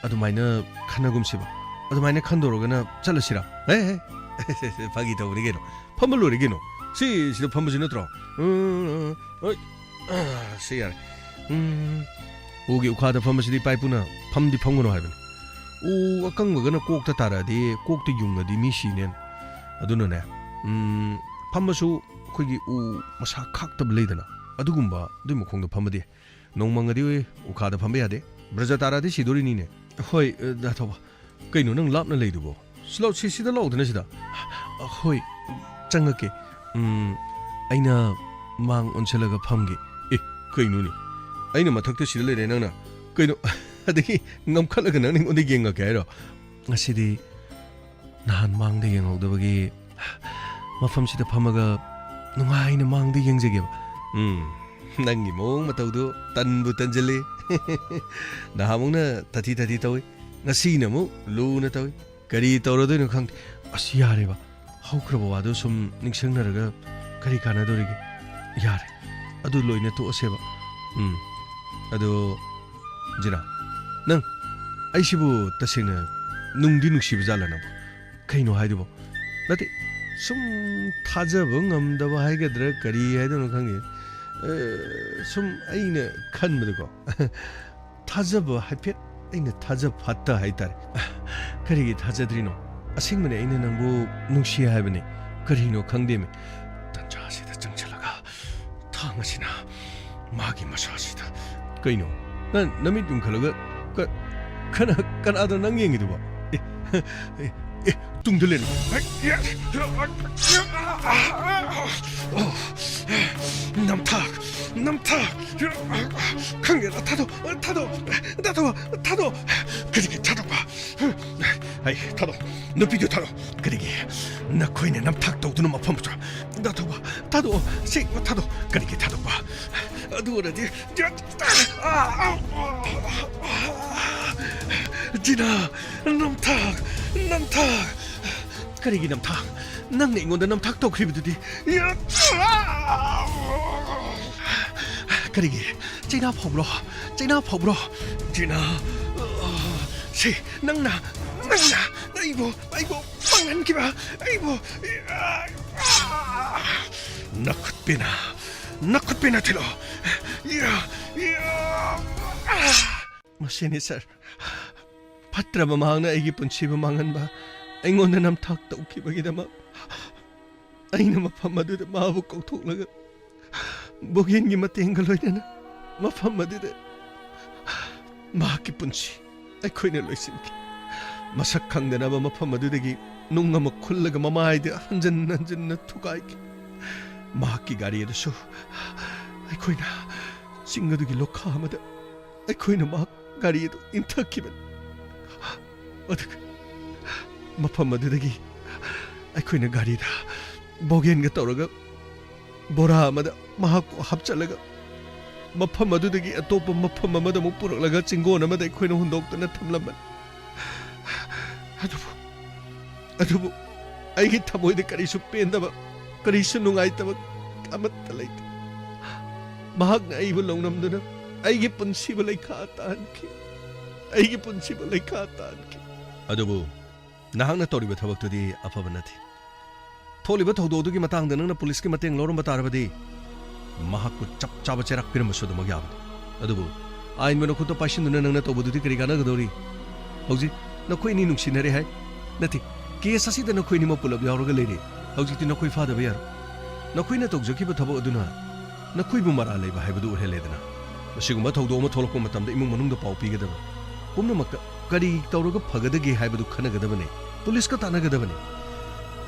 ꯑꯗꯨꯃꯥꯏꯅ ꯈꯟꯅꯒꯨꯝꯁꯤꯕ꯫ ꯑꯗꯨꯃꯥꯏꯅ ꯈꯟꯗꯣꯔꯒꯅ ꯆꯠꯂꯁꯤꯔꯥ? ꯍꯦ, ꯍꯦ꯫ ꯐꯥꯒꯤ ꯇꯧꯕꯅꯤ ꯀꯩꯅꯣ꯫ ꯐꯝꯕ ꯂꯣꯏꯔꯦ ꯀꯩꯅꯣ꯫ ꯁꯤ, ꯁꯤꯗ ꯐꯝꯕꯁꯤ ꯅꯠꯇ꯭ꯔꯣ? ꯎꯝ, ꯍꯣꯏ꯫ ꯑꯥ, ꯁꯤ ꯌꯥꯔꯦ꯫ ꯎꯝ, ꯎꯒꯤ ꯎꯈꯥꯗ ꯐꯝꯕꯁꯤꯗꯤ ꯏꯄꯥ ꯏꯄꯨꯅ ꯐꯝꯗꯤ ꯐꯝꯒꯅꯨ ꯍꯥꯏꯕꯅꯤ꯫ ꯎ ꯑꯀꯪꯕꯒꯅ ꯀꯣꯛꯇ ꯇꯥꯔꯛꯑꯗꯤ, ꯀꯣꯛꯇ ꯌꯨꯡꯉꯗꯤ ꯃꯤ ꯁꯤꯅꯦꯅ꯫ ꯑꯗꯨꯅꯅꯦ, ꯎꯝ, ꯐꯝꯃꯁꯨ ꯑꯩꯈꯣꯏꯒꯤ ꯎ ꯃꯁꯥ ꯈꯥꯛꯇꯕ ꯂꯩꯗꯅ, ꯑꯗꯨꯒꯨꯝꯕ, ꯑꯗꯨꯏ ꯃꯈꯣꯡꯗ ꯐꯝꯃꯗꯤ꯫ ꯅꯣꯡꯃꯪꯉꯗꯤ ꯎꯈꯥꯗ ꯐꯝꯕ ꯌꯥꯗꯦ꯫ ꯕ꯭ꯔꯖ ꯇꯥꯔꯛꯑꯗꯤ ꯁꯤꯗꯣꯔꯤꯅꯤꯅꯦ꯫ ꯍꯣꯏ, ꯑ, ꯗꯥ ꯊꯧꯕ꯫ ꯀꯩꯅꯣ ꯅꯪ ꯂꯥꯞꯅ ꯂꯩꯗꯨꯕꯣ? ꯁꯤ ꯂꯥꯎ, ꯁꯤ, ꯁꯤꯗ ꯂꯥꯎꯗꯅ ꯁꯤꯗ꯫ ꯑ, ꯍꯣꯏ, ꯆꯪꯉꯛꯀꯦ꯫ ꯎꯝ, ꯑꯩꯅ ꯃꯥꯡ ꯑꯣꯟꯁꯤꯜꯂꯒ ꯐꯝꯒꯦ꯫ ꯑꯦ, ꯀꯩꯅꯣꯅꯦ? ꯑꯩꯅ ꯃꯊꯛꯇ ꯁꯤꯗ ꯂꯩꯔꯦ, ꯅꯪꯅ ꯀꯩꯅꯣ? ꯑꯗꯒꯤ ꯉꯝꯈꯠꯂꯒ ꯅꯪꯅ ꯑꯩꯉꯣꯟꯗ ꯌꯦꯡꯉꯛꯀꯦ ꯍꯥꯏꯔꯣ? ꯉꯁꯤꯗꯤ ꯅꯍꯥꯟ ꯃꯥꯡꯗ ꯌꯦꯡꯍꯧꯗꯕꯒꯤ ꯃꯐꯝꯁꯤꯗ ꯐꯝꯃꯒ ꯅꯨꯡꯉꯥꯏꯅ ꯃꯥꯡꯗ ꯌꯦꯡꯖꯒꯦꯕ꯫ ꯎꯝ, ꯅꯪꯒꯤ ꯃꯑꯣꯡ ꯃꯇꯧꯗꯨ ꯇꯟꯕꯨ ꯇꯟꯖꯜꯂꯤ꯫ ꯅꯍꯥꯟꯃꯨꯛꯅ ꯇꯥꯊꯤ ꯇꯥꯊꯤ ꯇꯧꯏ, ꯉꯁꯤꯅ ꯑꯃꯨꯛ ꯂꯨꯅ ꯇꯧꯏ꯫ ꯀꯔꯤ ꯇꯧꯔꯗꯣꯏꯅꯣ ꯈꯪꯗꯦ꯫ ꯑꯁ, ꯌꯥꯔꯦꯕ, ꯍꯧꯈ꯭ꯔꯕ ꯋꯥꯗꯨ ꯁꯨꯝ ꯅꯤꯡꯁꯤꯡꯅꯔꯒ ꯀꯔꯤ ꯀꯥꯟꯅꯗꯣꯔꯤꯒꯦ? ꯌꯥꯔꯦ, ꯑꯗꯨ ꯂꯣꯏꯅ ꯇꯣꯛꯑꯁꯦꯕ꯫ ꯎꯝ, ꯑꯗꯣ ꯖꯤꯅꯥ, ꯅꯪ ꯑꯩꯁꯤꯕꯨ ꯇꯁꯦꯡꯅ ꯅꯨꯡꯗꯤ ꯅꯨꯡꯁꯤꯕ ꯖꯥꯠꯂ ꯅꯪꯕꯨ? ꯀꯩꯅꯣ ꯍꯥꯏꯗꯨꯕꯣ? ꯅꯠꯇꯦ, ꯁꯨꯝ ꯊꯥꯖꯕ ꯉꯝꯗꯕ ꯍꯥꯏꯒꯗ꯭ꯔꯥ, ꯀꯔꯤ ꯍꯥꯏꯗꯣꯏꯅꯣ ꯈꯪꯗꯦ꯫ ꯑ, ꯁꯨꯝ ꯑꯩꯅ ꯈꯟꯕꯗꯀꯣ, ꯊꯥꯖꯕ ꯍꯥꯏꯐꯦꯠ, ꯑꯩꯅ ꯊꯥꯖ ꯐꯠꯇ ꯍꯥꯏꯇꯥꯔꯦ꯫ ꯀꯔꯤꯒꯤ ꯊꯥꯖꯗ꯭ꯔꯤꯅꯣ? ꯑꯁꯦꯡꯕꯅꯦ, ꯑꯩꯅ ꯅꯪꯕꯨ ꯅꯨꯡꯁꯤ ꯍꯥꯏꯕꯅꯦ꯫ ꯀꯔꯤꯅꯣ ꯈꯪꯗꯦꯃꯤ, ꯇꯟꯖꯥꯁꯤꯗ ꯆꯪꯁꯤꯜꯂꯒ ꯊꯥꯡ ꯑꯁꯤꯅ ꯃꯥꯒꯤ ꯃꯁꯥꯁꯤꯗ꯫ ꯀꯩꯅꯣ? ꯅꯪ ꯅꯃꯤꯠ ꯌꯨꯝꯈꯠꯂꯒ ꯀ-, ꯀꯅꯥ-, ꯀꯅꯥꯗ ꯅꯪ ꯌꯦꯡꯉꯤꯗꯨꯕꯣ? ꯑꯦ, ꯑꯦ, ꯑꯦ, ꯇꯨꯡꯗ ꯂꯩꯔꯝꯃꯤ꯫ ꯅꯝꯊꯥꯛ! ꯅꯝꯊꯥꯛ! ꯈꯪꯗꯦ, ꯊꯥꯗꯣꯛ, ꯊꯥꯗꯣꯛ, ꯊꯥꯗꯣꯛ, ꯊꯥꯗꯣꯛ! ꯀꯔꯤꯒꯤ ꯊꯥꯗꯣꯛꯄ? ꯑꯩ ꯊꯥꯗꯣꯛ, ꯅꯨꯄꯤꯗꯨ ꯊꯥꯗꯣꯛ꯫ ꯀꯔꯤꯒꯤ? ꯅꯈꯣꯏꯅ ꯅꯝꯊꯥꯛ ꯇꯧꯗꯨꯅ ꯃꯐꯝ ꯆꯥ-, ꯊꯥꯗꯣꯛꯄ, ꯊꯥꯗꯣꯛꯑꯣ, ꯁꯤ ꯊꯥꯗꯣꯛ꯫ ꯀꯔꯤꯒꯤ ꯊꯥꯗꯣꯛꯄ? ꯑꯗꯨ ꯑꯣꯏꯔꯗꯤ, ꯖꯤꯅꯥ, ꯅꯝꯊꯥꯛ, ꯅꯝꯊꯥꯛ꯫ ꯀꯔꯤꯒꯤ ꯅꯝꯊꯥꯛ? ꯅꯪꯅ ꯑꯩꯉꯣꯟꯗ ꯅꯝꯊꯥꯛ ꯇꯧꯈꯤꯕꯗꯨꯗꯤ꯫ ꯀꯔꯤꯒꯤ? ꯆꯩꯅꯥ ꯐꯥꯎꯕ꯭ꯔꯣ? ꯆꯩꯅꯥ ꯐꯥꯎꯕ꯭ꯔꯣ? ꯖꯤꯅꯥ, ꯁꯤ ꯅꯪꯅ, ꯅꯪꯅ ꯑꯩꯕꯨ, ꯑꯩꯕꯨ ꯃꯥꯡꯍꯟꯈꯤꯕ, ꯑꯩꯕꯨ꯫ ꯅꯈꯨꯠꯄꯦꯅ, ꯅꯈꯨꯠꯄꯦꯅ ꯊꯤꯜꯂꯣ꯫ ꯃꯁꯤꯅꯤ, ꯁꯥꯔ꯫ ꯐꯠꯇ꯭ꯔꯕ ꯃꯍꯥꯛꯅ ꯑꯩꯒꯤ ꯄꯨꯟꯁꯤꯕꯨ ꯃꯥꯡꯍꯟꯕ, ꯑꯩꯉꯣꯟꯗ ꯅꯝꯊꯥꯛ ꯇꯧꯈꯤꯕꯒꯤꯗꯃꯛ ꯑꯩꯅ ꯃꯐꯝ ꯑꯗꯨꯗ ꯃꯥꯕꯨ ꯀꯧꯊꯣꯛꯂꯒ ꯕꯣꯒꯦꯟꯒꯤ ꯃꯇꯦꯡꯒ ꯂꯣꯏꯅꯅ ꯃꯐꯝ ꯑꯗꯨꯗ ꯃꯍꯥꯛꯀꯤ ꯄꯨꯟꯁꯤ ꯑꯩꯈꯣꯏꯅ ꯂꯣꯏꯁꯤꯟꯈꯤ꯫ ꯃꯁꯛ ꯈꯪꯗꯅꯕ ꯃꯐꯝ ꯑꯗꯨꯗꯒꯤ ꯅꯨꯡ ꯑꯃ ꯈꯨꯜꯂꯒ ꯃꯃꯥꯏꯗ ꯍꯟꯖꯤꯟ ꯍꯟꯖꯤꯟꯅ ꯊꯨꯒꯥꯏꯈꯤ꯫ ꯃꯍꯥꯛꯀꯤ ꯒꯥꯔꯤ ꯑꯗꯨꯁꯨ ꯑꯩꯈꯣꯏꯅ ꯆꯤꯡ ꯑꯗꯨꯒꯤ ꯂꯣꯈꯥ ꯑꯃꯗ ꯑꯩꯈꯣꯏꯅ ꯃꯍꯥꯛ ꯒꯥꯔꯤ ꯑꯗꯨ ꯏꯟꯊꯈꯤꯕꯅꯤ꯫ ꯑꯗꯨꯒ ꯃꯐꯝ ꯑꯗꯨꯗꯒꯤ ꯑꯩꯈꯣꯏꯅ ꯒꯥꯔꯤꯗ ꯕꯣꯒꯦꯟꯒ ꯇꯧꯔꯒ ꯕꯣꯔꯥ ꯑꯃꯗ ꯃꯍꯥꯛꯄꯨ ꯍꯥꯞꯆꯜꯂꯒ ꯃꯐꯝ ꯑꯗꯨꯗꯒꯤ ꯑꯇꯣꯞꯄ ꯃꯐꯝ ꯑꯃꯗ ꯑꯃꯨꯛ ꯄꯨꯔꯛꯂꯒ ꯆꯤꯡꯒꯣꯟ ꯑꯃꯗ ꯑꯩꯈꯣꯏꯅ ꯍꯨꯟꯗꯣꯛꯇꯨꯅ ꯊꯝꯂꯝꯕꯅꯤ꯫ ꯑꯗꯨꯕꯨ, ꯑꯗꯨꯕꯨ ꯑꯩꯒꯤ ꯊꯃꯣꯏꯗ ꯀꯔꯤꯁꯨ ꯄꯦꯟꯗꯕ, ꯀꯔꯤꯁꯨ ꯅꯨꯡꯉꯥꯏꯇꯕ ꯑꯃꯠꯇ ꯂꯩꯇꯦ꯫ ꯃꯍꯥꯛꯅ ꯑꯩꯕꯨ ꯂꯧꯅꯝꯗꯨꯅ ꯑꯩꯒꯤ ꯄꯨꯟꯁꯤꯕꯨ ꯂꯩꯈꯥ ꯇꯥꯍꯟꯈꯤ꯫ ꯑꯩꯒꯤ ꯄꯨꯟꯁꯤꯕꯨ ꯂꯩꯈꯥ ꯇꯥꯍꯟꯈꯤ꯫ ꯑꯗꯨꯕꯨ ꯅꯍꯥꯛꯅ ꯇꯧꯔꯤꯕ ꯊꯕꯛꯇꯨꯗꯤ ꯑꯐꯕ ꯅꯠꯇꯦ꯫ ꯊꯣꯛꯂꯤꯕ ꯊꯧꯗꯣꯛ ꯑꯗꯨꯒꯤ ꯃꯇꯥꯡꯗ ꯅꯪꯅ ꯄꯨꯂꯤꯁꯀꯤ ꯃꯇꯦꯡ ꯂꯧꯔꯝꯕ ꯇꯥꯔꯕꯗꯤ, ꯃꯍꯥꯛꯄꯨ ꯆꯞ ꯆꯥꯕ ꯆꯩꯔꯥꯛ ꯄꯤꯔꯝꯕꯁꯨ ꯑꯗꯨꯃꯛ ꯌꯥꯕꯅꯤ꯫ ꯑꯗꯨꯕꯨ ꯑꯥꯏꯟꯕꯨ ꯅꯈꯨꯠꯇ ꯄꯥꯏꯁꯤꯟꯗꯨꯅ ꯅꯪꯅ ꯇꯧꯕꯗꯨꯗꯤ ꯀꯔꯤ ꯀꯥꯟꯅꯒꯗꯧꯔꯤ? ꯍꯧꯖꯤꯛ ꯅꯈꯣꯏ ꯑꯅꯤ ꯅꯨꯡꯁꯤꯅꯔꯦ ꯍꯥꯏ꯫ ꯅꯠꯇꯦ, ꯀꯦꯁ ꯑꯁꯤꯗ ꯅꯈꯣꯏ ꯑꯅꯤꯃꯛ ꯄꯨꯂꯞ ꯌꯥꯎꯔꯒ ꯂꯩꯔꯤ꯫ ꯍꯧꯖꯤꯛꯇꯤ ꯅꯈꯣꯏ ꯐꯥꯗꯕ ꯌꯥꯔꯣꯏ꯫ ꯅꯈꯣꯏꯅ ꯇꯧꯖꯈꯤꯕ ꯊꯕꯛ ꯑꯗꯨꯅ ꯅꯈꯣꯏꯕꯨ ꯃꯔꯥꯜ ꯂꯩꯕ ꯍꯥꯏꯕꯗꯨ ꯑꯣꯏꯍꯜꯂꯦꯗꯅ꯫ ꯃꯁꯤꯒꯨꯝꯕ ꯊꯧꯗꯣꯛ ꯑꯃ ꯊꯣꯛꯂꯛꯄ ꯃꯇꯝꯗ ꯏꯃꯨꯡ ꯃꯅꯨꯡꯗ ꯄꯥꯎ ꯄꯤꯒꯗꯕ꯫ ꯄꯨꯝꯅꯃꯛꯇ ꯀꯔꯤ ꯇꯧꯔꯒ ꯐꯒꯗꯒꯦ ꯍꯥꯏꯕꯗꯨ ꯈꯟꯅꯒꯗꯕꯅꯤ꯫ ꯄꯨꯂꯤꯁꯀ ꯇꯥꯟꯅꯒꯗꯕꯅꯤ꯫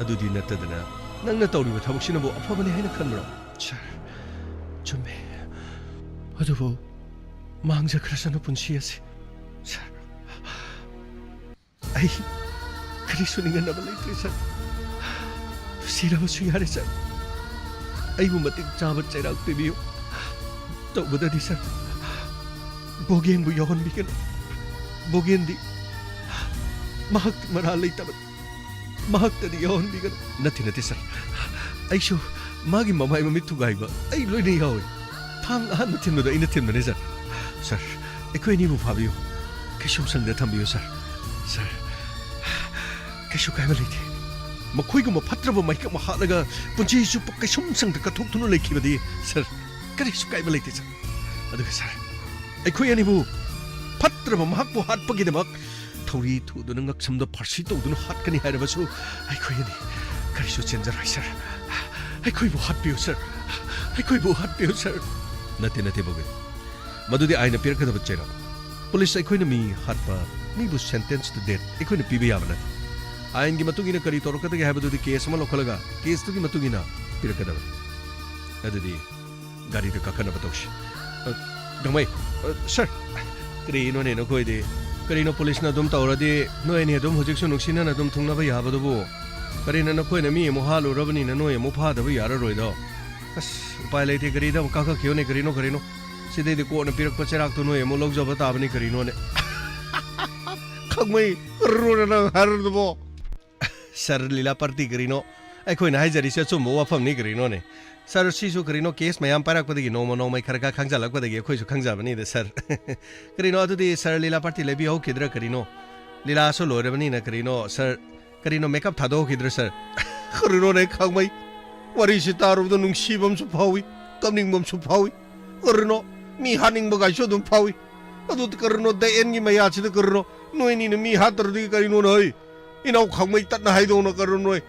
ꯑꯗꯨꯗꯤ ꯅꯠꯇꯗꯅ ꯅꯪꯅ ꯇꯧꯔꯤꯕ ꯊꯕꯛꯁꯤꯅꯕꯨ ꯑꯐꯕꯅꯤ ꯍꯥꯏꯅ ꯈꯟꯕ꯭ꯔꯣ? ꯁꯥꯔ, ꯆꯨꯝꯃꯦ꯫ ꯑꯗꯨꯕꯨ ꯃꯥꯡꯖꯈ꯭ꯔꯁꯅꯨ ꯄꯨꯟꯁꯤ ꯑꯁꯤ꯫ ꯁꯥꯔ, ꯑꯩ ꯀꯔꯤꯁꯨ ꯅꯤꯡꯍꯟꯅꯕ ꯂꯩꯇ꯭ꯔꯦ, ꯁꯥꯔ꯫ ꯁꯤꯔꯕꯁꯨ ꯌꯥꯔꯦ, ꯁꯥꯔ꯫ ꯑꯩꯕꯨ ꯃꯇꯤꯛ ꯆꯥꯕ ꯆꯩꯔꯥꯛ ꯄꯤꯕꯤꯌꯨ꯫ ꯇꯧꯕꯗꯗꯤ, ꯁꯥꯔ, ꯕꯣꯒꯦꯟꯕꯨ ꯌꯥꯎꯍꯟꯕꯤꯒꯅꯨ꯫ ꯕꯣꯒꯦꯟꯗꯤ ꯃꯍꯥꯛꯇꯤ ꯃꯔꯥꯜ ꯂꯩꯇꯕꯅꯤ꯫ ꯃꯍꯥꯛꯇꯗꯤ ꯌꯥꯎꯍꯟꯕꯤꯒꯅꯨ꯫ ꯅꯠꯇꯦ, ꯅꯠꯇꯦ, ꯁꯥꯔ꯫ ꯑꯩꯁꯨ ꯃꯥꯒꯤ ꯃꯃꯥꯏ ꯃꯃꯤꯠ ꯊꯨꯒꯥꯏꯕ ꯑꯩ ꯂꯣꯏꯅ ꯌꯥꯎꯏ꯫ ꯊꯥꯡ ꯑꯍꯥꯟꯕ ꯊꯤꯟꯕꯗꯣ ꯑꯩꯅ ꯊꯤꯟꯕꯅꯦ, ꯁꯥꯔ꯫ ꯁꯥꯔ, ꯑꯩꯈꯣꯏ ꯑꯅꯤꯕꯨ ꯐꯥꯕꯤꯌꯨ꯫ ꯀꯩꯁꯨꯝꯁꯪꯗ ꯊꯝꯕꯤꯌꯨ, ꯁꯥꯔ꯫ ꯁꯥꯔ, ꯀꯩꯁꯨ ꯀꯥꯏꯕ ꯂꯩꯇꯦ꯫ ꯃꯈꯣꯏꯒꯨꯝꯕ ꯐꯠꯇ꯭ꯔꯕ ꯃꯥꯏꯀꯞ ꯑꯃ ꯍꯥꯠꯂꯒ ꯄꯨꯟꯁꯤ ꯆꯨꯞꯄ ꯀꯩꯁꯨꯝꯁꯪꯗ ꯀꯠꯊꯣꯛꯇꯨꯅ ꯂꯩꯈꯤꯕꯗꯤ, ꯁꯥꯔ, ꯀꯔꯤꯁꯨ ꯀꯥꯏꯕ ꯂꯩꯇꯦ, ꯁꯥꯔ꯫ ꯑꯗꯨꯒ, ꯁꯥꯔ, ꯑꯩꯈꯣꯏ ꯑꯅꯤꯕꯨ ꯐꯠꯇ꯭ꯔꯕ ꯃꯍꯥꯛꯄꯨ ꯍꯥꯠꯄꯒꯤꯗꯃꯛ ꯊꯧꯔꯤ ꯊꯨꯗꯨꯅ ꯉꯛꯁꯝꯗ ꯐꯥꯔꯁꯤ ꯇꯧꯗꯨꯅ ꯍꯥꯠꯀꯅꯤ ꯍꯥꯏꯔꯕꯁꯨ ꯑꯩꯈꯣꯏ ꯑꯅꯤ ꯀꯔꯤꯁꯨ ꯆꯦꯟꯖꯔꯣꯏ, ꯁꯥꯔ꯫ ꯑꯩꯈꯣꯏꯕꯨ ꯍꯥꯠꯄꯤꯌꯨ, ꯁꯥꯔ꯫ ꯑꯩꯈꯣꯏꯕꯨ ꯍꯥꯠꯄꯤꯌꯨ, ꯁꯥꯔ꯫ ꯅꯠꯇꯦ, ꯅꯠꯇꯦ, ꯕꯣꯒꯦꯟ꯫ ꯃꯗꯨꯗꯤ ꯑꯥꯏꯟꯅ ꯄꯤꯔꯛꯀꯗꯕ ꯆꯩꯔꯥꯛ꯫ ꯄꯨꯂꯤꯁ ꯑꯩꯈꯣꯏꯅ ꯃꯤ ꯍꯥꯠꯄ, ꯃꯤꯕꯨ sentence to death ꯑꯩꯈꯣꯏꯅ ꯄꯤꯕ ꯌꯥꯕ ꯅꯠꯇꯦ꯫ ꯑꯥꯏꯟꯒꯤ ꯃꯇꯨꯡ ꯏꯟꯅ ꯀꯔꯤ ꯇꯧꯔꯛꯀꯗꯒꯦ ꯍꯥꯏꯕꯗꯨꯗꯤ ꯀꯦꯁ ꯑꯃ ꯂꯧꯈꯠꯂꯒ ꯀꯦꯁꯇꯨꯒꯤ ꯃꯇꯨꯡ ꯏꯟꯅ ꯄꯤꯔꯛꯀꯗꯕꯅꯤ꯫ ꯑꯗꯨꯗꯤ ꯒꯥꯔꯤꯗ ꯀꯥꯈꯠꯅꯕ ꯇꯧꯁꯤ꯫ ꯑ, ꯒꯥꯡꯃꯩ, ꯑ, ꯁꯥꯔ, ꯀꯔꯤꯅꯣꯅꯦ ꯅꯈꯣꯏꯗꯤ? ꯀꯔꯤꯅꯣ ꯄꯨꯂꯤꯁꯅ ꯑꯗꯨꯝ ꯇꯧꯔꯗꯤ ꯅꯣꯏ ꯑꯅꯤ ꯑꯗꯨꯝ ꯍꯧꯖꯤꯛꯁꯨ ꯅꯨꯡꯁꯤꯅꯅ ꯑꯗꯨꯝ ꯊꯨꯡꯅꯕ ꯌꯥꯕꯗꯨꯕꯨ? ꯀꯔꯤꯅꯣ ꯅꯈꯣꯏꯅ ꯃꯤ ꯑꯃꯨꯛ ꯍꯥꯠꯂꯨꯔꯕꯅꯤꯅ ꯅꯣꯏ ꯑꯃꯨꯛ ꯐꯥꯗꯕ ꯌꯥꯔꯔꯣꯏꯗꯣ? ꯑꯁ, ꯎꯄꯥꯏ ꯂꯩꯇꯦ, ꯒꯥꯔꯤꯗ ꯑꯃꯨꯛ ꯀꯥꯈꯠꯈꯤꯌꯣꯅꯦ, ꯀꯔꯤꯅꯣ, ꯀꯔꯤꯅꯣ? ꯁꯤꯗꯩꯗꯤ ꯀꯣꯟꯅ ꯄꯤꯔꯛꯄ ꯆꯩꯔꯥꯛꯇꯨ ꯅꯣꯏ ꯑꯃꯨꯛ ꯂꯧꯖꯕ ꯇꯥꯕꯅꯤ, ꯀꯔꯤꯅꯣꯅꯦ? ꯈꯥꯡꯃꯩ, ꯀꯔꯤꯅꯣꯅꯦ ꯅꯪ ꯍꯥꯏꯔꯗꯨꯕꯣ? ꯁꯥꯔ, ꯂꯤꯂꯥ ꯄꯥꯔꯇꯤ ꯀꯔꯤꯅꯣ? ꯑꯩꯈꯣꯏꯅ ꯍꯥꯏꯖꯔꯤꯁꯦ ꯑꯆꯨꯝꯕ ꯋꯥꯐꯝꯅꯤ ꯀꯔꯤꯅꯣꯅꯦ? ꯁꯥꯔ, ꯁꯤꯁꯨ ꯀꯔꯤꯅꯣ, ꯀꯦꯁ ꯃꯌꯥꯝ ꯄꯥꯏꯔꯛꯄꯗꯒꯤ ꯅꯣꯡꯃ ꯅꯣꯡꯃꯩ ꯈꯔ ꯈꯔ ꯈꯪꯖꯜꯂꯛꯄꯗꯒꯤ ꯑꯩꯈꯣꯏꯁꯨ ꯈꯪꯖꯕꯅꯤꯗ, ꯁꯥꯔ꯫ ꯀꯔꯤꯅꯣ, ꯑꯗꯨꯗꯤ ꯁꯥꯔ, ꯂꯤꯂꯥ ꯄꯥꯔꯇꯤ ꯂꯩꯕꯤꯍꯧꯈꯤꯗ꯭ꯔꯥ ꯀꯔꯤꯅꯣ? ꯂꯤꯂꯥꯁꯨ ꯂꯣꯏꯔꯕꯅꯤꯅ ꯀꯔꯤꯅꯣ, ꯁꯥꯔ, ꯀꯔꯤꯅꯣ, ꯃꯦꯀꯞ ꯊꯥꯗꯣꯛꯈꯤꯗ꯭ꯔꯥ, ꯁꯥꯔ? ꯀꯔꯤꯅꯣꯅꯦ ꯈꯥꯡꯃꯩ? ꯋꯥꯔꯤꯁꯤ ꯇꯥꯔꯨꯕꯗ ꯅꯨꯡꯁꯤꯕ ꯑꯃꯁꯨ ꯐꯥꯎꯏ, ꯀꯞꯅꯤꯡꯕ ꯑꯃꯁꯨ ꯐꯥꯎꯏ꯫ ꯀꯔꯤꯅꯣ, ꯃꯤ ꯍꯥꯠꯅꯤꯡꯕꯒꯥꯏꯁꯨ ꯑꯗꯨꯝ ꯐꯥꯎꯏ꯫ ꯑꯗꯨ ꯀꯔꯤꯅꯣ, ꯗ ꯑꯦꯟꯒꯤ ꯃꯌꯥꯁꯤꯗ ꯀꯔꯤꯅꯣ, ꯅꯣꯏ ꯑꯅꯤꯅ ꯃꯤ ꯍꯥꯠꯇ꯭ꯔꯗꯤ ꯀꯔꯤꯅꯣꯅꯦ, ꯍꯩ? ꯏꯅꯥꯎ ꯈꯥꯡꯃꯩ ꯇꯠꯅ ꯍꯥꯏꯗꯧꯅ ꯀꯔꯤꯅꯣ ꯅꯣꯏ?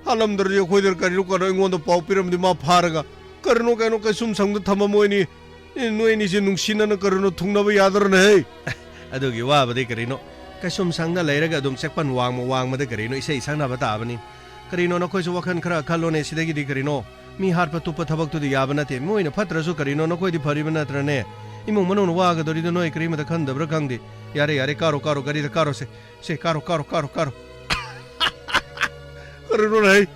ꯍꯥꯠꯂꯝꯗ꯭ꯔꯗꯤ ꯑꯩꯈꯣꯏꯗ ꯀꯔꯤꯅꯣ ꯀꯩꯅꯣ ꯑꯩꯉꯣꯟꯗ ꯄꯥꯎ ꯄꯤꯔꯝꯗꯤ ꯃꯥ ꯐꯥꯔꯒ ꯀꯔꯤꯅꯣ ꯀꯩꯅꯣ ꯀꯩꯁꯨꯝ ꯁꯪꯗ ꯊꯝꯃꯝꯃꯣꯏꯅꯤ꯫ ꯑꯦ, ꯅꯣꯏ ꯑꯅꯤꯁꯦ ꯅꯨꯡꯁꯤꯅꯅ ꯀꯔꯤꯅꯣ ꯊꯨꯡꯅꯕ ꯌꯥꯗ꯭ꯔꯅꯦ ꯍꯦ? ꯑꯗꯨꯒꯤ ꯋꯥꯕꯗꯤ ꯀꯔꯤꯅꯣ? ꯀꯩꯁꯨꯝ ꯁꯪꯗ ꯂꯩꯔꯒ ꯑꯗꯨꯝ ꯆꯦꯛꯄꯟ ꯋꯥꯡꯃ ꯋꯥꯡꯃꯗ ꯀꯔꯤꯅꯣ ꯏꯁꯩ ꯁꯛꯅꯕ ꯇꯥꯕꯅꯤ꯫ ꯀꯔꯤꯅꯣ ꯅꯈꯣꯏꯁꯨ ꯋꯥꯈꯜ ꯈꯔ ꯈꯜꯂꯣꯅꯦ, ꯁꯤꯗꯒꯤꯗꯤ ꯀꯔꯤꯅꯣ? ꯃꯤ ꯍꯥꯠꯄ ꯇꯨꯞꯄ ꯊꯕꯛꯇꯨꯗꯤ ꯌꯥꯕ ꯅꯠꯇꯦ꯫ ꯃꯣꯏꯅ ꯐꯠꯇ꯭ꯔꯁꯨ ꯀꯔꯤꯅꯣ, ꯅꯈꯣꯏꯗꯤ ꯐꯔꯤꯕ ꯅꯠꯇ꯭ꯔꯅꯦ? ꯏꯃꯨꯡ ꯃꯅꯨꯡꯅ ꯋꯥꯒꯗꯧꯔꯤꯗꯣ ꯅꯣꯏ ꯀꯔꯤꯃꯇ ꯈꯟꯗꯕ꯭ꯔꯥ ꯈꯪꯗꯦ꯫ ꯌꯥꯔꯦ, ꯌꯥꯔꯦ, ꯀꯥꯔꯣ, ꯀꯥꯔꯣ, ꯒꯥꯔꯤꯗ ꯀꯥꯔꯣꯁꯦ꯫ ꯁꯦ, ꯀꯥꯔꯣ, ꯀꯥꯔꯣ, ꯀꯥꯔꯣ, ꯀꯥꯔꯣ꯫ ꯀꯔꯤꯅꯣ ꯍꯦ?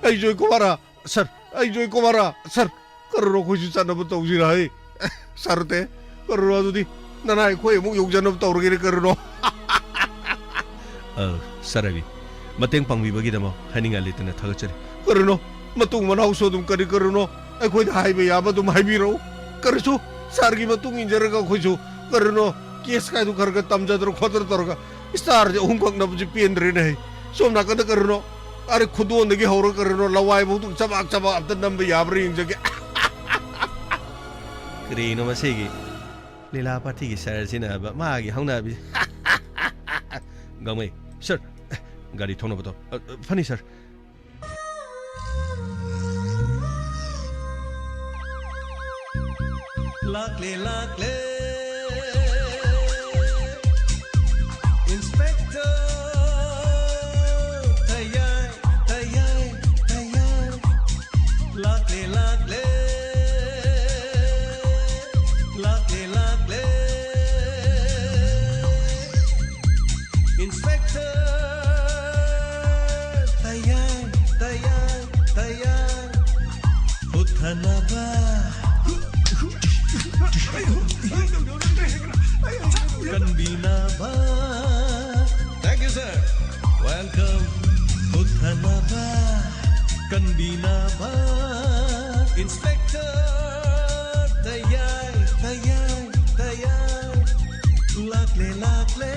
ꯑꯩ ꯖꯣꯏ ꯀꯨꯃꯥꯔ꯫ ꯁꯥꯔ, ꯑꯩ ꯖꯣꯏ ꯀꯨꯃꯥꯔ꯫ ꯁꯥꯔ, ꯀꯔꯤꯅꯣ ꯑꯩꯈꯣꯏꯁꯨ ꯆꯠꯅꯕ ꯇꯧꯁꯤꯔꯥ ꯍꯦ? ꯁꯥꯔ ꯇꯦ, ꯀꯔꯤꯅꯣ ꯑꯗꯨꯗꯤ? ꯅꯅꯥꯏ ꯑꯩꯈꯣꯏ ꯑꯃꯨꯛ ꯌꯧꯖꯅꯕ ꯇꯧꯔꯒꯦꯅꯦ ꯀꯔꯤꯅꯣ? ꯑ, ꯁꯥꯔ ꯔꯕꯤ, ꯃꯇꯦꯡ ꯄꯥꯡꯕꯤꯕꯒꯤꯗꯃꯛ ꯍꯥꯏꯅꯤꯡꯉꯥꯏ ꯂꯩꯇꯅ ꯊꯥꯒꯠꯆꯔꯤ꯫ ꯀꯔꯤꯅꯣ? ꯃꯇꯨꯡ ꯃꯅꯥꯎꯁꯨ ꯑꯗꯨꯝ ꯀꯔꯤ ꯀꯔꯤꯅꯣ ꯑꯩꯈꯣꯏꯗ ꯍꯥꯏꯕ ꯌꯥꯕ ꯑꯗꯨꯝ ꯍꯥꯏꯕꯤꯔꯛꯎ꯫ ꯀꯔꯤꯁꯨ ꯁꯥꯔꯒꯤ ꯃꯇꯨꯡ ꯏꯟꯖꯔꯒ ꯑꯩꯈꯣꯏꯁꯨ ꯀꯔꯤꯅꯣ ꯀꯦꯁ ꯀꯥꯏꯗꯨ ꯈꯔ ꯈꯔ ꯇꯝꯖꯗꯅ ꯈꯣꯠꯇꯅ ꯇꯧꯔꯒ ꯏꯁꯇꯥꯔꯁꯦ ꯑꯍꯨꯝꯈꯛꯅꯕꯁꯦ ꯄꯦꯟꯗ꯭ꯔꯦꯅꯦ ꯍꯦ꯫ ꯁꯣꯝ ꯅꯥꯀꯟꯗ ꯀꯔꯤꯅꯣ? ꯑꯔꯦ, ꯈꯨꯗꯣꯟꯗꯒꯤ ꯍꯧꯔꯒ ꯀꯔꯤꯅꯣ ꯂꯋꯥꯏꯐꯥꯎꯗ ꯆꯕꯥꯛ ꯆꯕꯥꯛ ꯑꯝꯇ ꯅꯝꯕ ꯌꯥꯕ꯭ꯔꯥ ꯌꯦꯡꯖꯒꯦ꯫ ꯀꯔꯤꯅꯣ ꯃꯁꯤꯒꯤ ꯂꯤꯂꯥ ꯄꯥꯔꯇꯤꯒꯤ ꯁꯍꯔꯁꯤꯅꯕ ꯃꯥꯒꯤ ꯍꯧꯅꯕꯤ꯫ ꯒꯥꯡꯃꯩ, ꯁꯥꯔ, ꯒꯥꯔꯤ ꯊꯧꯅꯕ ꯇꯧ꯫ ꯑ, ꯐꯅꯤ, ꯁꯥꯔ꯫ ꯂꯥꯛꯂꯦ, ꯂꯥꯛꯂꯦ꯫ ꯏꯟꯁꯄꯦꯛꯇꯔ ꯇꯌꯥꯏ, ꯇꯌꯥꯏ, ꯇꯌꯥꯏ꯫ ꯂꯥꯛꯂꯦ, ꯂꯥꯛꯂꯦ꯫ ꯂꯥꯛꯂꯦ, ꯂꯥꯛꯂꯦ꯫ ꯏꯟꯁꯄꯦꯛꯇꯔ ꯇꯌꯥꯏ, ꯇꯌꯥꯏ, ꯇꯌꯥꯏ꯫ ꯍꯨꯠꯊꯅꯕ꯫ ꯀꯟꯕꯤꯅꯕ꯫ Thank you, sir. Welcome. ꯍꯨꯠꯊꯅꯕ, ꯀꯟꯕꯤꯅꯕ꯫ ꯏꯟꯁꯄꯦꯛꯇꯔ ꯇꯌꯥꯏ, ꯇꯌꯥꯏ, ꯇꯌꯥꯏ꯫ ꯂꯥꯛꯂꯦ, ꯂꯥꯛꯂꯦ꯫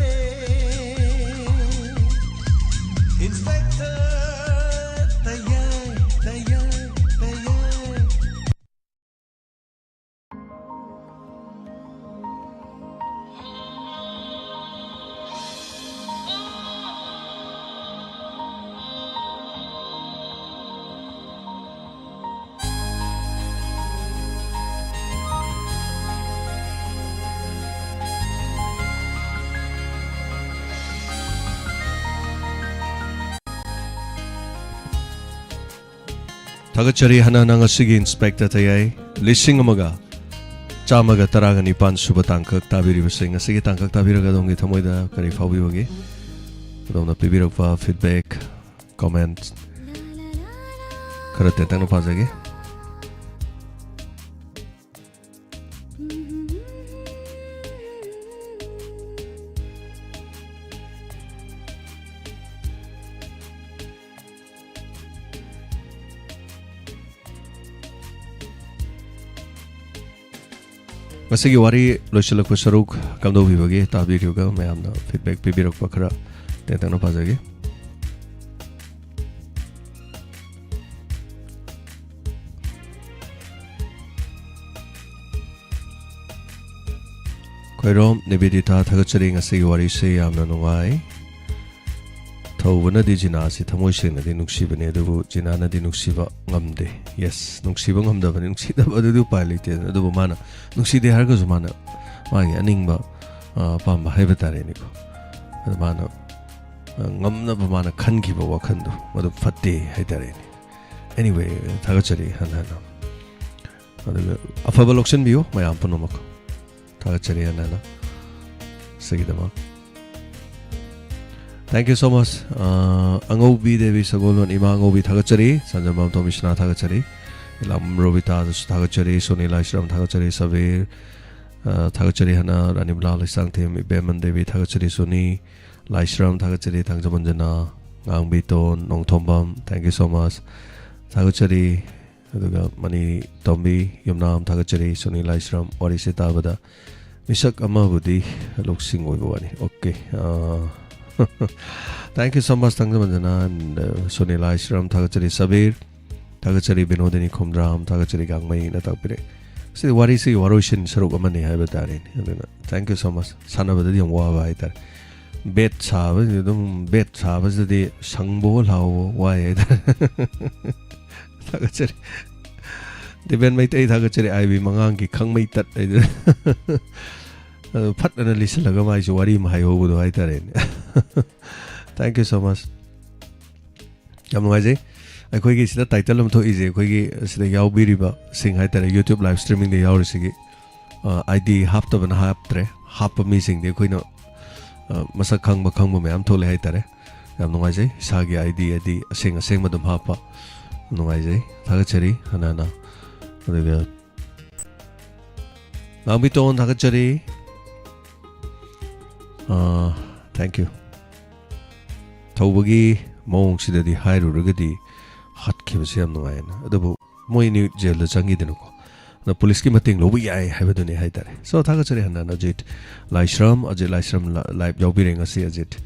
ꯏꯟꯁꯄꯦꯛꯇꯔ ꯇꯌꯥꯏ, ꯇꯌꯥꯏ, ꯇꯌꯥꯏ꯫ ꯊꯥꯒꯠꯆꯔꯤ꯫ ꯍꯟꯅ ꯍꯟꯅ ꯉꯁꯤꯒꯤ ꯏꯟꯁꯄꯦꯛꯇꯔ ꯇꯌꯥꯏ ꯂꯤꯁꯤꯡ ꯑꯃꯒ ꯆꯥꯝꯃꯒ ꯇꯔꯥꯒ ꯅꯤꯄꯥꯟ ꯁꯨꯕ ꯇꯥꯡꯀꯛ ꯇꯥꯕꯤꯔꯤꯕꯁꯤꯡ, ꯉꯁꯤꯒꯤ ꯇꯥꯡꯀꯛ ꯇꯥꯕꯤꯔꯒ ꯑꯗꯣꯝꯒꯤ ꯊꯃꯣꯏꯗ ꯀꯔꯤ ꯐꯥꯎꯕꯤꯕꯒꯦ? ꯑꯗꯣꯝꯅ ꯄꯤꯕꯤꯔꯛꯄ ꯐꯤꯗꯕꯦꯛ, ꯀꯣꯃꯦꯟꯠ ꯈꯔ ꯇꯦꯟꯇꯛꯅ ꯄꯥꯖꯒꯦ꯫ ꯉꯁꯤꯒꯤ ꯋꯥꯔꯤ ꯂꯣꯏꯁꯤꯜꯂꯛꯄ ꯁꯔꯨꯛ ꯀꯝꯗꯧꯕꯤꯕꯒꯦ? ꯇꯥꯕꯤꯈꯤꯕꯒ ꯃꯌꯥꯝꯅ ꯐꯤꯗꯕꯦꯛ ꯄꯤꯕꯤꯔꯛꯄ ꯈꯔ ꯇꯦꯟꯇꯛꯅ ꯄꯥꯖꯒꯦ꯫ ꯈꯣꯏꯔꯣꯝ ꯅꯤꯕꯦꯗꯤꯇꯥ, ꯊꯥꯒꯠꯆꯔꯤ꯫ ꯉꯁꯤꯒꯤ ꯋꯥꯔꯤꯁꯦ ꯌꯥꯝꯅ ꯅꯨꯡꯉꯥꯏ꯫ ꯊꯧꯕꯅꯗꯤ ꯖꯤꯅꯥꯁꯤ ꯊꯃꯣꯏ ꯁꯦꯡꯅꯗꯤ ꯅꯨꯡꯁꯤꯕꯅꯤ, ꯑꯗꯨꯕꯨ ꯖꯤꯅꯥꯅꯗꯤ ꯅꯨꯡꯁꯤꯕ ꯉꯝꯗꯦ꯫ ꯌꯦꯁ, ꯅꯨꯡꯁꯤꯕ ꯉꯝꯗꯕꯅꯤ, ꯅꯨꯡꯁꯤꯗꯕ ꯑꯗꯨꯗꯤ ꯎꯄꯥꯏ ꯂꯩꯇꯦꯗꯅ꯫ ꯑꯗꯨꯕꯨ ꯃꯥꯅ ꯅꯨꯡꯁꯤꯗꯦ ꯍꯥꯏꯔꯒꯁꯨ ꯃꯥꯅ ꯃꯥꯒꯤ ꯑꯅꯤꯡꯕ, ꯑ, ꯑꯄꯥꯝꯕ ꯍꯥꯏꯕ ꯇꯥꯔꯦꯅꯦꯀꯣ꯫ ꯑꯗꯨ ꯃꯥꯅ, ꯑ, ꯉꯝꯅꯕ ꯃꯥꯅ ꯈꯟꯈꯤꯕ ꯋꯥꯈꯜꯗꯣ ꯃꯗꯨ ꯐꯠꯇꯦ ꯍꯥꯏꯇꯥꯔꯦꯅꯦ꯫ Anyway, ꯊꯥꯒꯠꯆꯔꯤ ꯍꯟꯅ ꯍꯟꯅ꯫ ꯑꯗꯨꯒ ꯑꯐꯕ ꯂꯧꯁꯤꯟꯕꯤꯌꯨ ꯃꯌꯥꯝ ꯄꯨꯝꯅꯃꯛ꯫ ꯊꯥꯒꯠꯆꯔꯤ ꯍꯟꯅ ꯍꯟꯅ ꯁꯤꯒꯤꯗꯃꯛ꯫ Thank you so much. ꯑ, ꯑꯉꯧꯕꯤ ꯗꯦꯕꯤ ꯁꯒꯣꯜꯕꯟ, ꯏꯃꯥ ꯑꯉꯧꯕꯤ ꯊꯥꯒꯠꯆꯔꯤ꯫ ꯆꯥꯟꯖꯝꯕꯝ ꯇꯣꯝꯕꯤꯁꯅꯥ ꯊꯥꯒꯠꯆꯔꯤ꯫ ꯏꯂꯥꯝ ꯔꯣꯕꯤꯇꯥꯗꯁꯨ ꯊꯥꯒꯠꯆꯔꯤ꯫ ꯁꯣꯅꯤ ꯂꯥꯏꯁ꯭ꯔꯝ ꯊꯥꯒꯠꯆꯔꯤ꯫ ꯁꯕꯤꯔ, ꯑ, ꯊꯥꯒꯠꯆꯔꯤ ꯍꯟꯅ꯫ ꯔꯥꯅꯤꯕꯂꯥ ꯂꯩꯁꯥꯡꯊꯦꯝ, ꯏꯕꯦꯝꯃꯟ ꯗꯦꯕꯤ ꯊꯥꯒꯠꯆꯔꯤ꯫ ꯁꯣꯅꯤ ꯂꯥꯏꯁ꯭ꯔꯝ ꯊꯥꯒꯠꯆꯔꯤ꯫ ꯊꯥꯡꯖꯃꯟꯖꯅ, ꯉꯥꯡꯕꯤ Ton, Nongthombam, thank you so much. ꯊꯥꯒꯠꯆꯔꯤ꯫ ꯑꯗꯨꯒ ꯃꯅꯤ ꯇꯣꯝꯕꯤ ꯌꯨꯝꯅꯥꯝ ꯊꯥꯒꯠꯆꯔꯤ꯫ ꯁꯣꯅꯤ ꯂꯥꯏꯁ꯭ꯔꯝ ꯋꯥꯔꯤꯁꯦ ꯇꯥꯕꯗ ꯃꯤꯁꯛ ꯑꯃꯕꯨꯗꯤ ꯂꯧꯁꯤꯡ ꯑꯣꯏꯕ ꯋꯥꯅꯤ꯫ Okay. Ah, thank you so much, ꯊꯥꯡꯖꯃꯟꯖꯅ and, uh, ꯁꯣꯅꯤ ꯂꯥꯏꯁ꯭ꯔꯝ ꯊꯥꯒꯠꯆꯔꯤ꯫ ꯁꯕꯤꯔ ꯊꯥꯒꯠꯆꯔꯤ꯫ ꯕꯤꯅꯣꯗꯤꯅꯤ ꯈꯣꯝꯗ꯭ꯔꯥꯝ ꯊꯥꯒꯠꯆꯔꯤ꯫ ꯒꯥꯡꯃꯩꯅ ꯇꯥꯛꯄꯤꯔꯦ꯫ ꯁꯤꯗꯤ ꯋꯥꯔꯤꯁꯤꯒꯤ ꯋꯥꯔꯣꯏꯁꯤꯟ ꯁꯔꯨꯛ ꯑꯃꯅꯤ ꯍꯥꯏꯕ ꯇꯥꯔꯦꯅꯦ꯫ ꯑꯗꯨꯅ thank you so much. ꯁꯥꯟꯅꯕꯗꯗꯤ ꯌꯥꯝ ꯋꯥꯕ ꯍꯥꯏꯇꯥꯔꯦ꯫ ꯕꯦꯠ ꯁꯥꯕꯁꯤꯗꯤ ꯑꯗꯨꯝ, ꯕꯦꯠ ꯁꯥꯕꯁꯤꯗꯗꯤ ꯁꯪꯕꯣ ꯂꯥꯎꯕꯣ ꯋꯥꯏ ꯍꯥꯏꯇꯥꯔꯦ꯫ ꯊꯥꯒꯠꯆꯔꯤ꯫ ꯗꯤꯕꯦꯟ ꯃꯩꯇꯩ ꯊꯥꯒꯠꯆꯔꯤ꯫ ꯑꯥꯏ ꯕꯤ ꯃꯉꯥꯡꯒꯤ ꯈꯪꯃꯩ ꯇꯠ ꯍꯥꯏꯗꯨꯅ꯫ ꯑꯗꯨ ꯐꯠ ꯑꯅ ꯂꯤꯁꯤꯜꯂꯒ ꯃꯥꯏꯁꯨ ꯋꯥꯔꯤ ꯑꯃ ꯍꯥꯏꯍꯧꯕꯗꯣ ꯍꯥꯏꯇꯥꯔꯦꯅꯦ꯫ Thank you so much. ꯌꯥꯝ ꯅꯨꯡꯉꯥꯏꯖꯩ꯫ ꯑꯩꯈꯣꯏꯒꯤ ꯁꯤꯗ ꯇꯥꯏꯇꯜ ꯑꯃ ꯊꯣꯛꯏꯁꯦ, ꯑꯩꯈꯣꯏꯒꯤ ꯁꯤꯗ ꯌꯥꯎꯕꯤꯔꯤꯕꯁꯤꯡ ꯍꯥꯏꯇꯥꯔꯦ, YouTube live streamingꯗ ꯌꯥꯎꯔꯤꯁꯤꯒꯤ ꯑꯥꯏ ꯗꯤ ꯍꯥꯞꯇꯕꯅ ꯍꯥꯞꯇ꯭ꯔꯦ, ꯍꯥꯞꯄ ꯃꯤꯁꯤꯡꯗꯤ ꯑꯩꯈꯣꯏꯅ ꯑ, ꯃꯁꯛ ꯈꯪꯕ ꯈꯪꯕ ꯃꯌꯥꯝ ꯊꯣꯛꯂꯦ ꯍꯥꯏꯇꯥꯔꯦ꯫ ꯌꯥꯝ ꯅꯨꯡꯉꯥꯏꯖꯩ, ꯏꯁꯥꯒꯤ ꯑꯥꯏ ꯗꯤ ꯍꯥꯏꯗꯤ ꯑꯁꯦꯡ ꯑꯁꯦꯡꯕ ꯑꯗꯨꯝ ꯍꯥꯞꯄ, ꯅꯨꯡꯉꯥꯏꯖꯩ, ꯊꯥꯒꯠꯆꯔꯤ ꯍꯟꯅ ꯍꯟꯅ꯫ ꯑꯗꯨꯒ ꯉꯥꯡꯕꯤꯇꯣꯟ ꯊꯥꯒꯠꯆꯔꯤ꯫ ꯑꯥ, thank you꯫ ꯊꯧꯕꯒꯤ ꯃꯑꯣꯡꯁꯤꯗꯗꯤ ꯍꯥꯏꯔꯨꯔꯒꯗꯤ ꯍꯥꯠꯈꯤꯕꯁꯦ ꯌꯥꯝ ꯅꯨꯡꯉꯥꯏꯌꯦꯅ, ꯑꯗꯨꯕꯨ ꯃꯣꯏ ꯑꯅꯤ ꯖꯦꯜꯗ ꯆꯪꯈꯤꯗꯅꯀꯣ, ꯑꯗꯣ ꯄꯨꯂꯤꯁꯀꯤ ꯃꯇꯦꯡ ꯂꯧꯕ ꯌꯥꯏ ꯍꯥꯏꯕꯗꯨꯅꯤ ꯍꯥꯏꯇꯥꯔꯦ꯫ So, ꯊꯥꯒꯠꯆꯔꯤ ꯍꯟꯅ ꯍꯟꯅ ꯑꯖꯤꯠ ꯂꯥꯏꯁ꯭ꯔꯝ, ꯑꯖꯤꯠ ꯂꯥꯏꯁ꯭ꯔꯝ ꯂ-, ꯂꯥꯏꯚ ꯌꯥꯎꯕꯤꯔꯦ ꯉꯁꯤ ꯑꯖꯤꯠ꯫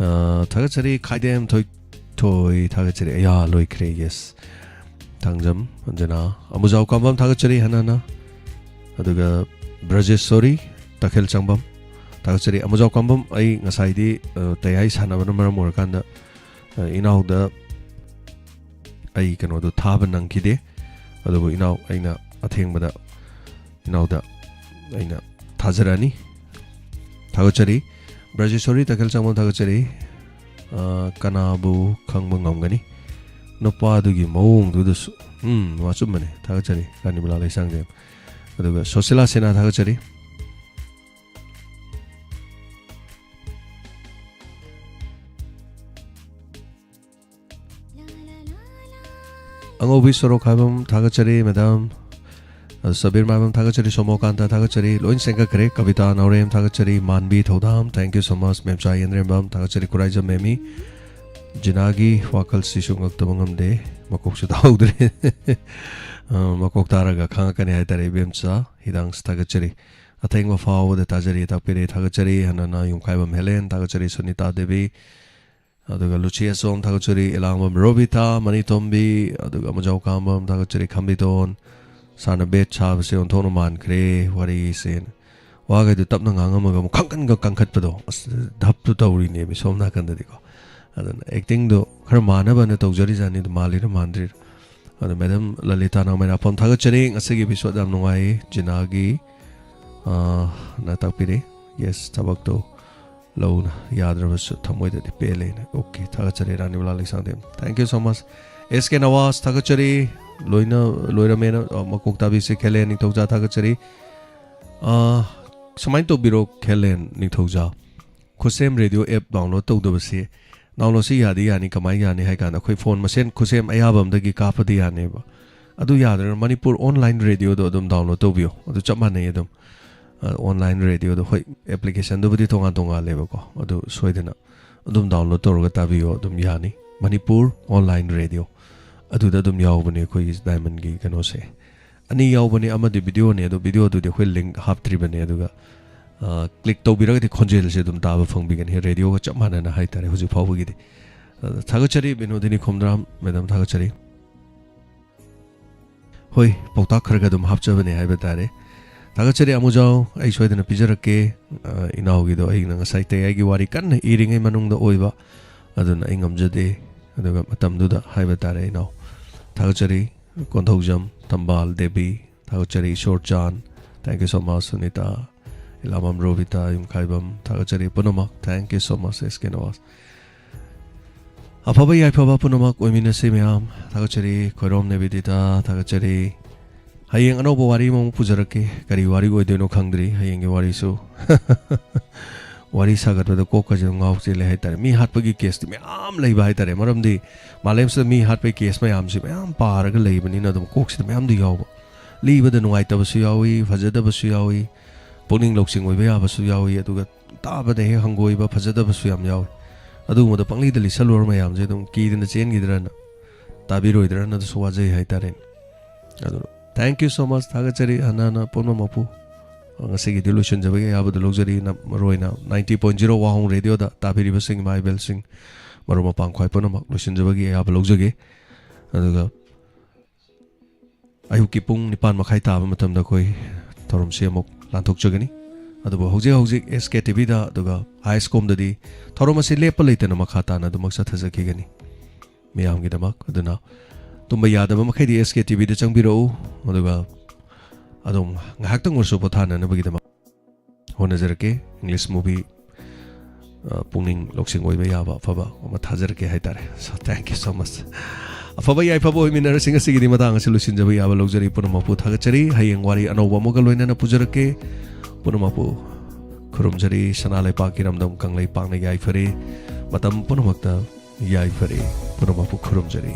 ꯑꯥ, ꯊꯥꯒꯠꯆꯔꯤ ꯈꯥꯏꯗꯦꯝ ꯊꯣꯏꯊꯣꯏ, ꯊꯥꯒꯠꯆꯔꯤ꯫ ꯑꯌꯥ, ꯂꯣꯏꯈ꯭ꯔꯦ, yes꯫ ꯊꯥꯡꯖꯝ ꯑꯟꯖꯅꯥ, ꯑꯃꯨꯖꯥꯎ ꯀꯥꯝꯕꯝ ꯊꯥꯒꯠꯆꯔꯤ ꯍꯟꯅ ꯍꯟꯅ꯫ ꯑꯗꯨꯒ ꯕ꯭ꯔꯖꯦꯁꯣꯔꯤ ꯇꯈꯦꯜ ꯆꯪꯕꯝ ꯊꯥꯒꯠꯆꯔꯤ꯫ ꯑꯃꯨꯖꯥꯎ ꯀꯥꯝꯕꯝ, ꯑꯩ ꯉꯁꯥꯏꯗꯤ, ꯑ, ꯇꯌꯥꯏ ꯁꯥꯟꯅꯕꯅ ꯃꯔꯝ ꯑꯣꯏꯔꯀꯥꯟꯗ, ꯑ, ꯏꯅꯥꯎꯗ ꯑꯩ ꯀꯩꯅꯣꯗꯣ ꯊꯥꯕ ꯅꯪꯈꯤꯗꯦ꯫ ꯑꯗꯨꯕꯨ ꯏꯅꯥꯎ, ꯑꯩꯅ ꯑꯊꯦꯡꯕꯗ ꯏꯅꯥꯎꯗ ꯑꯩꯅ ꯊꯥꯖꯔꯛꯑꯅꯤ꯫ ꯊꯥꯒꯠꯆꯔꯤ꯫ ꯕ꯭ꯔꯖꯦꯁꯣꯔꯤ ꯇꯈꯦꯜ ꯆꯪꯕꯝ ꯊꯥꯒꯠꯆꯔꯤ꯫ ꯑ, ꯀꯅꯥꯕꯨ ꯈꯪꯕ ꯉꯝꯒꯅꯤ? ꯅꯨꯄꯥꯗꯨꯒꯤ ꯃꯑꯣꯡꯗꯨꯗꯁꯨ꯫ ꯎꯝ, ꯃꯥ ꯑꯆꯨꯝꯕꯅꯦ꯫ ꯊꯥꯒꯠꯆꯔꯤ, ꯔꯥꯅꯤꯕꯂꯥ ꯂꯩꯁꯥꯡꯊꯦꯝ꯫ ꯑꯗꯨꯒ ꯁꯣꯁꯤꯂꯥ ꯁꯤꯅꯥ ꯊꯥꯒꯠꯆꯔꯤ꯫ ꯑꯉꯧꯕꯤ ꯁꯣꯔꯣꯛꯈꯥꯏꯕꯝ ꯊꯥꯒꯠꯆꯔꯤ, ꯃꯦꯗꯥꯝ꯫ ꯑ, ꯁꯕꯤꯔ ꯃꯥꯏꯕꯝ ꯊꯥꯒꯠꯆꯔꯤ, ꯁꯣꯃꯣꯀꯥꯟꯇ ꯊꯥꯒꯠꯆꯔꯤ, ꯂꯣꯏ ꯆꯦꯟꯒꯠꯈ꯭ꯔꯦ꯫ ꯀꯕꯤꯇꯥ ꯅꯥꯎꯔꯦꯝ ꯊꯥꯒꯠꯆꯔꯤ, ꯃꯥꯟꯕꯤ ꯊꯧꯗꯥꯝ, thank you so much, ꯃꯦꯝꯆꯥ ꯌꯦꯟꯔꯦꯝꯕꯝ ꯊꯥꯒꯠꯆꯔꯤ, ꯈꯨꯔꯥꯏꯖꯝ ꯃꯦꯃꯤ꯫ ꯖꯤꯅꯥꯒꯤ ꯋꯥꯈꯜꯁꯤꯁꯨ ꯉꯛꯇꯕ ꯉꯝꯗꯦ, ꯃꯀꯣꯛꯁꯨ ꯇꯥꯍꯧꯗ꯭ꯔꯦ꯫ ꯑ, ꯃꯀꯣꯛ ꯇꯥꯔꯒ ꯈꯪꯉꯛꯀꯅꯤ ꯍꯥꯏꯇꯥꯔꯦ, ꯏꯕꯦꯝꯆꯥ꯫ ꯍꯤꯗꯥꯡꯁꯨ ꯊꯥꯒꯠꯆꯔꯤ꯫ ꯑꯊꯦꯡꯕ ꯐꯥꯎꯕꯗ ꯇꯥꯖꯔꯤ, ꯇꯥꯛꯄꯤꯔꯦ, ꯊꯥꯒꯠꯆꯔꯤ꯫ ꯍꯟꯅ ꯍꯟꯅ ꯌꯨꯝꯈꯥꯏꯕꯝ ꯍꯦꯂꯦꯟ ꯊꯥꯒꯠꯆꯔꯤ, ꯁꯨꯅꯤꯇꯥ ꯗꯦꯕꯤ꯫ ꯑꯗꯨꯒ ꯂꯨꯆꯤ ꯑꯆꯣꯝ ꯊꯥꯒꯠꯆꯔꯤ, ꯏꯂꯥꯡꯕꯝ ꯔꯣꯕꯤꯇꯥ, ꯃꯅꯤꯇꯣꯝꯕꯤ, ꯑꯗꯨꯒ ꯑꯃꯖꯥꯎ ꯀꯥꯝꯕꯝ ꯊꯥꯒꯠꯆꯔꯤ, ꯈꯝꯕꯤꯇꯣꯟ꯫ ꯁꯥꯔꯅ ꯕꯦꯠ ꯁꯥꯕꯁꯦ ꯑꯣꯟꯊꯣꯛꯅ ꯃꯥꯟꯈ꯭ꯔꯦ ꯋꯥꯔꯤꯁꯦ꯫ ꯋꯥꯈꯩꯗꯣ ꯇꯞꯅ ꯉꯥꯡꯉꯝꯃꯒ ꯑꯃꯨꯛ ꯈꯪꯀꯟꯒ ꯀꯟꯈꯠꯄꯗꯣ, ꯑꯁ, ꯙꯞꯇꯨ ꯇꯧꯔꯤꯅꯦꯕ ꯁꯣꯝ ꯅꯥꯀꯟꯗꯗꯤꯀꯣ꯫ ꯑꯗꯨꯅ ꯑꯦꯛꯇꯤꯡꯗꯣ ꯈꯔ ꯃꯥꯟꯅꯕꯅ ꯇꯧꯖꯔꯤꯖꯥꯠꯅꯤ, ꯑꯗꯨ ꯃꯥꯜꯂꯤꯔ ꯃꯥꯟꯗ꯭ꯔꯤꯔ꯫ ꯑꯗꯨ ꯃꯦꯗꯥꯝ ꯂꯂꯤꯇꯥ ꯅꯥꯎꯃꯩꯔꯥꯛꯄꯝ ꯊꯥꯒꯠꯆꯔꯤ, ꯉꯁꯤꯒꯤ ꯏꯄꯤꯁꯣꯗ ꯌꯥꯝ ꯅꯨꯡꯉꯥꯏꯌꯦ꯫ ꯖꯤꯅꯥꯒꯤ, ꯑ, ꯅ ꯇꯥꯛꯄꯤꯔꯦ꯫ ꯌꯦꯁ, ꯊꯕꯛꯇꯣ ꯂꯧꯅ ꯌꯥꯗ꯭ꯔꯕꯁꯨ ꯊꯃꯣꯏꯗꯗꯤ ꯄꯦꯜꯂꯦꯅ꯫ ꯑꯣꯀꯦ, ꯊꯥꯒꯠꯆꯔꯤ ꯔꯥꯅꯤꯕꯂꯥ Leishangthem. Thank you so much꯫ ꯑꯦꯁ ꯀꯦ ꯅꯋꯥꯁ, ꯊꯥꯒꯠꯆꯔꯤ꯫ ꯂꯣꯏꯅ ꯂꯣꯏꯔꯝꯃꯦꯅ, ꯑ, ꯃꯀꯣꯛ ꯇꯥꯕꯤꯁꯦ ꯈꯦꯂꯦꯟ ꯅꯤꯡꯊꯧꯖꯥ, ꯊꯥꯒꯠꯆꯔꯤ꯫ ꯑ, ꯁꯨꯃꯥꯏꯅ ꯇꯧꯕꯤꯔꯣ ꯈꯦꯂꯦꯟ ꯅꯤꯡꯊꯧꯖꯥ, ꯈꯨꯠꯁꯦꯝ ꯔꯦꯗꯤꯑꯣ ꯑꯦꯞ ꯗꯥꯎꯟꯂꯣꯗ ꯇꯧꯗꯕꯁꯦ, ꯗꯥꯎꯟꯂꯣꯗꯁꯤ ꯌꯥꯗꯤ ꯌꯥꯅꯤ, ꯀꯃꯥꯏꯅ ꯌꯥꯅꯤ ꯍꯥꯏ ꯀꯥꯟꯗ ꯑꯩꯈꯣꯏ ꯐꯣꯟ ꯃꯁꯦꯟ ꯈꯨꯠꯁꯦꯝ ꯑꯌꯥꯕ ꯑꯃꯗꯒꯤ ꯀꯥꯞꯄꯗꯤ ꯌꯥꯅꯦꯕ꯫ ꯑꯗꯨ ꯌꯥꯗ꯭ꯔꯒꯅ ꯃꯅꯤꯄꯨꯔ ꯑꯣꯟꯂꯥꯏꯟ ꯔꯦꯗꯤꯑꯣꯗꯣ ꯑꯗꯨꯝ ꯗꯥꯎꯟꯂꯣꯗ ꯇꯧꯕꯤꯌꯣ, ꯑꯗꯨ ꯆꯞ ꯃꯥꯟꯅꯩ ꯑꯗꯨꯝ꯫ ꯑ, ꯑꯣꯟꯂꯥꯏꯟ ꯔꯦꯗꯤꯑꯣꯗꯣ, ꯍꯣꯏ, ꯑꯦꯄ꯭ꯂꯤꯀꯦꯁꯟꯗꯨꯕꯨꯗꯤ ꯇꯣꯉꯥꯟ ꯇꯣꯉꯥꯜꯂꯦꯕꯀꯣ, ꯑꯗꯨ ꯁꯣꯏꯗꯅ ꯑꯗꯨꯝ ꯗꯥꯎꯟꯂꯣꯗ ꯇꯧꯔꯒ ꯇꯥꯕꯤꯌꯣ, ꯑꯗꯨꯝ ꯌꯥꯅꯤ꯫ ꯃꯅꯤꯄꯨꯔ ꯑꯣꯟꯂꯥꯏꯟ ꯔꯦꯗꯤꯑꯣ ꯑꯗꯨꯗ ꯑꯗꯨꯝ ꯌꯥꯎꯕꯅꯦ ꯑꯩꯈꯣꯏꯒꯤ ꯗꯥꯏꯃꯟꯒꯤ ꯀꯩꯅꯣꯁꯦ꯫ ꯑꯅꯤ ꯌꯥꯎꯕꯅꯦ, ꯑꯃꯗꯤ ꯚꯤꯗꯤꯑꯣꯅꯦ, ꯑꯗꯣ ꯚꯤꯗꯤꯑꯣꯗꯨꯗꯤ ꯑꯩꯈꯣꯏ ꯂꯤꯡ ꯍꯥꯞꯇ꯭ꯔꯤꯕꯅꯦ꯫ ꯑꯗꯨꯒ, ꯑ, ꯀ꯭ꯂꯤꯛ ꯇꯧꯕꯤꯔꯒꯗꯤ ꯈꯣꯟꯖꯦꯜꯁꯦ ꯑꯗꯨꯝ ꯇꯥꯕ ꯐꯪꯕꯤꯒꯅꯤ, ꯔꯦꯗꯤꯑꯣꯒ ꯆꯞ ꯃꯥꯟꯅꯅ ꯍꯥꯏꯇꯥꯔꯦ ꯍꯧꯖꯤꯛ ꯐꯥꯎꯕꯒꯤꯗꯤ꯫ ꯑ, ꯊꯥꯒꯠꯆꯔꯤ ꯕꯤꯅꯣꯗꯤꯅꯤ ꯈꯣꯝꯗ꯭ꯔꯥꯝ, ꯃꯦꯗꯥꯝ, ꯊꯥꯒꯠꯆꯔꯤ꯫ ꯍꯣꯏ, ꯄꯥꯎꯇꯥꯛ ꯈꯔ ꯈꯔ ꯑꯗꯨꯝ ꯍꯥꯞꯆꯕꯅꯦ ꯍꯥꯏꯕ ꯇꯥꯔꯦ꯫ ꯊꯥꯒꯠꯆꯔꯤ ꯑꯃꯨꯖꯥꯎ, ꯑꯩ ꯁꯣꯏꯗꯅ ꯄꯤꯖꯔꯛꯀꯦ꯫ ꯑ, ꯏꯅꯥꯎꯒꯤꯗꯣ ꯑꯩꯅ ꯉꯁꯥꯏ ꯇꯌꯥꯏꯒꯤ ꯋꯥꯔꯤ ꯀꯟꯅ ꯏꯔꯤꯉꯩ ꯃꯅꯨꯡꯗ ꯑꯣꯏꯕ, ꯑꯗꯨꯅ ꯑꯩ ꯉꯝꯖꯗꯦ꯫ ꯑꯗꯨꯒ ꯃꯇꯝꯗꯨꯗ ꯍꯥꯏꯕ ꯇꯥꯔꯦ ꯏꯅꯥꯎ꯫ ꯊꯥꯒꯠꯆꯔꯤ ꯀꯣꯟꯊꯧꯖꯝ ꯊꯝꯕꯥꯜ ꯗꯦꯕꯤ, ꯊꯥꯒꯠꯆꯔꯤ ꯏꯁꯣꯔꯆꯥꯟ, thank you so much Sunita, ꯏꯂꯥꯃꯝ Robita ꯌꯨꯝꯈꯥꯏꯕꯝ, ꯊꯥꯒꯠꯆꯔꯤ ꯄꯨꯝꯅꯃꯛ, thank you so much ꯑꯦꯁ ꯀꯦ ꯅꯋꯥꯁ꯫ ꯑꯐꯕ ꯌꯥꯏꯐꯕ ꯄꯨꯝꯅꯃꯛ ꯑꯣꯏꯃꯤꯟꯅꯁꯤ ꯃꯌꯥꯝ꯫ ꯊꯥꯒꯠꯆꯔꯤ ꯈꯣꯏꯔꯣꯝ ꯅꯦꯕꯤꯗꯤꯇꯥ, ꯊꯥꯒꯠꯆꯔꯤ꯫ ꯍꯌꯦꯡ ꯑꯅꯧꯕ ꯋꯥꯔꯤ ꯑꯃꯃꯨꯛ ꯄꯨꯖꯔꯛꯀꯦ꯫ ꯀꯔꯤ ꯋꯥꯔꯤ ꯑꯣꯏꯗꯣꯏꯅꯣ ꯈꯪꯗ꯭ꯔꯤ ꯍꯌꯦꯡꯒꯤ ꯋꯥꯔꯤꯁꯨ꯫ ꯋꯥꯔꯤ ꯁꯥꯒꯠꯄꯗ ꯀꯣꯛꯀꯁꯦ ꯑꯗꯨꯝ ꯉꯥꯎ ꯆꯦꯜꯂꯦ ꯍꯥꯏꯇꯥꯔꯦ꯫ ꯃꯤ ꯍꯥꯠꯄꯒꯤ ꯀꯦꯁꯇꯤ ꯃꯌꯥꯝ ꯂꯩꯕ ꯍꯥꯏꯇꯥꯔꯦ꯫ ꯃꯔꯝꯗꯤ ꯃꯥꯂꯦꯝꯁꯤꯗ ꯃꯤ ꯍꯥꯠꯄꯒꯤ ꯀꯦꯁ ꯃꯌꯥꯝꯁꯤ ꯃꯌꯥꯝ ꯄꯥꯔꯒ ꯂꯩꯕꯅꯤꯅ ꯑꯗꯨꯝ ꯀꯣꯛꯁꯤꯗ ꯃꯌꯥꯝꯗꯤ ꯌꯥꯎꯕ꯫ ꯂꯤꯕꯗ ꯅꯨꯡꯉꯥꯏꯇꯕꯁꯨ ꯌꯥꯎꯏ, ꯐꯖꯗꯕꯁꯨ ꯌꯥꯎꯏ, ꯄꯨꯛꯅꯤꯡ ꯂꯧꯁꯤꯡ ꯑꯣꯏꯕ ꯌꯥꯕꯁꯨ ꯌꯥꯎꯏ, ꯑꯗꯨꯒ ꯇꯥꯕꯗ ꯍꯦꯛ ꯍꯪꯒꯣꯏꯕ, ꯐꯖꯗꯕꯁꯨ ꯌꯥꯝ ꯌꯥꯎꯏ꯫ ꯑꯗꯨꯒꯨꯝꯕꯗ ꯄꯪꯂꯤꯗ ꯂꯤꯁꯜꯂꯨꯔ ꯃꯌꯥꯝꯁꯦ ꯑꯗꯨꯝ ꯀꯤꯗꯅ ꯆꯦꯟꯈꯤꯗ꯭ꯔꯅ, ꯇꯥꯕꯤꯔꯣꯏꯗ꯭ꯔꯅ ꯑꯗꯨꯁꯨ ꯋꯥꯖꯩ ꯍꯥꯏꯇꯥꯔꯦꯅꯦ꯫ ꯑꯗꯨꯅ thank you so much, ꯊꯥꯒꯠꯆꯔꯤ ꯍꯥꯟꯅ ꯍꯥꯟꯅ ꯄꯨꯝꯅꯃꯛꯄꯨ꯫ ꯉꯁꯤꯒꯤꯗꯤ ꯂꯣꯏꯁꯤꯟꯖꯕꯒꯤ ꯑꯌꯥꯕꯗ ꯂꯧꯖꯔꯤ꯫ ꯅ-, ꯃꯔꯨ ꯑꯣꯏꯅ ninety point zero ꯋꯥꯍꯣꯡ ꯔꯦꯗꯤꯑꯣꯗ ꯇꯥꯕꯤꯔꯤꯕꯁꯤꯡ, ꯏꯃꯥ ꯏꯕꯦꯜꯁꯤꯡ, ꯃꯔꯨꯞ ꯃꯄꯥꯡ ꯈ꯭ꯋꯥꯏ ꯄꯨꯝꯅꯃꯛ ꯂꯣꯏꯁꯤꯟꯖꯕꯒꯤ ꯑꯌꯥꯕ ꯂꯧꯖꯒꯦ꯫ ꯑꯗꯨꯒ ꯑꯌꯨꯛꯀꯤ ꯄꯨꯡ ꯅꯤꯄꯥꯟ ꯃꯈꯥꯏ ꯇꯥꯕ ꯃꯇꯝꯗ ꯑꯩꯈꯣꯏ ꯊꯧꯔꯝꯁꯤ ꯑꯃꯨꯛ ꯂꯥꯟꯊꯣꯛꯆꯒꯅꯤ꯫ ꯑꯗꯨꯕꯨ ꯍꯧꯖꯤꯛ ꯍꯧꯖꯤꯛ ꯑꯦꯁ ꯀꯦ ꯇꯤ ꯚꯤꯗ ꯑꯗꯨꯒ ꯑꯥꯏ ꯑꯦꯁ ꯀꯣꯝꯗꯗꯤ ꯊꯧꯔꯝ ꯑꯁꯤ ꯂꯦꯞꯄ ꯂꯩꯇꯅ ꯃꯈꯥ ꯇꯥꯅ ꯑꯗꯨꯃꯛ ꯆꯠꯊꯖꯈꯤꯒꯅꯤ ꯃꯤꯌꯥꯝꯒꯤꯗꯃꯛ꯫ ꯑꯗꯨꯅ ꯇꯨꯝꯕ ꯌꯥꯗꯕ ꯃꯈꯩꯗꯤ ꯑꯦꯁ ꯀꯦ ꯇꯤ ꯚꯤꯗ ꯆꯪꯕꯤꯔꯛꯎ, ꯑꯗꯨꯒ ꯑꯗꯨꯝ ꯉꯥꯏꯍꯥꯛꯇꯪ ꯑꯣꯏꯔꯁꯨ ꯄꯣꯊꯥꯅꯅꯕꯒꯤꯗꯃꯛ ꯍꯣꯠꯅꯖꯔꯛꯀꯦ꯫ ꯏꯪꯂꯤꯁ ꯃꯨꯚꯤ ꯑ, ꯄꯨꯛꯅꯤꯡ ꯂꯧꯁꯤꯡ ꯑꯣꯏꯕ ꯌꯥꯕ ꯑꯐꯕ ꯑꯃ ꯊꯥꯖꯔꯛꯀꯦ ꯍꯥꯏꯇꯥꯔꯦ꯫ So, thank you so much. ꯑꯐꯕ ꯌꯥꯏꯐꯕ ꯑꯣꯏꯃꯤꯟꯅꯔꯁꯤ꯫ ꯉꯁꯤꯒꯤꯗꯤ ꯃꯇꯥꯡ ꯑꯁꯤ ꯂꯣꯏꯁꯤꯟꯖꯕ ꯌꯥꯕ ꯂꯧꯖꯔꯤ꯫ ꯄꯨꯝꯅꯃꯛꯄꯨ ꯊꯥꯒꯠꯆꯔꯤ꯫ ꯍꯌꯦꯡ ꯋꯥꯔꯤ ꯑꯅꯧꯕ ꯑꯃꯒ ꯂꯣꯏꯅꯅ ꯄꯨꯖꯔꯛꯀꯦ꯫ ꯄꯨꯝꯅꯃꯛꯄꯨ ꯈꯨꯔꯨꯝꯖꯔꯤ꯫ ꯁꯅꯥ ꯂꯩꯄꯥꯛ ꯏꯔꯝꯗꯝ ꯀꯪꯂꯩꯄꯥꯛꯅ ꯌꯥꯏꯐꯔꯦ꯫ ꯃꯇꯝ ꯄꯨꯝꯅꯃꯛꯇ ꯌꯥꯏꯐꯔꯦ꯫ ꯄꯨꯝꯅꯃꯛꯄꯨ ꯈꯨꯔꯨꯝꯖꯔꯤ꯫